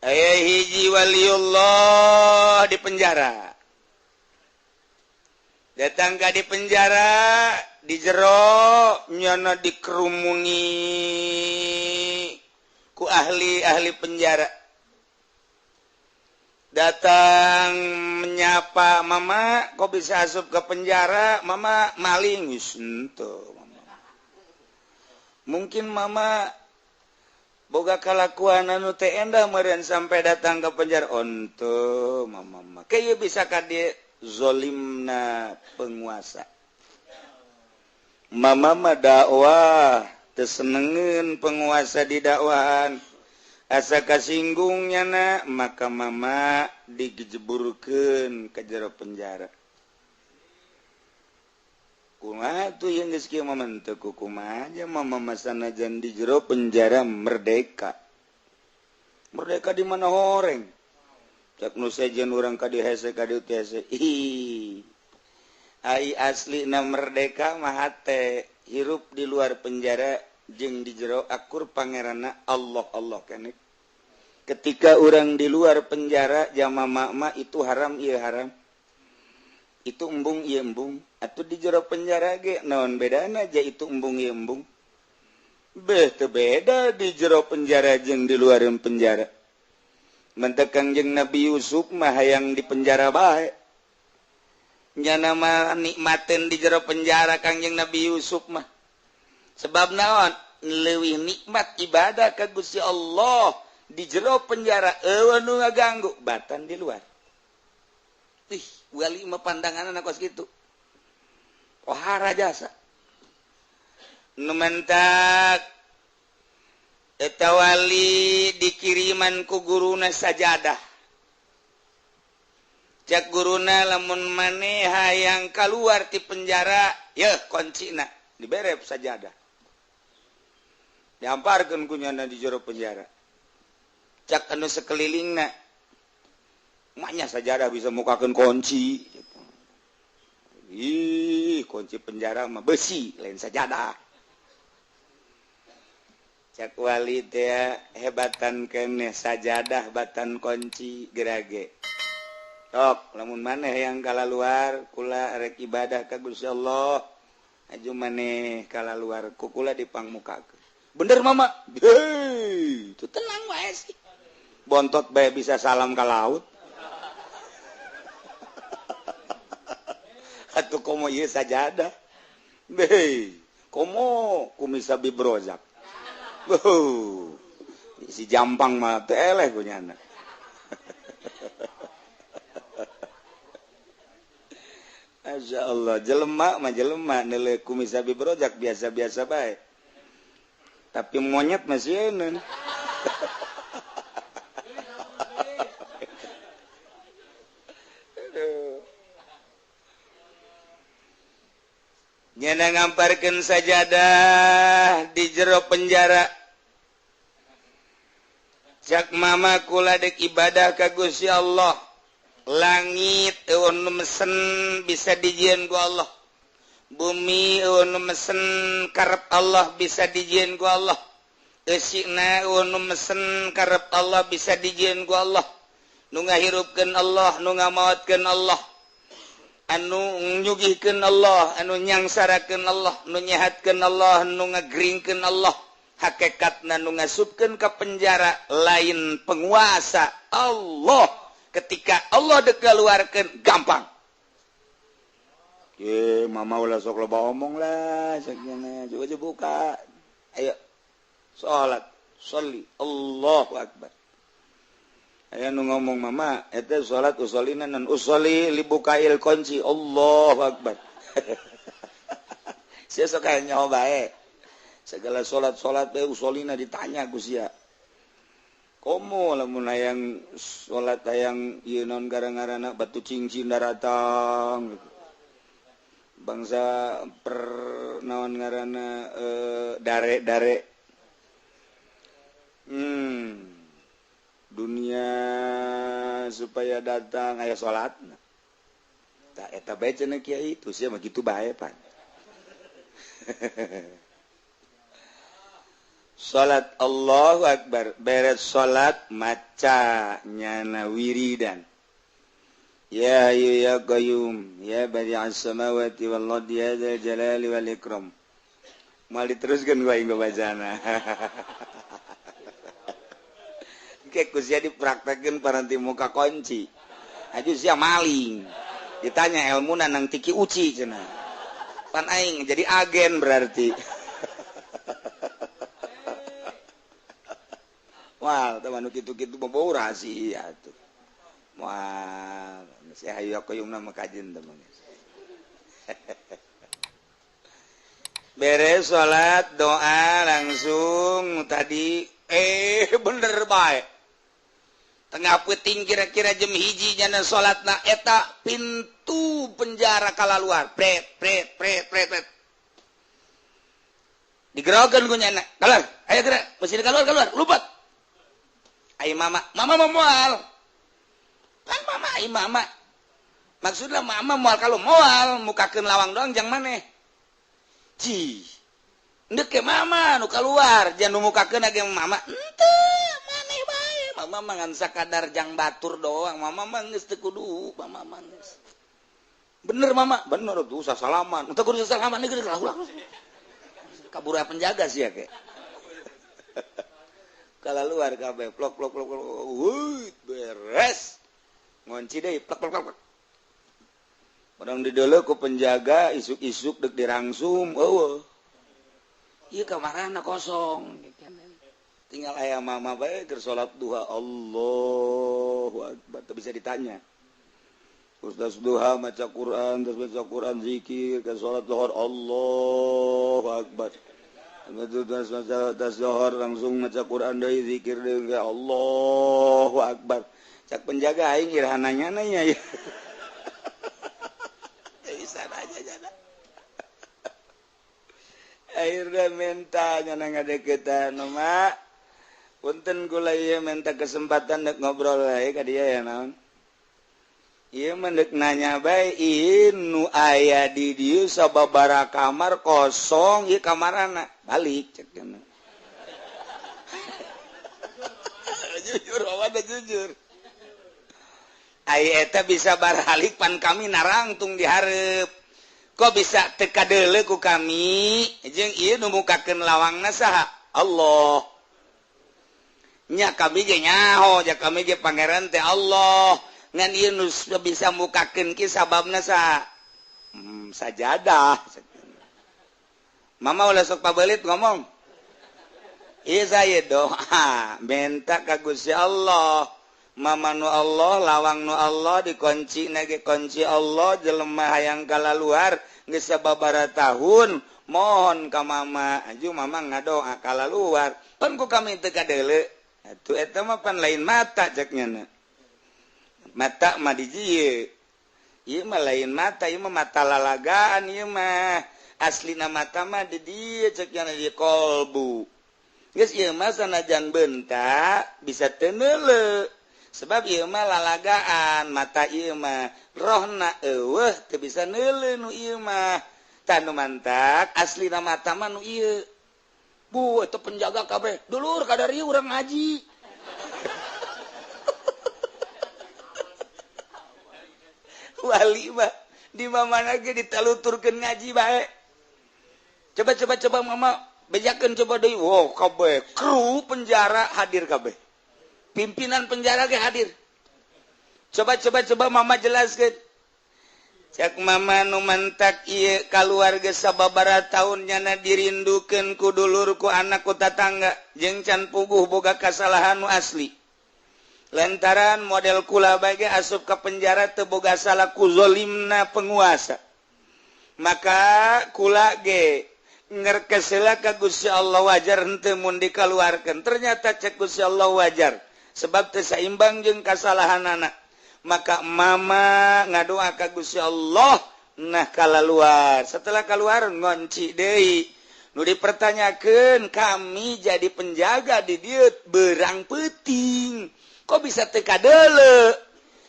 Aya hiji waliullah di penjara. Datang ka di penjara, di jero nyana dikerumuni ku ahli-ahli penjara. Datang menyapa, "Mama, kok bisa asup ke penjara?" "Mama maling." Geus henteu. Mungkin mama boga kalakuan anu teu endah meureun sampai datang ke penjara. Onto mama mah kieu bisa ka dieu zolimna penguasa. Mama mah dakwah teu senengeun penguasa di dakwahan. Asa kasinggung nyana maka mama digejeburkeun ka jero penjara. Kumaha tuh yang geus kieu mah teu kumaha aja mama masanajan di jero penjara merdeka. Merdeka di mana horeng? Cak nu sejen urang ka dieu hese ka dieu teh hese. Ih. Ai aslina merdeka mah hate hirup di luar penjara jeung di jero akur pangeranna Allah Allah keneh. Ketika urang di luar penjara jama mama itu haram ieu haram. Itu embung ieu embung. Atuh di jero penjara ge naon bedana aja itu embung ieu embung. Beh teu beda di jero penjara jeung di luar penjara. Mentek Kangjeng Nabi Yusuf mah hayang di penjara bae. Nyana mah nikmateun di jero penjara Kangjeng Nabi Yusuf mah. Sebab naon? Leuwih nikmat ibadah ka Gusti Allah di jero penjara eueuh nu ngaganggu batan di luar. Ih, wali mah pandanganna kos kitu. Ohara jasa. Nu mentak eta wali dikiriman ku guruna sajadah. Cak guruna lamun maneh hayang kaluar ti penjara, yeuh kuncina dibere sajadah. Diamparkeun ku nyana di jero penjara. Cak anu sekelilingna, maknya sajadah bisa mukakeun kunci. Ih, kunci penjara mah besi, lain sajadah. Cak wali teh hebatan keneh sajadah batan kunci gerage. Tok lamun maneh yang kala luar kula rek ibadah ka Gusti Allah. Aju maneh kala luar ku kula dipangmukakeun. Bener mama. Hei, itu tenang wae sih. Bontot bae bisa salam ka laut. Atuh komo ieu sajadah. Hei, komo kumisa bibrozak. Si jampang mah teu eleh ku nyana. Masya Allah, jelema mah jelema neuleuh kumisa bibrozak biasa-biasa bae. Tapi monyet masih eun. Nyana ngamparkeun sajadah di jero penjara. Cak mama kula dek ibadah ka Gusti Allah. Langit eueun nu mesen bisa dijieun ku Allah. Bumi eueun nu mesen karep Allah bisa dijieun ku Allah. Eusina eueun nu mesen karep Allah bisa dijieun ku Allah. Nu ngahirupkeun Allah, nu ngamaotkeun Allah. Anu nyugihkeun Allah, anu nyangsarakeun Allah, nu nyehatkeun Allah, nu ngageringkeun Allah. Hakikatna nu ngasupkeun ka penjara lain penguasa Allah. Ketika Allah dek keluarkeun gampang. Ye, mama ulah sok loba omong lah, sakjana coba buka. Ayo salat, sholli, Allahu akbar. Aya nu ngomong mama, eta salat usolina nan usolli libukail kunci, Allahu akbar. Sia sok aya nyaho bae. Segala salat-salat bae usolina ditanya ku sia. Komo lamun hayang salat hayang ieu naon gara-garana batu cincin daratang gitu. Bangsa per naon ngaranna dare-dare. Dunia supaya datang aya salatna. Tah eta bae cenah kiai itu sia mah kitu bae pan. Salat Allahu akbar, beres salat maca nyana wiridan. Ya hayyu ya qayyum ya badi'as samawati wal ardi ya dzal jalali wal ikram. Moal diteruskeun ku aing bacana. Ke ku sia dipraktekeun paranti muka kunci. Aju sia maling. Ditanya ilmuna nang tiki uci cenah. Pan aing jadi agen berarti. Wah, teman nu kitu-kitu bau rahasia tuh. Wah, saya hayu qayyumna mah kajen teman. Beres salat doa langsung tadi bener bae. Tengah peuting kira-kira jam 1 nyana salatna eta pintu penjara kalaluar. Pret pret pret pret pret. Digerokeun ku nyana. Keluar, ayo gerak, mesti keluar keluar, lupat. Ai mama, mama mau moal. Kan mama ai mama. Maksudna mama moal kalau moal mukakeun lawang doang jang maneh. Cih. Ndek ke mama nu keluar, jangan nu mukakeun age mama. Henteu, maneh bae. Mama mah ngan sakadar jang batur doang. Mama mah geus teu kudu, mama mah geus. Bener mama, bener tuh usah salaman. Teu kudu salaman geus ulah. Kabur penjaga sih ya ke. Kalau luar kabeh plok plok plok plok, wuih beres. Ngunci deui plok plok plok. Orang di dulu ku penjaga isuk-isuk dek dirangsum, eueuh. Ieu kamarana kosong. Tinggal aya mama bae keur salat duha, Allahu akbar, teu bisa ditanya. Terus duha maca Quran, terus maca Quran zikir, ke salat zuhur Allahu akbar. Terus maca zuhur langsung maca Quran deui zikir deui Allahu akbar. Cak penjaga aing iraha nanya ya. Bisa aja jana. Akhirnya minta nyana ngadeukeutan mak. Punten kula ieu minta kesempatan dek ngobrol wae ka dia ya naon. Ieu mah deuk nanya bae ieu nu aya di dieu sababaraha kamar kosong ieu kamarana balik cek cenah. Jujur, mama jujur. Ai eta bisa baralik pan kami narangtung dihareup. Kok bisa teu kadeuleu ku kami? Jeung ieu nu mukakeun lawangna saha? Allah. Nya kami ge nyaho, ja kami ge pangeran teh Allah. Ngan ieu nu bisa mukakeun ki sababna saha? Sajadah. Mama ulah sok pabelit ngomong. Iya saya doa minta ka Gusti Allah. Mama nu Allah, lawang nu Allah dikunci nage kunci Allah, jelema hayang kalaluar geus sababaraha tahun mohon ka mama, aju mama ngadoa kalaluar. Pan ku kami teu kadeuleu. Atuh eta mah pan lain mata cek nya. Mata mah di dieu. Ieu mah lain mata, ieu mah mata lalagaan ieu mah. Aslina mata mah di dieu cek nya di kolbu. Geus ieu mah sanajan bentak bisa teu neuleu. Sebab ieu mah lalagaan, mata ieu mah rohna eueuh teu bisa neuleu nu ieu mah. Tah nu mantak aslina mata mah nu ieu. Bu, eta penjaga kabeh. Dulur kadari urang ngaji. Wali mah di mana ge ditaluturkeun ngaji bae. Coba coba coba mama bejakeun coba deui. Wow, kabeh kru penjara hadir kabeh. Pimpinan penjara ge hadir. Coba coba coba mama jelaskeun. Cek mama nu mantak ieu kaluarga sababaraha taun nyana dirindukeun ku dulur ku anak ku tatangga jeung can puguh boga kasalahan nu asli. Lantaran model kula bae ge asup ka penjara teu boga salah ku zolimna penguasa. Maka kula ge ngerkesela ka Gusti Allah wajar henteu mun dikaluarkeun. Ternyata cek Gusti Allah wajar sebab teu saimbang jeung kasalahanana. Maka mama ngadoa ka Gusti Allah nah kalaluar. Setelah keluar ngonci deui. Nu dipertanyakeun kami jadi penjaga di dieu berang peuting. Kok bisa teu kadeuleu?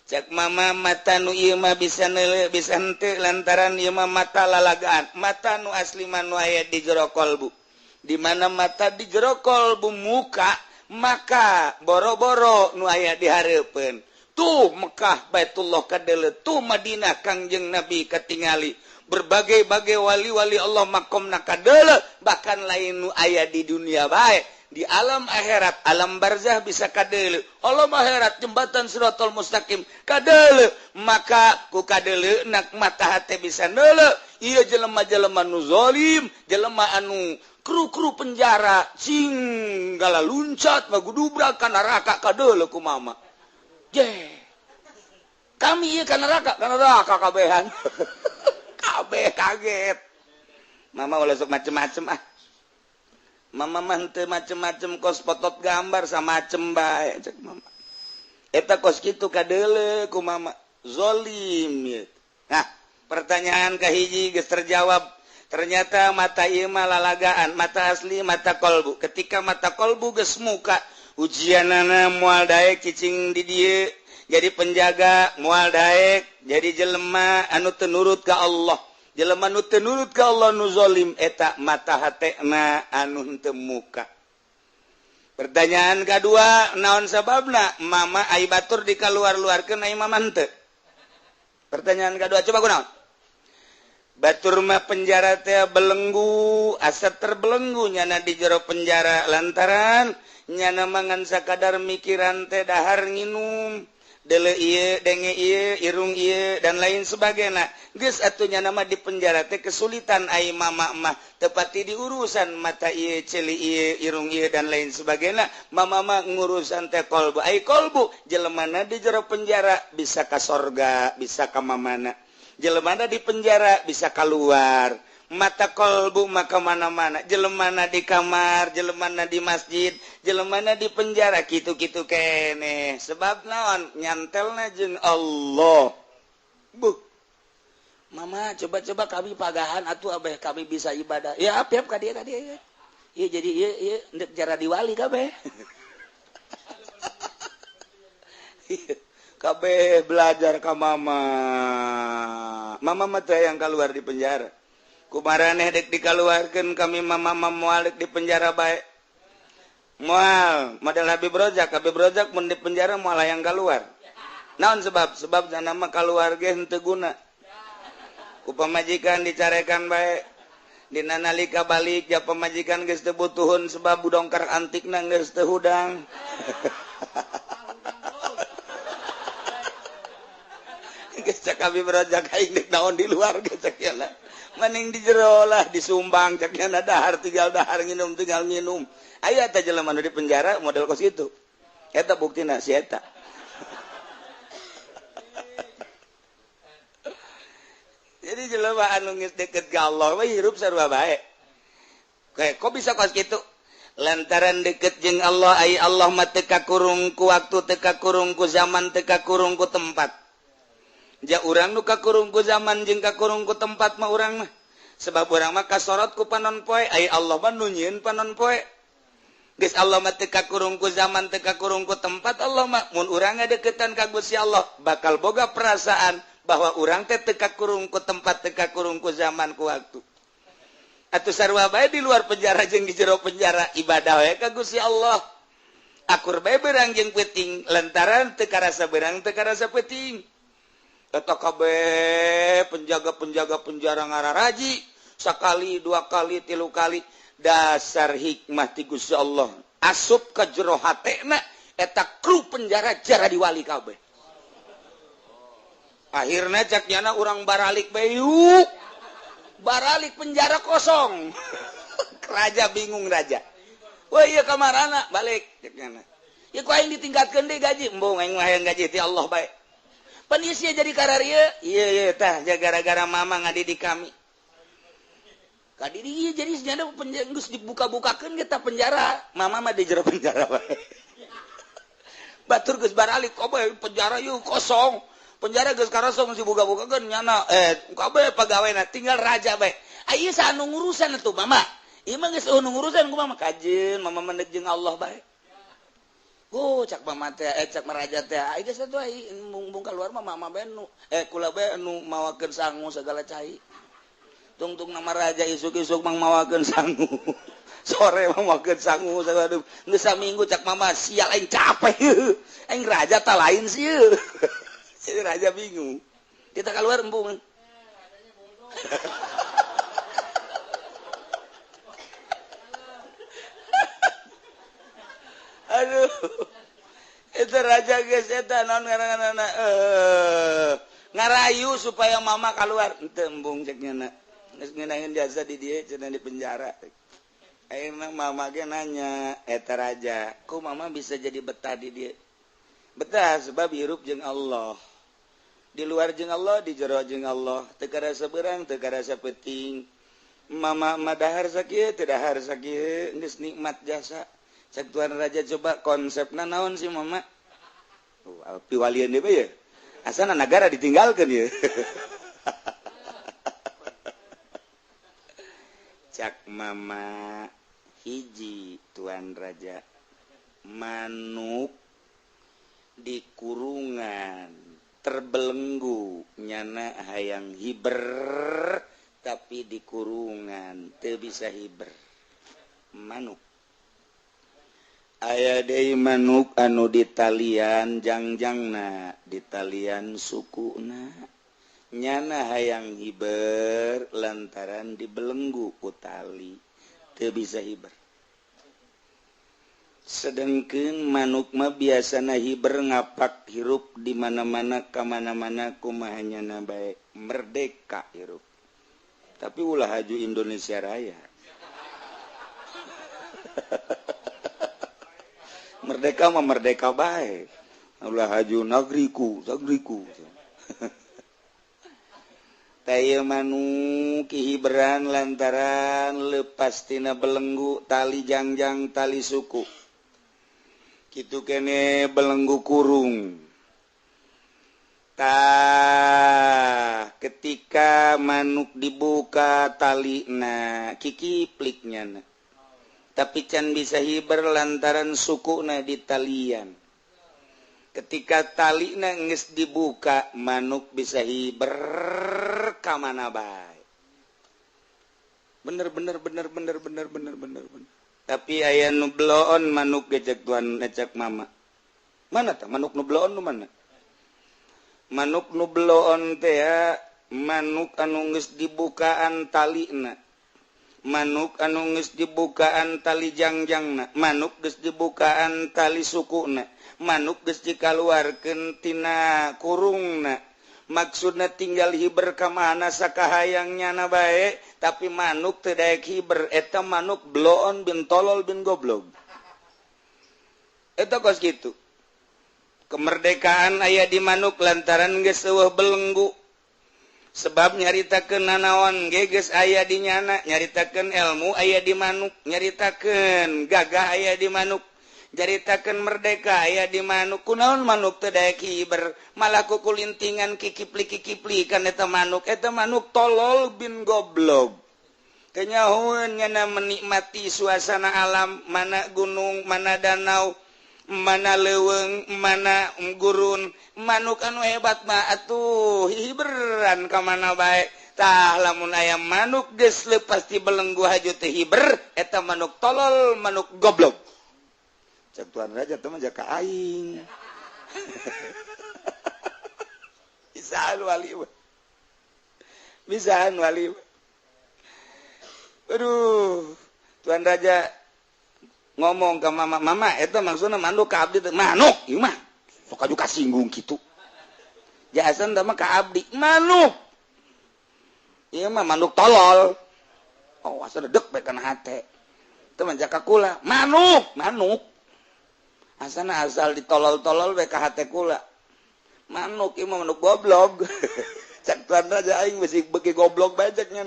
Cek mama mata nu ieu mah bisa neuleu bisa henteu lantaran ieu mah mata lalagaan. Mata nu asli mah nu aya di jero kolbu. Di mana mata di jero kolbu muka, maka boro-boro nu aya di hareupeun. Tuh Mekah Baitullah kadeuleu, tuh Madinah Kangjeng Nabi katingali. Berbagai-bagai wali-wali Allah makomna kadeuleu, bahkan lain nu aya di dunia bae. Di alam akhirat, alam barzah bisa kadeuleu. Alam akhirat jembatan Siratal Mustaqim kadeuleu. Maka ku kadeuleu nak mata hate bisa neuleu. Ieu jelema-jelema nu zalim, jelema anu kru-kru penjara cing gala luncat magudubrak ka neraka kadeuleu ku mama. Je. Kami ieu ka neraka kabehan. Kabeh kaget. Mama ulah sok macem-macem ah. Mama mah henteu macem-macem kos potot gambar samacem bae cek mama. Eta kos kitu kadeuleu ku mama zolim ieu. Nah, pertanyaan kahiji geus terjawab. Ternyata mata ieu mah lalagaan, mata asli mata kolbu. Ketika mata kolbu geus muka, ujianana moal daek cicing di dieu jadi penjaga, moal daek jadi jelema anu teu nurut ka Allah. Jelema nu teu nurut ka Allah nu zalim eta mata hatena anu henteu muka. Pertanyaan kedua, naon sababna mama ai batur dikaluar-luarkeun ai mama henteu? Pertanyaan kedua, coba kunaon? Batur mah penjara teh belenggu, asa terbelenggu nyana di jero penjara lantaran nyana mangan sakadar mikiran teh dahar nginum. Dele ieu, denge ieu, irung ieu dan lain sebagainya. Geus atuh nyana mah di penjara teh kesulitan ai mama mah tepati diurusan mata ieu, ceuli ieu, irung ieu dan lain sebagainya. Mama mah ngurusan teh kolbu. Ai kolbu jelemana di jero penjara bisa ka sorga, bisa ka mamana. Jelemana di penjara bisa keluar. Mata kolbu maka mana-mana, jelemana di kamar, jelemana di masjid, jelemana di penjara, kitu-kitu kene. Sebab naon nyantelna jeung Allah. Buh. Mama coba-coba kami pagahan atuh abeh kami bisa ibadah. Ya apiap ka dieu ka dieu. Ieu jadi ieu ieu ndek jara diwali kabeh. Kabeh belajar ka mama. Mama mah teh yang keluar di penjara. Kumaraneh dek dikaluarkeun kami mama moal dek di penjara bae. Moal model Habib Rozak, Habib Rozak mun di penjara moal hayang keluar. Naon sebab? Sebab jana mah kaluar ge henteu guna. Ku pamajikan dicarekan bae. Dina nalika balik ja pamajikan geus teu butuhun sebab budongkar antikna geus teu hudang. Geus cak Habib Rozak aing deuk naon di luar geus cak nya. Mending di jero lah disumbang cak nya dahar tinggal dahar nginum tinggal nginum. Aya teh jelema nu di penjara model kos kitu. Eta buktina si eta. Jadi jelema anu geus deket ka Allah we hirup sarua bae. Kayak kok bisa kos kitu? Lantaran deket jeung Allah, ai Allah mah teu kakurung ku waktu, teu kakurung ku zaman, teu kakurung ku tempat. Ja urang nu kakurung ku zaman jeung kakurung ku tempat mah urang mah. Sebab urang mah kasorot ku panon poe, ai Allah mah nu nyieun panon poe. Geus Allah mah teu kakurung ku zaman, teu kakurung ku tempat, Allah mah mun urang ngadeukeutan ka Gusti Allah bakal boga perasaan bahwa urang teh teu kakurung ku tempat, teu kakurung ku zaman, ku waktu. Atuh sarua bae di luar penjara jeung di jero penjara ibadah we ka Gusti Allah. Akur bae beurang jeung peuting lantaran teu karasa beurang teu karasa peuting. Eta kabeh penjaga-penjaga penjara ngararaji sakali, dua kali, tilu kali. Dasar hikmah ti Gusti Allah asup ka jero hatena eta kru penjara jara diwali kabeh. Akhirnya cak nyana urang baralik bae yuk. Baralik penjara kosong. Raja bingung raja. Wah iya kamarana balik cak nyana. Ya ku aing ditingkatkeun deui gaji, embung aing mah hayang gaji ti Allah bae. Pan ieu sia jadi kararieu. Ieu ieu tah gara-gara mama ngadidik kami. Kadidik ieu jadi senyana penjara geus dibuka-bukakeun ge tah penjara. Mama mah di jero penjara bae. Batur geus baralik kabeh penjara yeuh kosong. Penjara geus karosong dibuka-bukakeun nyana kabeh pegawena tinggal raja bae. Ieu saha nu ngurusan atuh mama? Ieu mah geus nu ngurusan ku mama kajeun mama mendek jeung Allah bae. Oh cak mama teh cak maraja teh ai geus atuh ai embung keluar mah mama bae nu kula bae nu mawakeun sangu segala cai. Tungtung nama raja isuk-isuk mang mawakeun sangu. Sore mang mawakeun sangu segala geus saminggu cak mama sial aing capek. Aing raja ta lain sieun. Jadi raja bingung. Kita keluar embung. Aduh. Itu raja geus eta naon ngaranna ngarayu supaya mama keluar. Henteu embung cek nya. Geus ngeunaheun jasa di dieu cenah di penjara. Ayeuna mama ge nanya eta raja, "Ku mama bisa jadi betah di dieu?" Betah sebab hirup jeung Allah. Di luar jeung Allah, di jero jeung Allah. Teu karasa beurang, teu karasa peuting. Mama mah dahar sakieu, teu dahar sakieu, geus nikmat jasa. Cek tuan raja coba konsepna naon sih mama? Oh, piwalian deui ya. Asana nagara ditinggalkeun ye. Cak mama hiji tuan raja manuk di kurungan terbelenggu nyana hayang hiber tapi di kurungan teu bisa hiber manuk. Aya deui manuk anu ditalian jangjangna ditalian sukuna nyana hayang hiber lantaran dibelenggu ku tali teu bisa hiber. Sedengkeun manuk mah biasana hiber ngapak hirup di mana-mana ka mana-mana kumaha nyana bae merdeka hirup. Tapi ulah haju Indonesia Raya. Merdeka mah merdeka bae. Ulah haju nagriku, nagriku. Taya manuk hiberan lantaran lepas tina belenggu tali jangjang tali suku. Kitu kene belenggu kurung. Tah ketika manuk dibuka talina kikipliknya na. Tapi can bisa hiber lantaran sukuna di talian. Ketika talina geus dibuka manuk bisa hiber ka mana bae. Bener bener bener bener bener bener bener bener. Tapi aya nu bloon manuk gejek tuan ecek mama. Mana tah manuk nu bloon nu mana? Manuk nu bloon teh manuk anu geus dibukaan talina. Manuk anu geus dibukaan tali jangjangna, manuk geus dibukaan tali sukuna, manuk geus dikaluarkeun tina kurungna. Maksudna tinggal hiber ka mana sakahayang nyana bae, tapi manuk teu daek hiber, eta manuk bloon bin tolol bin goblog. Eta kos kitu. Kemerdekaan aya di manuk lantaran geus eueuh belenggu. Sebab nyaritakeun nanaon ge geus aya di nyana, nyaritakeun ilmu aya di manuk, nyaritakeun gagah aya di manuk, nyaritakeun merdeka aya di manuk. Kunaon manuk teu daek hiber, malah kukulintingan kikipli-kikipli kan eta manuk tolol bin goblog. Kenyahoeun nyana menikmati suasana alam, mana gunung, mana danau, mana leuweung, mana gurun. Manuk anu hebat mah atuh hiberan ka mana bae. Tah lamun aya manuk geus leupas ti belenggu haju teu hiber, eta manuk tolol, manuk goblok. Cek tuan raja teh mah jaka aing. Bisaan wali. Bisaan wali. Aduh, tuan raja ngomong ke mama, mama eta maksudna manuk ka abdi teh manuk ieu mah sok aju kasinggung kitu. Jahasan teh mah ka abdi manuk. Ieu mah manuk tolol. Oh, asa dedek bae kana hate. Teu mah jaka kula, manuk, manuk. Asana asal ditolol-tolol bae ka hate kula. Manuk ieu mah manuk goblok. Cak tuan raja aing beusi beuki goblok bae cek nya.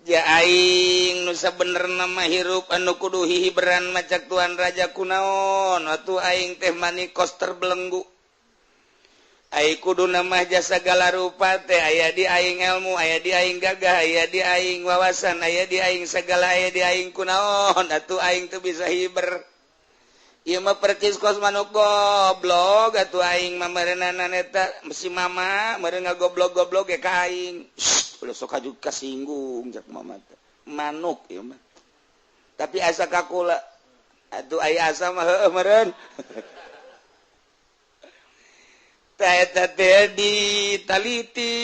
Ja aing nu sabenerna mah hirup anu kudu hihiberan macak tuan raja kunaon atuh aing teh mani kos terbelenggu. Ai kuduna mah jasa segala rupa teh aya di aing ilmu, aya di aing gagah, aya di aing wawasan, aya di aing segala, aya di aing kunaon atuh aing teu bisa hiber. Ieu mah percis kos manuk goblok atuh aing mah meureunana eta si mama meureun ngagoblok-goblok ge ka aing. Ulah sok aju kasinggung cak mama teh. Manuk ieu mah. Tapi asa ka kula atuh aya asa mah heueuh meureun. Tah eta teh ditaliti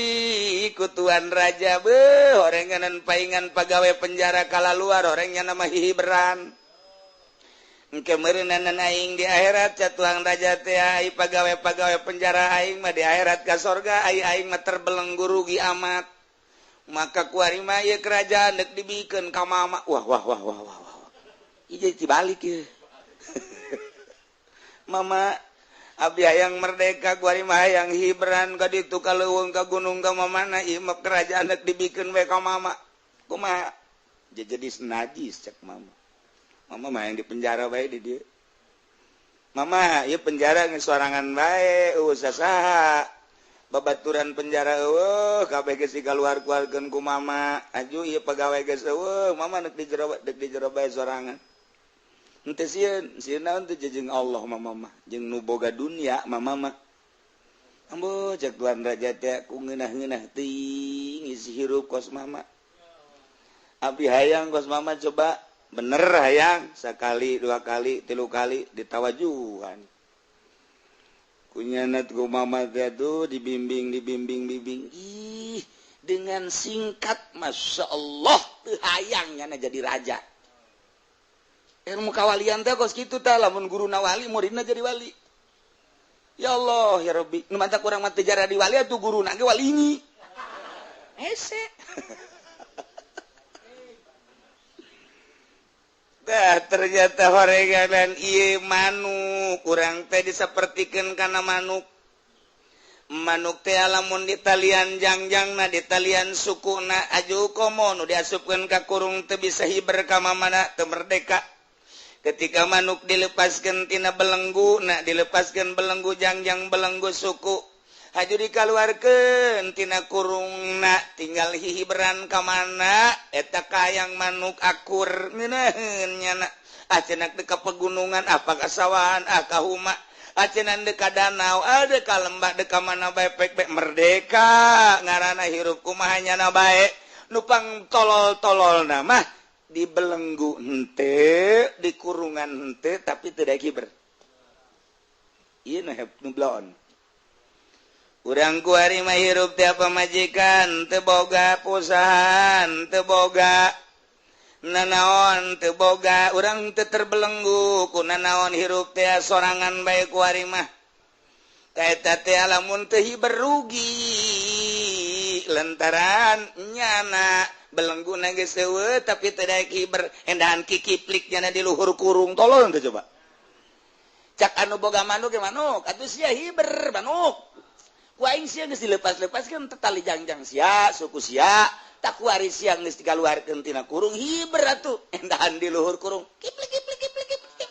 ku tuan raja beuh horenganan paingan pagawe penjara kalaluar horengnya nama hihiberan. Engke meureunana aing di akhirat ca tuan raja teh ai pagawe-pagawe penjara aing mah di akhirat ka sorga ai aing mah terbelenggu rugi amat. Maka kuari mah ieu kerajaan deuk dibikeun ka mama. Wah wah wah wah wah. Ieu dibalik ieu. Mama abdi hayang merdeka kuari mah hayang hiberan ka ditu ka leuweung ka gunung ka mamana ieu mah kerajaan deuk dibikeun we ka mama. Kumaha? Jadi najis cek mama. Mama mah yang di penjara bae di dieu. Mama ieu penjara geus sorangan bae eueuh sasaha. Babaturan penjara eueuh kabeh geus dikaluar-keluarkeun ku mama. Aju ieu pagawe geus eueuh, mama deuk di jero deuk di jero bae sorangan. Henteu sieun, sieun naon teh jeung Allah mama mah, jeung nu boga dunia mama mah. Ambo cek tuan raja teh ku ngeunah-ngeunah teuing isi hirup kos mama. Abdi hayang kos mama coba bener hayang sekali dua kali tilu kali ditawajuhan kunyanat ku mama teh tuh dibimbing dibimbing bimbing ih dengan singkat masya Allah teu hayang nyana jadi raja. Ilmu kawalian teh kos kitu tah lamun guruna wali muridna jadi wali. Ya Allah ya Rabbi nu manta kurang mah teu jadi wali atuh guruna ge wali ni hese. Dah ternyata horeganan ieu manuk urang teh disapertikeun kana manuk. Manuk teh lamun ditalian jangjangna ditalian sukuna aju komo nu diasupkeun ka kurung teu bisa hiber ka mamana teu merdeka. Ketika manuk dilepaskeun tina belenggu na dilepaskeun belenggu jangjang belenggu suku haju dikaluarkeun tina kurungna tinggal hihiberan ka mana eta kayang manuk akur ngeunaheun nyana ah cenah deuk ka pegunungan ah ka sawahan ah ka huma ah cenah deuk ka danau ah deuk ka lembah deuk ka mana bae pek pek merdeka ngaranna hirup kumaha nyana bae nu pang tolol-tololna mah Dibelenggu henteu, di kurungan henteu, tapi tidak kiber. Ieu nu nu bloon. Urang kuari mah hirup teh pamajikan, teu boga perusahaan, teu boga nanaon, teu boga, urang teu terbelenggu ku nanaon, hirup teh sorangan bae kuari mah. Eta teh lamun teu hiber rugi lantaran nyana belenggu na geus eueuh tapi teu daek hiber, endahan kikiplik nyana di luhur kurung, tolong teh coba. Cak anu boga manuk ge manuk, atuh sia hiber manuk. Ku aing sia geus dilepas-lepaskeun teh tali jangjang sia, suku sia, tak kuari sia geus dikaluarkeun tina kurung hiber atuh, endahan di luhur kurung. Kiplik kiplik kiplik kiplik.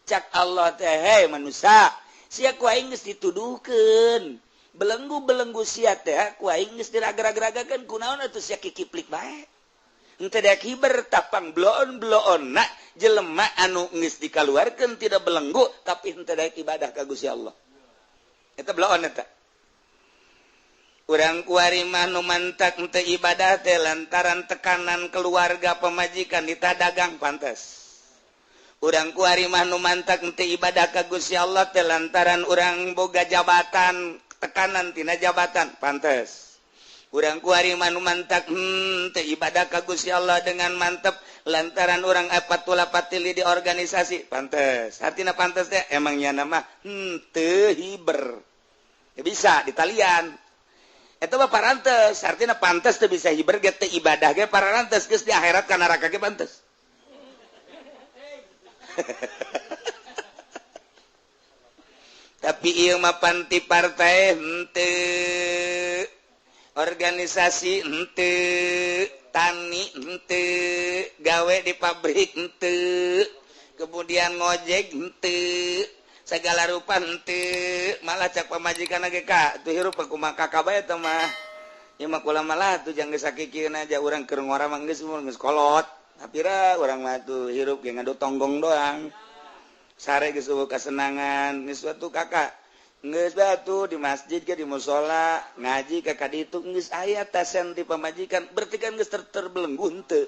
Cak Allah teh, hei manusia, sia ku aing geus dituduhkeun. Belenggu-belenggu sia teh ku aing geus diraga-ragakeun, kunaon atuh sia kikiplik bae. Henteu daek hiber tapang bloon-bloonna jelema anu geus dikaluarkeun tidak belenggu tapi henteu daek ibadah ka Gusti Allah. Eta bloon eta. Urang kuari mah nu mantak henteu ibadah teh lantaran tekanan keluarga pemajikan ditadagang pantes. Urang kuari mah nu mantak henteu ibadah ka Gusti Allah teh lantaran urang boga jabatan, tekanan tina jabatan pantes. Urang kuari mah nu mantak henteu ibadah ka Gusti Allah dengan mantep lantaran urang apatula patili di organisasi pantes. Artina pantes teh emang nyana mah henteu hiber. Ya bisa ditalian. Eta mah parantes, artina pantes teu bisa hiber ge teu ibadah ge parantes geus di akhirat ka neraka ge pantes. Tapi ieu mah panti partai henteu, organisasi henteu, tani henteu, gawe di pabrik henteu, kemudian ngojek henteu, segala rupa henteu, malah cak pamajikan ge ka tuh hirup kumaha kakak bae teh mah. Ieu mah kula malah tuh jang geus sakikieun aja urang keur ngora mah geus geus kolot. Apira urang mah tuh hirup ge ngadu tonggong doang. Sare geus eueuh kasenangan, geus atuh kakak. Geus batu di masjid ke di musola, ngaji ka kaditu geus aya tasen di pamajikan, berarti kan geus terbelenggu henteu.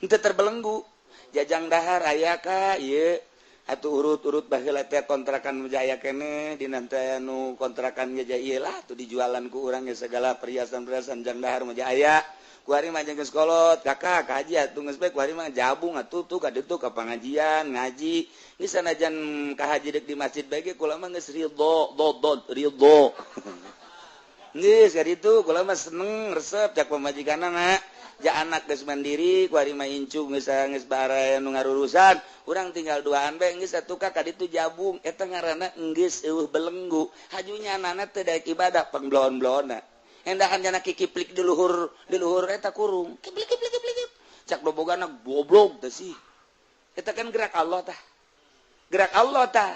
Henteu terbelenggu. Jajang dahar aya ka ieu atuh urut-urut baheula teh kontrakan jaya keneh dina teh anu kontrakan ge ieu lah tuh dijualan ku urang ge segala perhiasan-perhiasan jang dahar mah aya. Kuari mah geus kolot, kakak kaji atuh geus bae kuari mah jabung atuh tuh ka ditu ka pangajian, ngaji. Geus sanajan ka haji deuk di masjid bae ge kula mah geus ridho, dodod ridho. Geus ka ditu kula mah seneng resep cak pamajikanna na. Ja anak geus mandiri, kuari mah incu geus geus baraya nu ngarurusan, urang tinggal duaan bae geus atuh ka ditu jabung. Eta ngaranna geus eueuh belenggu. Hajunya anana teu daek ibadah pangbloon-bloonna. Endahan jana kikiplik di luhur eta kurung. Kiplik kiplik kiplik. Cak dobogana goblok teh sih. Eta kan gerak Allah tah. Gerak Allah tah.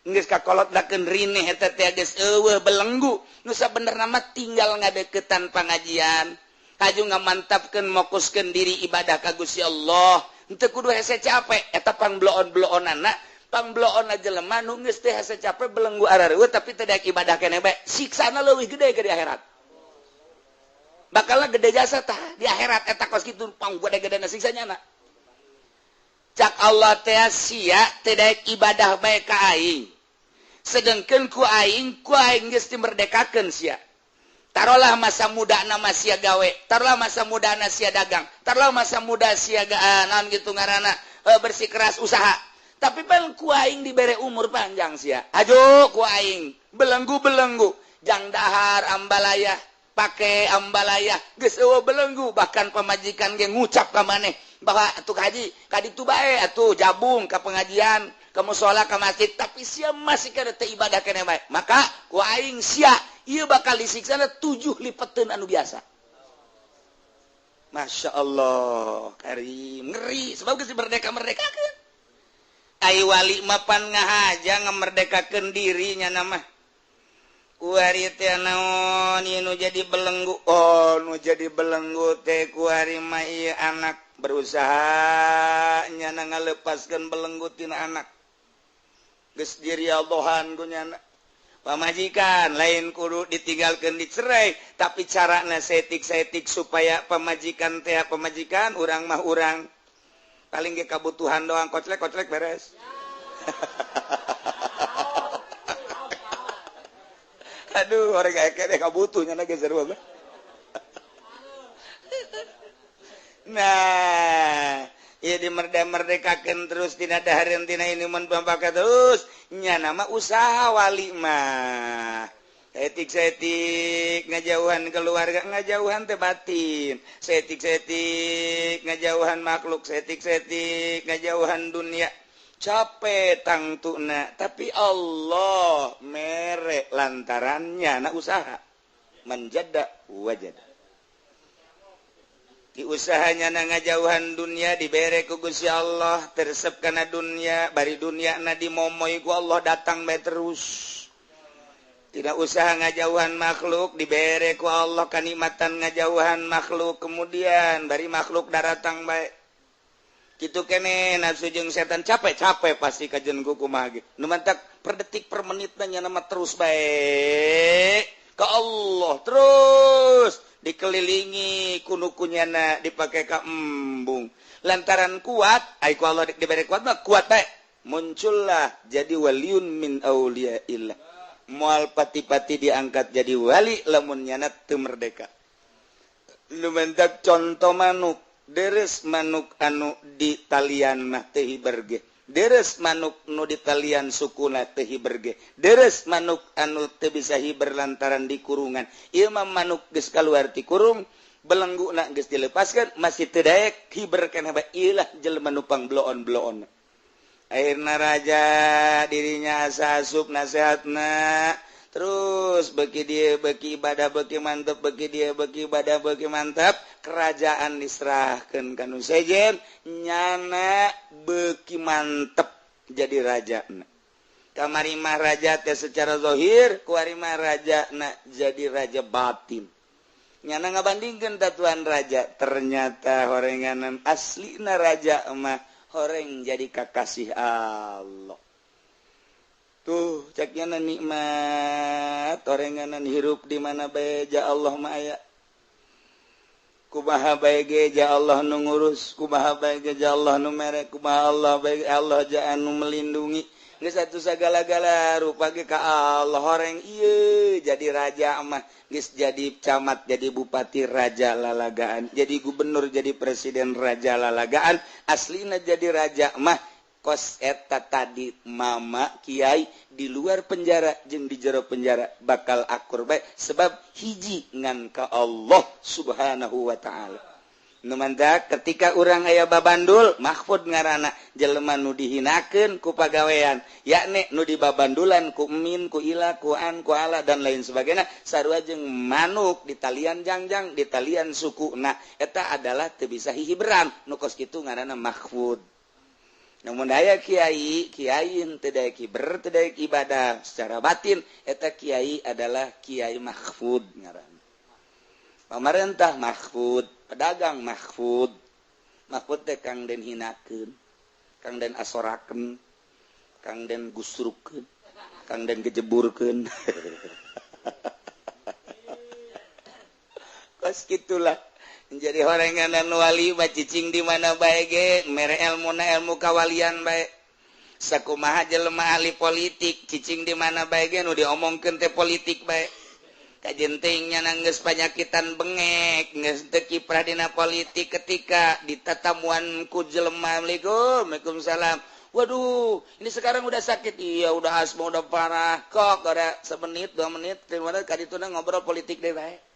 Geus kakolot dakeun rineh eta teh geus eueuh belenggu. Nu sabenerna mah tinggal ngadeukeutan pangajian. Haju ngamantapkeun mokuskeun diri ibadah ka Gusti Allah. Henteu kudu hese capek eta pangbloon-bloonana. Pangbloon jelema nu geus teh hese capek belenggu arareueuh tapi teu daek ibadah keneh bae. Siksana leuwih gede ke di akhirat. Bakallah gede jasa tah di akhirat eta kos kitu pang gede-gedena siksanya na. Cak Allah teh sia teu daek ibadah bae ka aing. Sedengkeun ku aing geus dimerdekakeun sia. Tarolah masa muda na sia gawe, tarolah masa muda na sia dagang, tarolah masa muda sia naon gitu ngaranna bersikeras usaha. Tapi pan ku aing dibere umur panjang sia. Ajo ku aing belenggu-belenggu jang dahar ambalaya pake ambalaya geus eueuh belenggu, bahkan pamajikan ge ngucap ka maneh bahwa atuh haji ka ditu bae atuh jabung ka pengajian ka musala ka masjid, tapi sia masih kana teu ibadah keneh bae. Maka ku aing sia ieu bakal disiksana 7 lipeteun anu biasa. Masya Allah karim, ngeri sebab geus merdeka-merdekakeun. Ai wali mah pan ngahaja ngamerdekakeun dirinya nama. Kuari teh naon ieu nu jadi belenggu? Oh, nu jadi belenggu teh kuari mah ieu anak berusaha nyana ngalepaskeun belenggu tina anak. Geus dirialdohan ku nyana. Pamajikan lain kudu ditinggalkan dicerai, tapi carana setik-setik supaya pamajikan teh pamajikan urang mah urang. Paling ge kabutuhan doang koclek-koclek beres. Aduh, orang kayak kene kabutuhnya lagi seru banget. Nah, ya dimerdeka-merdekakan terus tina dahareun tina inuman pampaka terus nya nama usaha wali mah. Setik-setik ngajauhan keluarga, ngajauhan teh batin. Setik-setik ngajauhan makhluk, setik-setik ngajauhan dunia. Capek tangtuna, tapi Allah mere lantarannya na usaha. Manjada wajada. Di usahanya na ngajauhan dunia dibere ku Gusti Allah, teresep kana dunia, bari dunia na dimomoy ku Allah datang bae terus. Tidak usaha ngajauhan makhluk dibere ku Allah kanikmatan ngajauhan makhluk, kemudian bari makhluk daratang bae. Kitu kene nafsu jeung setan capek-capek pasti kajen ku kumaha ge. Nu mantak per detik per menitna nya mah terus bae ka Allah terus. Dikelilingi kunukunyana dipakai ka embung lantaran kuat ai ku Allah diberi kuat mah kuat bae muncullah jadi waliun min auliyaillah moal pati-pati diangkat jadi wali lamun nyana teu merdeka. Lumentak contoh manuk deres manuk anu di talian mah teu hiberge, deres manuk nu di talian sukuna teu hiberge, deres manuk anu teu bisa hiber lantaran di kurungan. Ieu mah manuk geus kaluar ti kurung, belengguna geus dilepaskeun masih teu daek hiber keneh bae. Ieu lah jelema nu pangbloon-bloon. Akhirna raja dirinya asa asup nasehatna terus beki dia beki ibadah beki mantap, beki dia beki ibadah beki mantap, kerajaan diserahkan ka nu sejen nyana beki mantep jadi raja. Kamari mah raja teh secara zahir, kuari mah raja na jadi raja batin. Nyana ngabandingkeun tatuan raja, ternyata horenganan aslina raja mah horeng jadi kakasih Allah. Tuh ceknya nikmat orenganan hirup di mana bae ja Allah mah aya. Kumaha bae ge ja Allah nu ngurus, kumaha bae ge ja Allah nu mere, kumaha Allah bae Allah ja anu melindungi. Geus atuh sagala-gala rupa ge ka Allah horeng ieu jadi raja mah, geus jadi camat, jadi bupati raja lalagaan, jadi gubernur, jadi presiden raja lalagaan, aslina jadi raja mah kos eta tadi mama kiai di luar penjara jeung di jero penjara bakal akur bae sebab hiji ngan ka Allah Subhanahu wa taala. Nu mantak ketika urang aya babandul mahfud ngaranna jelema nu dihinakeun ku pagawean yakni nu dibabandulan ku min ku ila ku an ku ala dan lain sebagainya sarua jeung manuk di talian jangjang di talian sukuna eta adalah teu bisa hihiberan nu kos kitu ngaranna mahfud. Namun daya kiai, kiai teu daya kiber, teu daya ibadah secara batin eta kiai adalah kiai mahfud ngaranna. Pamarentah mahfud, pedagang mahfud. Mahfud teh kang den hinakeun, kang den asorakeun, kang den gusrukeun, kang den gejeburkeun. Kos kitulah. Jadi horengan dan wali bacicing di mana bae ge mere elmuna ilmu kawalian bae. Sakumaha jelema ahli politik cicing di mana bae ge nu diomongkeun teh politik bae. Kajenting nya geus panyakitan bengek geus teu kiprah dina politik ketika ditatamuan ku jelema assalamualaikum waalaikumsalam. Waduh, ini sekarang udah sakit. Iya, udah asma udah parah. Kok ada semenit, 2 menit, 3 menit kadituna ngobrol politik deh bae.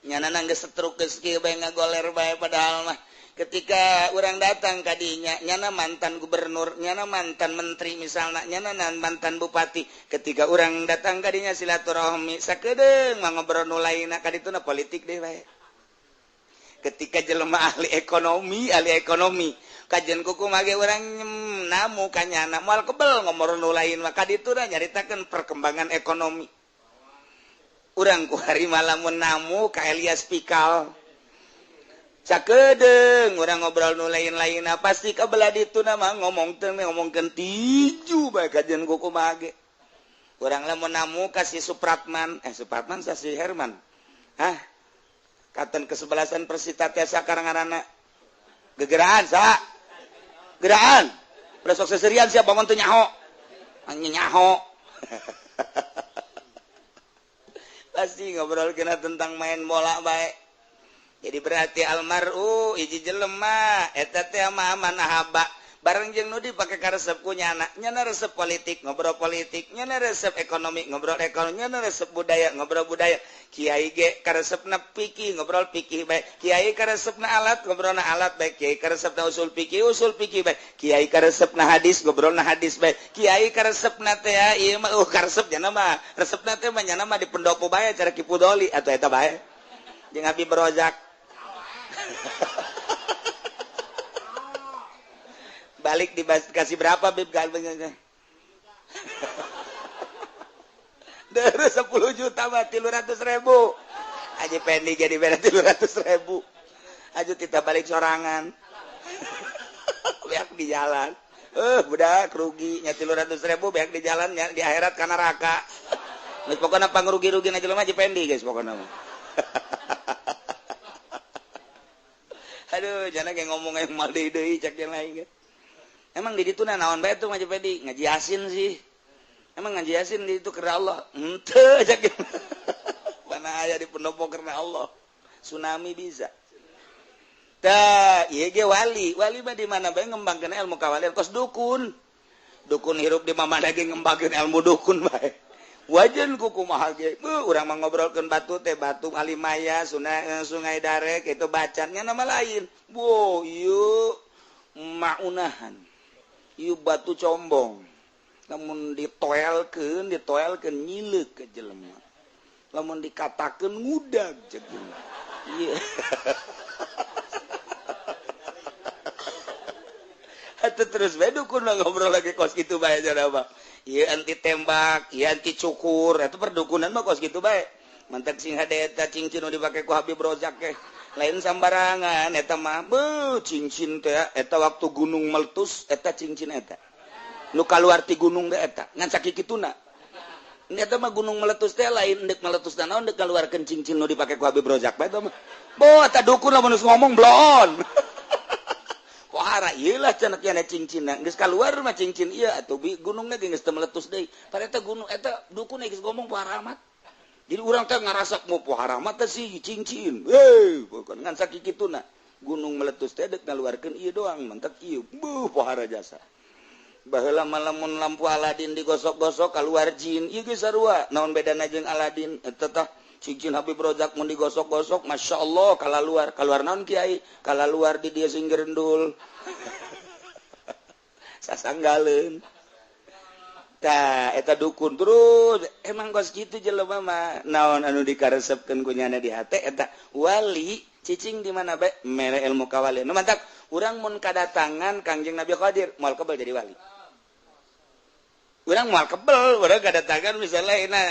Nyana geus setruk geus kieu bae ngagoler bae padahal mah ketika urang datang kadinya nyana mantan gubernur, nyana mantan menteri misalna, nyana mantan bupati, ketika urang datang kadinya silaturahmi sakedeung mah ngobrol nu lainna kadituna politik deh bae. Ketika jelema ahli ekonomi kajian kuku mage urang namu ka nyana moal kebel ngobrol nu lain mah kadituna nyaritakeun perkembangan ekonomi. Urang ku hari malamun namu ka Elias Pikal cakedeung urang ngobrol nu lain-lain pasti kabelah ditu mah ngomong teh ngomongkeun tiju bae kajian kuku mage. Urang lamun namu kasih Supratman, Supratman sasi Herman. Hah? Katen kesebelasan Persita teh sakarang ngaranna. Gegeraan sa. Geraan. Besok seserian sia bangun teu nyaho. Anjing nyaho. Pasti ngobrol kena tentang main bola bae. Jadi berarti almaru hiji jelema eta teh mah manahaba bareng jeung nu dipake karesep ku nyana, nyana resep politik ngobrol politik, nyana resep ekonomi ngobrol ekonomi, nyana resep budaya ngobrol budaya. Kiai ge karesepna fikih ngobrol fikih bae, kiai karesepna alat ngobrolna alat bae, kiai karesepna usul fikih bae, kiai karesepna hadis ngobrolna hadis bae, kiai karesepna teh ieu mah karesep nyana mah, resepna teh mah nyana mah di pendopo bae cara Ki Pudoli atuh eta bae. Jeung Habib Rozak. Balik dikasih berapa Bib galbengnya? Dari 10 juta mah 300.000. Aji Pendi jadi beda 300.000. Aja kita balik sorangan. Beak di jalan. Budak rugi nya 300.000 beak di jalan nya di akhirat ka neraka. Geus pokona pangrugi-rugi na jelema Haji Pendi guys pokona mah. Aduh, jangan kayak ngomong yang mal deui cek yang lain ge. Emang di ditu naon bae tuh Haji Pendi? Ngaji Yasin sih. Emang ngaji Yasin di itu karena Allah? Henteu cek. Mana aya di pendopo karena Allah. Tsunami bisa. Tah, ieu ge wali. Wali mah di mana bae ngembangkeun ilmu kawalian kos dukun. Dukun hirup di mana ge ngembangkeun ilmu dukun bae. Wajan ku kumaha ge. Urang mah ngobrolkeun batu teh batu Alimaya, sungai Darek itu bacannya nama lain. Wo, ieu maunahan. Ieu batu combong. Lamun ditoelkeun nyileuk ka jelema. Lamun dikatakeun ngudag cek jelema. Ieu. Atuh terus bae dukun mah ngobrol lagi kos kitu bae cenah mah. Ieu anti tembak, ieu anti cukur, eta perdukunan mah kos kitu bae. Mantak sing hade eta cincin nu dipake ku Habib Rozak ge. Lain sambarangan eta mah beuh cincin teh eta waktu gunung meletus eta cincin eta. Nu kaluar ti gunung teh eta ngan sakikituna. Eta mah gunung meletus teh lain deuk meletus naon deuk kaluarkeun cincin nu dipake ku Habib Rozak bae eta mah. Boh eta dukun lamun geus ngomong bloon. Pohara ieu lah cenah kieu cincinna geus kaluar mah cincin ieu atuh gunungna ge geus teu meletus deui. Padahal eta gunung eta dukun geus ngomong pohara amat. Jadi urang teh ngarasak mau pohara amat teh sih cincin. Heuh, bukan ngan sakikituna. Gunung meletus teh deuk ngaluarkeun ieu doang, mantak ieu. Beuh pohara jasa. Baheula mah lamun lampu Aladin digosok-gosok kaluar jin, ieu geus sarua. Naon bedana jeung Aladin? Eta tah cincin Habib Rozak mun digosok-gosok, Masya Allah kalaluar. Kaluar naon kiai? Kalaluar di dia sing gerendul. Sasanggaleun. Tah eta dukun terus emang kos kitu jelema mah naon anu dikaresepkeun ku nyana di hate eta wali cicing di mana bae mere ilmu kawalian. Nu mantak urang mun kadatangan Kangjeng Nabi Khadir moal kebel jadi wali. Urang moal kebel, urang kadatangan misalnya ina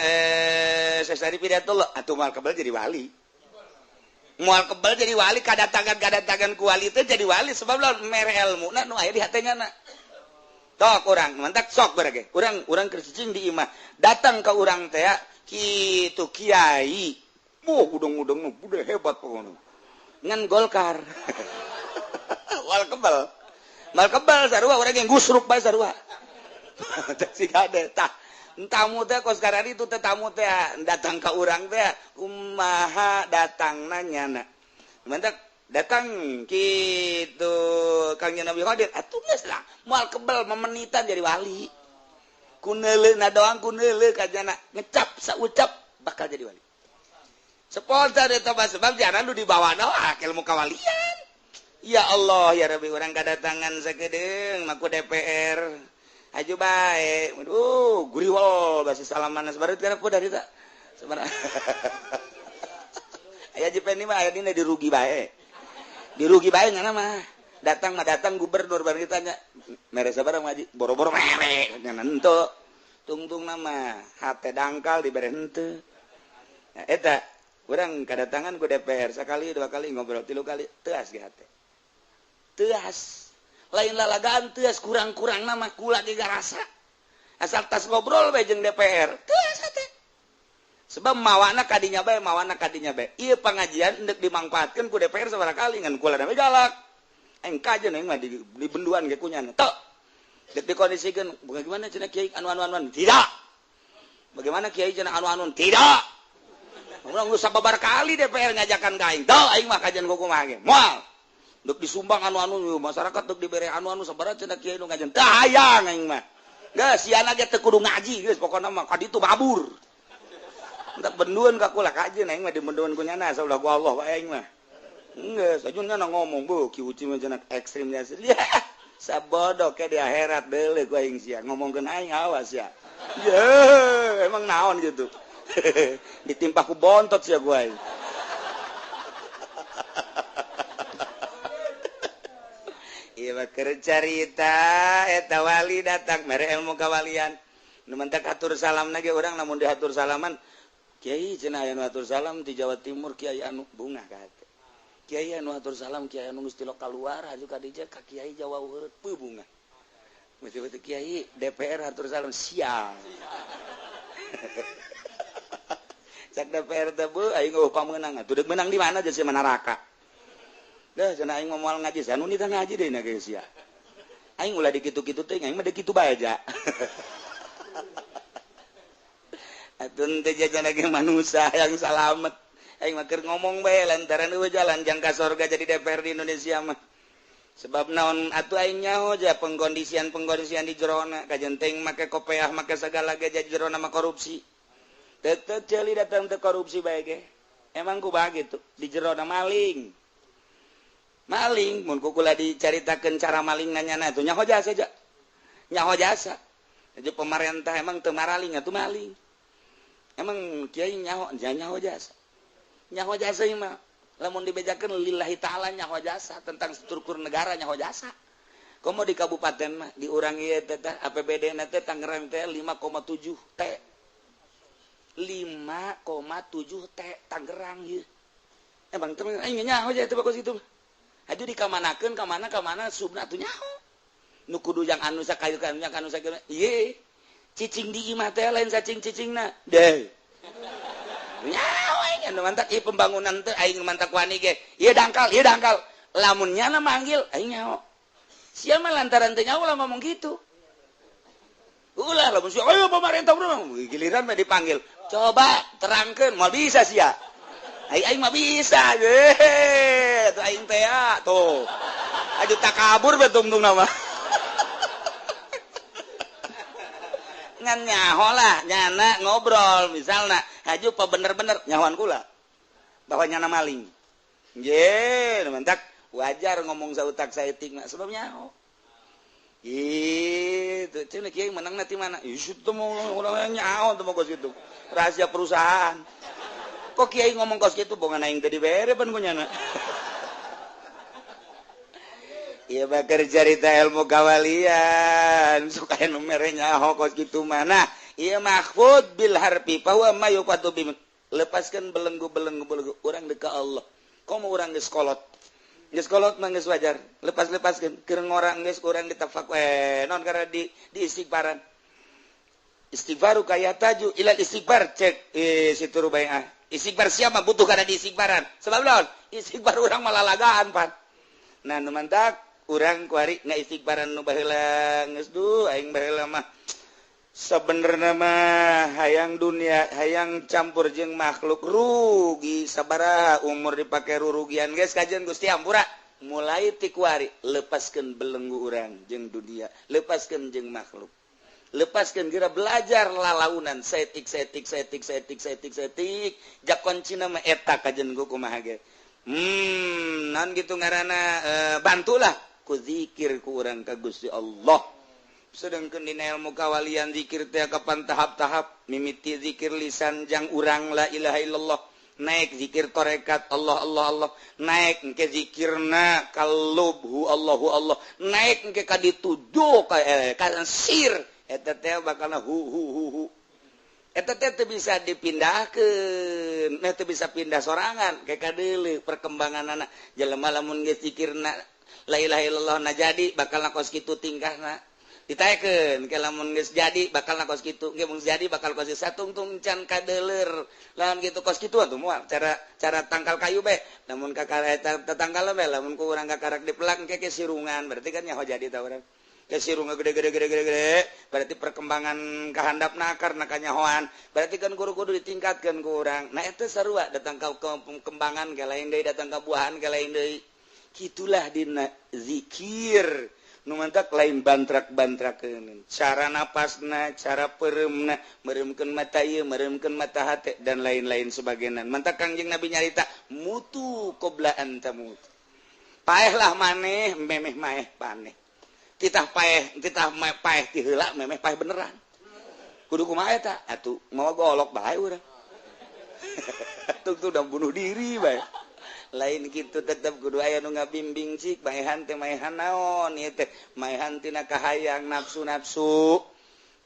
Sesari Pidatullah atuh moal kebel jadi wali. Moal kebel jadi wali kadatangan ku wali teh jadi wali sebab lamun mere ilmuna nu aya di hate nyana. Tok urang mantak sok berage. Urang keur cicing di imah. Datang ke urang teh kitu kiai. Wah, udang-udang udah hebat pokoknya. Ngan Golkar. Moal kebel. Moal kebel sarua urang yang gusruk bae sarua. Si kade tah. Tamu teh kos karari itu teh tamu teh datang ke urang teh kumaha datangna nyana. Mantak datang gitu Kangjeng Nabi Khadir atuh geus lah moal kebel memenitan jadi wali. Kuneuleuh doang kuneuleuh ka jana ngecap saucap bakal jadi wali. Spontan eta mah sebab jana nu dibawa doa ilmu kawalian. Ya Allah ya Rabbi urang kadatangan sakedeung maku DPR. Aju bae. Aduh, guriwol basi salaman sabareut kana ku dari ta. Sabar. Aya Jependi mah aya dina dirugi bae. Dirugi bae ngana mah. Datang mah datang gubernur bareng ditanya, mere sabarang ngaji, boro-boro mere nya henteu. Tungtung nama hate dangkal dibere henteu. Nah, eta urang kadatangan ku DPR sakali dua kali ngobrol tilu kali teuas ge hate. Teuas. Lain lalagaan teuas kurang-kurang nama kula ge garasa. Asal tas ngobrol bae jeung DPR. Teu asa teh. Sebab mawana kadinya bae, mawana kadinya bae. Ieu pangajian endek dimangfaatkeun ku DPR sabaraha kali ngan kula da galak. Aing kajen aing mah di benduan ge kunyana. Tok. Dek dikondisikeun, bagaimana cenah kiai anu-anu-anu? Tidak. Bagaimana kiai cenah anu-anu? Tidak. Urang geus sababar kali DPR ngajakan ka aing. Teu aing mah kajian kumaha ge. Moal. Dek disumbang anu-anu masyarakat dek dibere anu-anu sabaraha cenah kiai nu ngajian. Teu hayang aing mah. Geus siana ge teu kudu ngaji geus pokona mah ka ditu babur. Entak benduan ka kula kajeun aing mah di benduan ku nyana saulah ku Allah wae aing mah. Geus aja nyana ngomong bu Ki Uci mah cenah ekstrim nya. Sabodo ke di akhirat deuleu ku aing sia ngomongkeun aing awas ya. Ye, emang naon gitu. Ditimpa ku bontot sia ku aing. Ieu mah keur carita eta wali datang mere ilmu kawalian. Nu mentak atur salam ge urang lamun diatur salaman kiai cenah aya nu atur salam di Jawa Timur kiai anu bungah ka hate. Kiai anu atur salam kiai anu geus tilok kaluar aju ka dieu ka kiai Jawa Heureut peuh bungah. Mesti kiai DPR atur salam sial. Cak DPR teh beuh aing eueuh pamenang atuh deuk meunang di mana jeung sia neraka. Dah cenah aing moal ngaji sia nu nitah ngaji deui na geus sia. Aing ulah dikitu-kitu teh aing mah deuk kitu bae aja. Atuh teh jajan lagi manusia yang salamet. Aing mah keur ngomong bae lantaran eueuh jalan jangka sorga jadi DPR di Indonesia mah. Sebab naon atuh aing nyaho ja pengkondisian-pengkondisian di jerona kajen teuing make kopeah make sagala ge jadi jerona mah korupsi. Tetep ceuli datang teh korupsi bae ge. Emang kumaha gitu di jerona maling. Maling mun kukula dicaritakeun cara maling nanyana atuh nyaho jasa ja. Nyaho jasa. Jadi pemerintah emang teu maraling atuh maling. Emang kiai nyaho nyaho jasa. Nyaho jasa mah lamun dibejakeun lillahi ta'ala nyaho jasa tentang struktur negara nyaho jasa. Komo di kabupaten mah di urang ieu teh APBD na teh Tangerang teh 5,7 T. 5,7 T Tangerang ieu. Emang teh aing nyaho jasa teh bagus itu. Aju dikamanakeun ka mana subna atuh nyaho. Nu kudu yang anu sakayu ka anu sakieu. Ieu cicing di imah teh lain sacing cicingna. Deh. Nyaho aing anu mantak ieu pembangunan teh aing mantak wani ge. Ieu dangkal, ieu dangkal. Lamun nyana manggil aing nyaho. Sia mah lantaran teh nyaho lah ngomong gitu. Ulah lamun sia ayo pemerintah bro giliran mah dipanggil. Coba terangkeun moal bisa sia. Aing aing mah bisa. Ye, tuh aing teh tuh. Aju takabur bae tungtung nama. Ngan nyaho lah nyana ngobrol misalna haju pa bener-bener nyahoan kula bahwa nyana maling. Nggih, mantak wajar ngomong sautak saeutik mah sebab nyaho. Gitu, cenah kiai menangna ti mana? Ih, teu mau urang nyaho teu mau kos kitu. Rahasia perusahaan. Kok kiai ngomong kos kitu bongan aing teh dibere pan ku nyana. Ieu mah keur carita ilmu kawalian, suka anu mere nyaho kos kitu mah. Nah, ieu mahfud bil harfi fa huwa ma yuqadu bi. Lepaskan belenggu-belenggu belenggu urang deuk ka Allah. Komo urang geus kolot. Geus kolot mah geus wajar. Lepas-lepaskeun keur ngorang geus urang ditafak non karena di istighfaran. Istighfaru kaya taju ilal istighfar cek situ rubaiah. Istighfar siapa butuh karena di istighfaran. Sebab naon? Istighfar urang malalagaan pan. Nah nu mantak urang kuari ngaistighfaran nu baheula geus duh aing baheula mah sabenerna mah hayang dunia hayang campur jeung makhluk rugi sabaraha umur dipake rurugian geus kajian Gusti ampura mulai ti kuari lepaskeun belenggu urang jeung dunia lepaskeun jeung makhluk lepaskeun geura belajar lalaunan saeutik saeutik saeutik saeutik saeutik saeutik jak kuncina mah eta kajian ku kumaha ge. Non gitu ngarana bantulah ku zikir ku urang ka Gusti Allah. Sedangkan dina ilmu kawalian zikir teh kapan tahap-tahap mimiti zikir lisan jang urang la ilaha illallah naik zikir tarekat Allah Allah Allah naik engke zikirna kalubhu Allahu Allah naik engke ka dituduh ka sir eta teh bakalna hu hu hu hu eta teh teu bisa dipindahkeun, nah teu bisa pindah sorangan kayak kadeuleu perkembanganana jelema lamun geus zikirna la ilaha illallah na jadi bakal kos kitu tingkahna. Ditaekeun ke lamun geus jadi bakal na kos kitu, ge mun jadi bakal kos satungtung can kadeuleur. Lamun kitu kos kitu atuh moal cara cara tangkal kayu bae. Lamun kakara eta tetangkal bae, lamun ku urang kakarak dipelak engke ke sirungan, berarti kan nyaho jadi ta urang. Ke sirungan gede gede gede gede gede, berarti perkembangan kahandapna karena kanyahoan, berarti kan kudu-kudu ditingkatkan ku urang. Nah eta sarua datang ka kembangan ke lain deui, datang ka buahan ke lain deui. Kitulah dina zikir. Nu mantak lain bantrak-bantrakeun. Cara napasna, cara pereumna, mereumkeun mata ieu, mereumkeun mata hate dan lain-lain sebagainya. Mantak Kangjeng Nabi nyarita mutu qabla an tamut. Paehlah maneh, memeh maeh paneh. Titah paeh, titah paeh ti heula memeh paeh beneran. Kudu kumaha eta? Atuh mawa golok bae urang. Atuh tuh udah bunuh diri bae. Lain gitu tetep kudu aya nu ngabimbing cik maehan teh maehan naon ieu teh maehan tina kahayang nafsu-nafsu.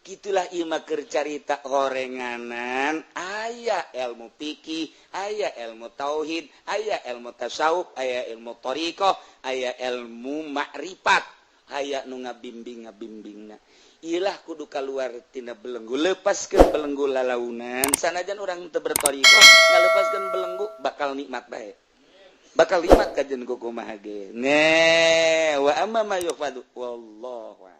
Kitulah ieu mah keur carita horenganan, aya ilmu fikih, aya ilmu tauhid, aya ilmu tasawuf, aya ilmu thariqah, aya ilmu makrifat, aya nu ngabimbing-ngabimbingna. Ilah kudu kaluar tina belenggu, lepaskeun belenggu lalaunan. Sanajan urang teu berthariqah, ngalepaskeun belenggu bakal nikmat bae. Bakal nikmat kajen kumaha ge. Ne wa amma ma yukhfadu wallahu a'lam.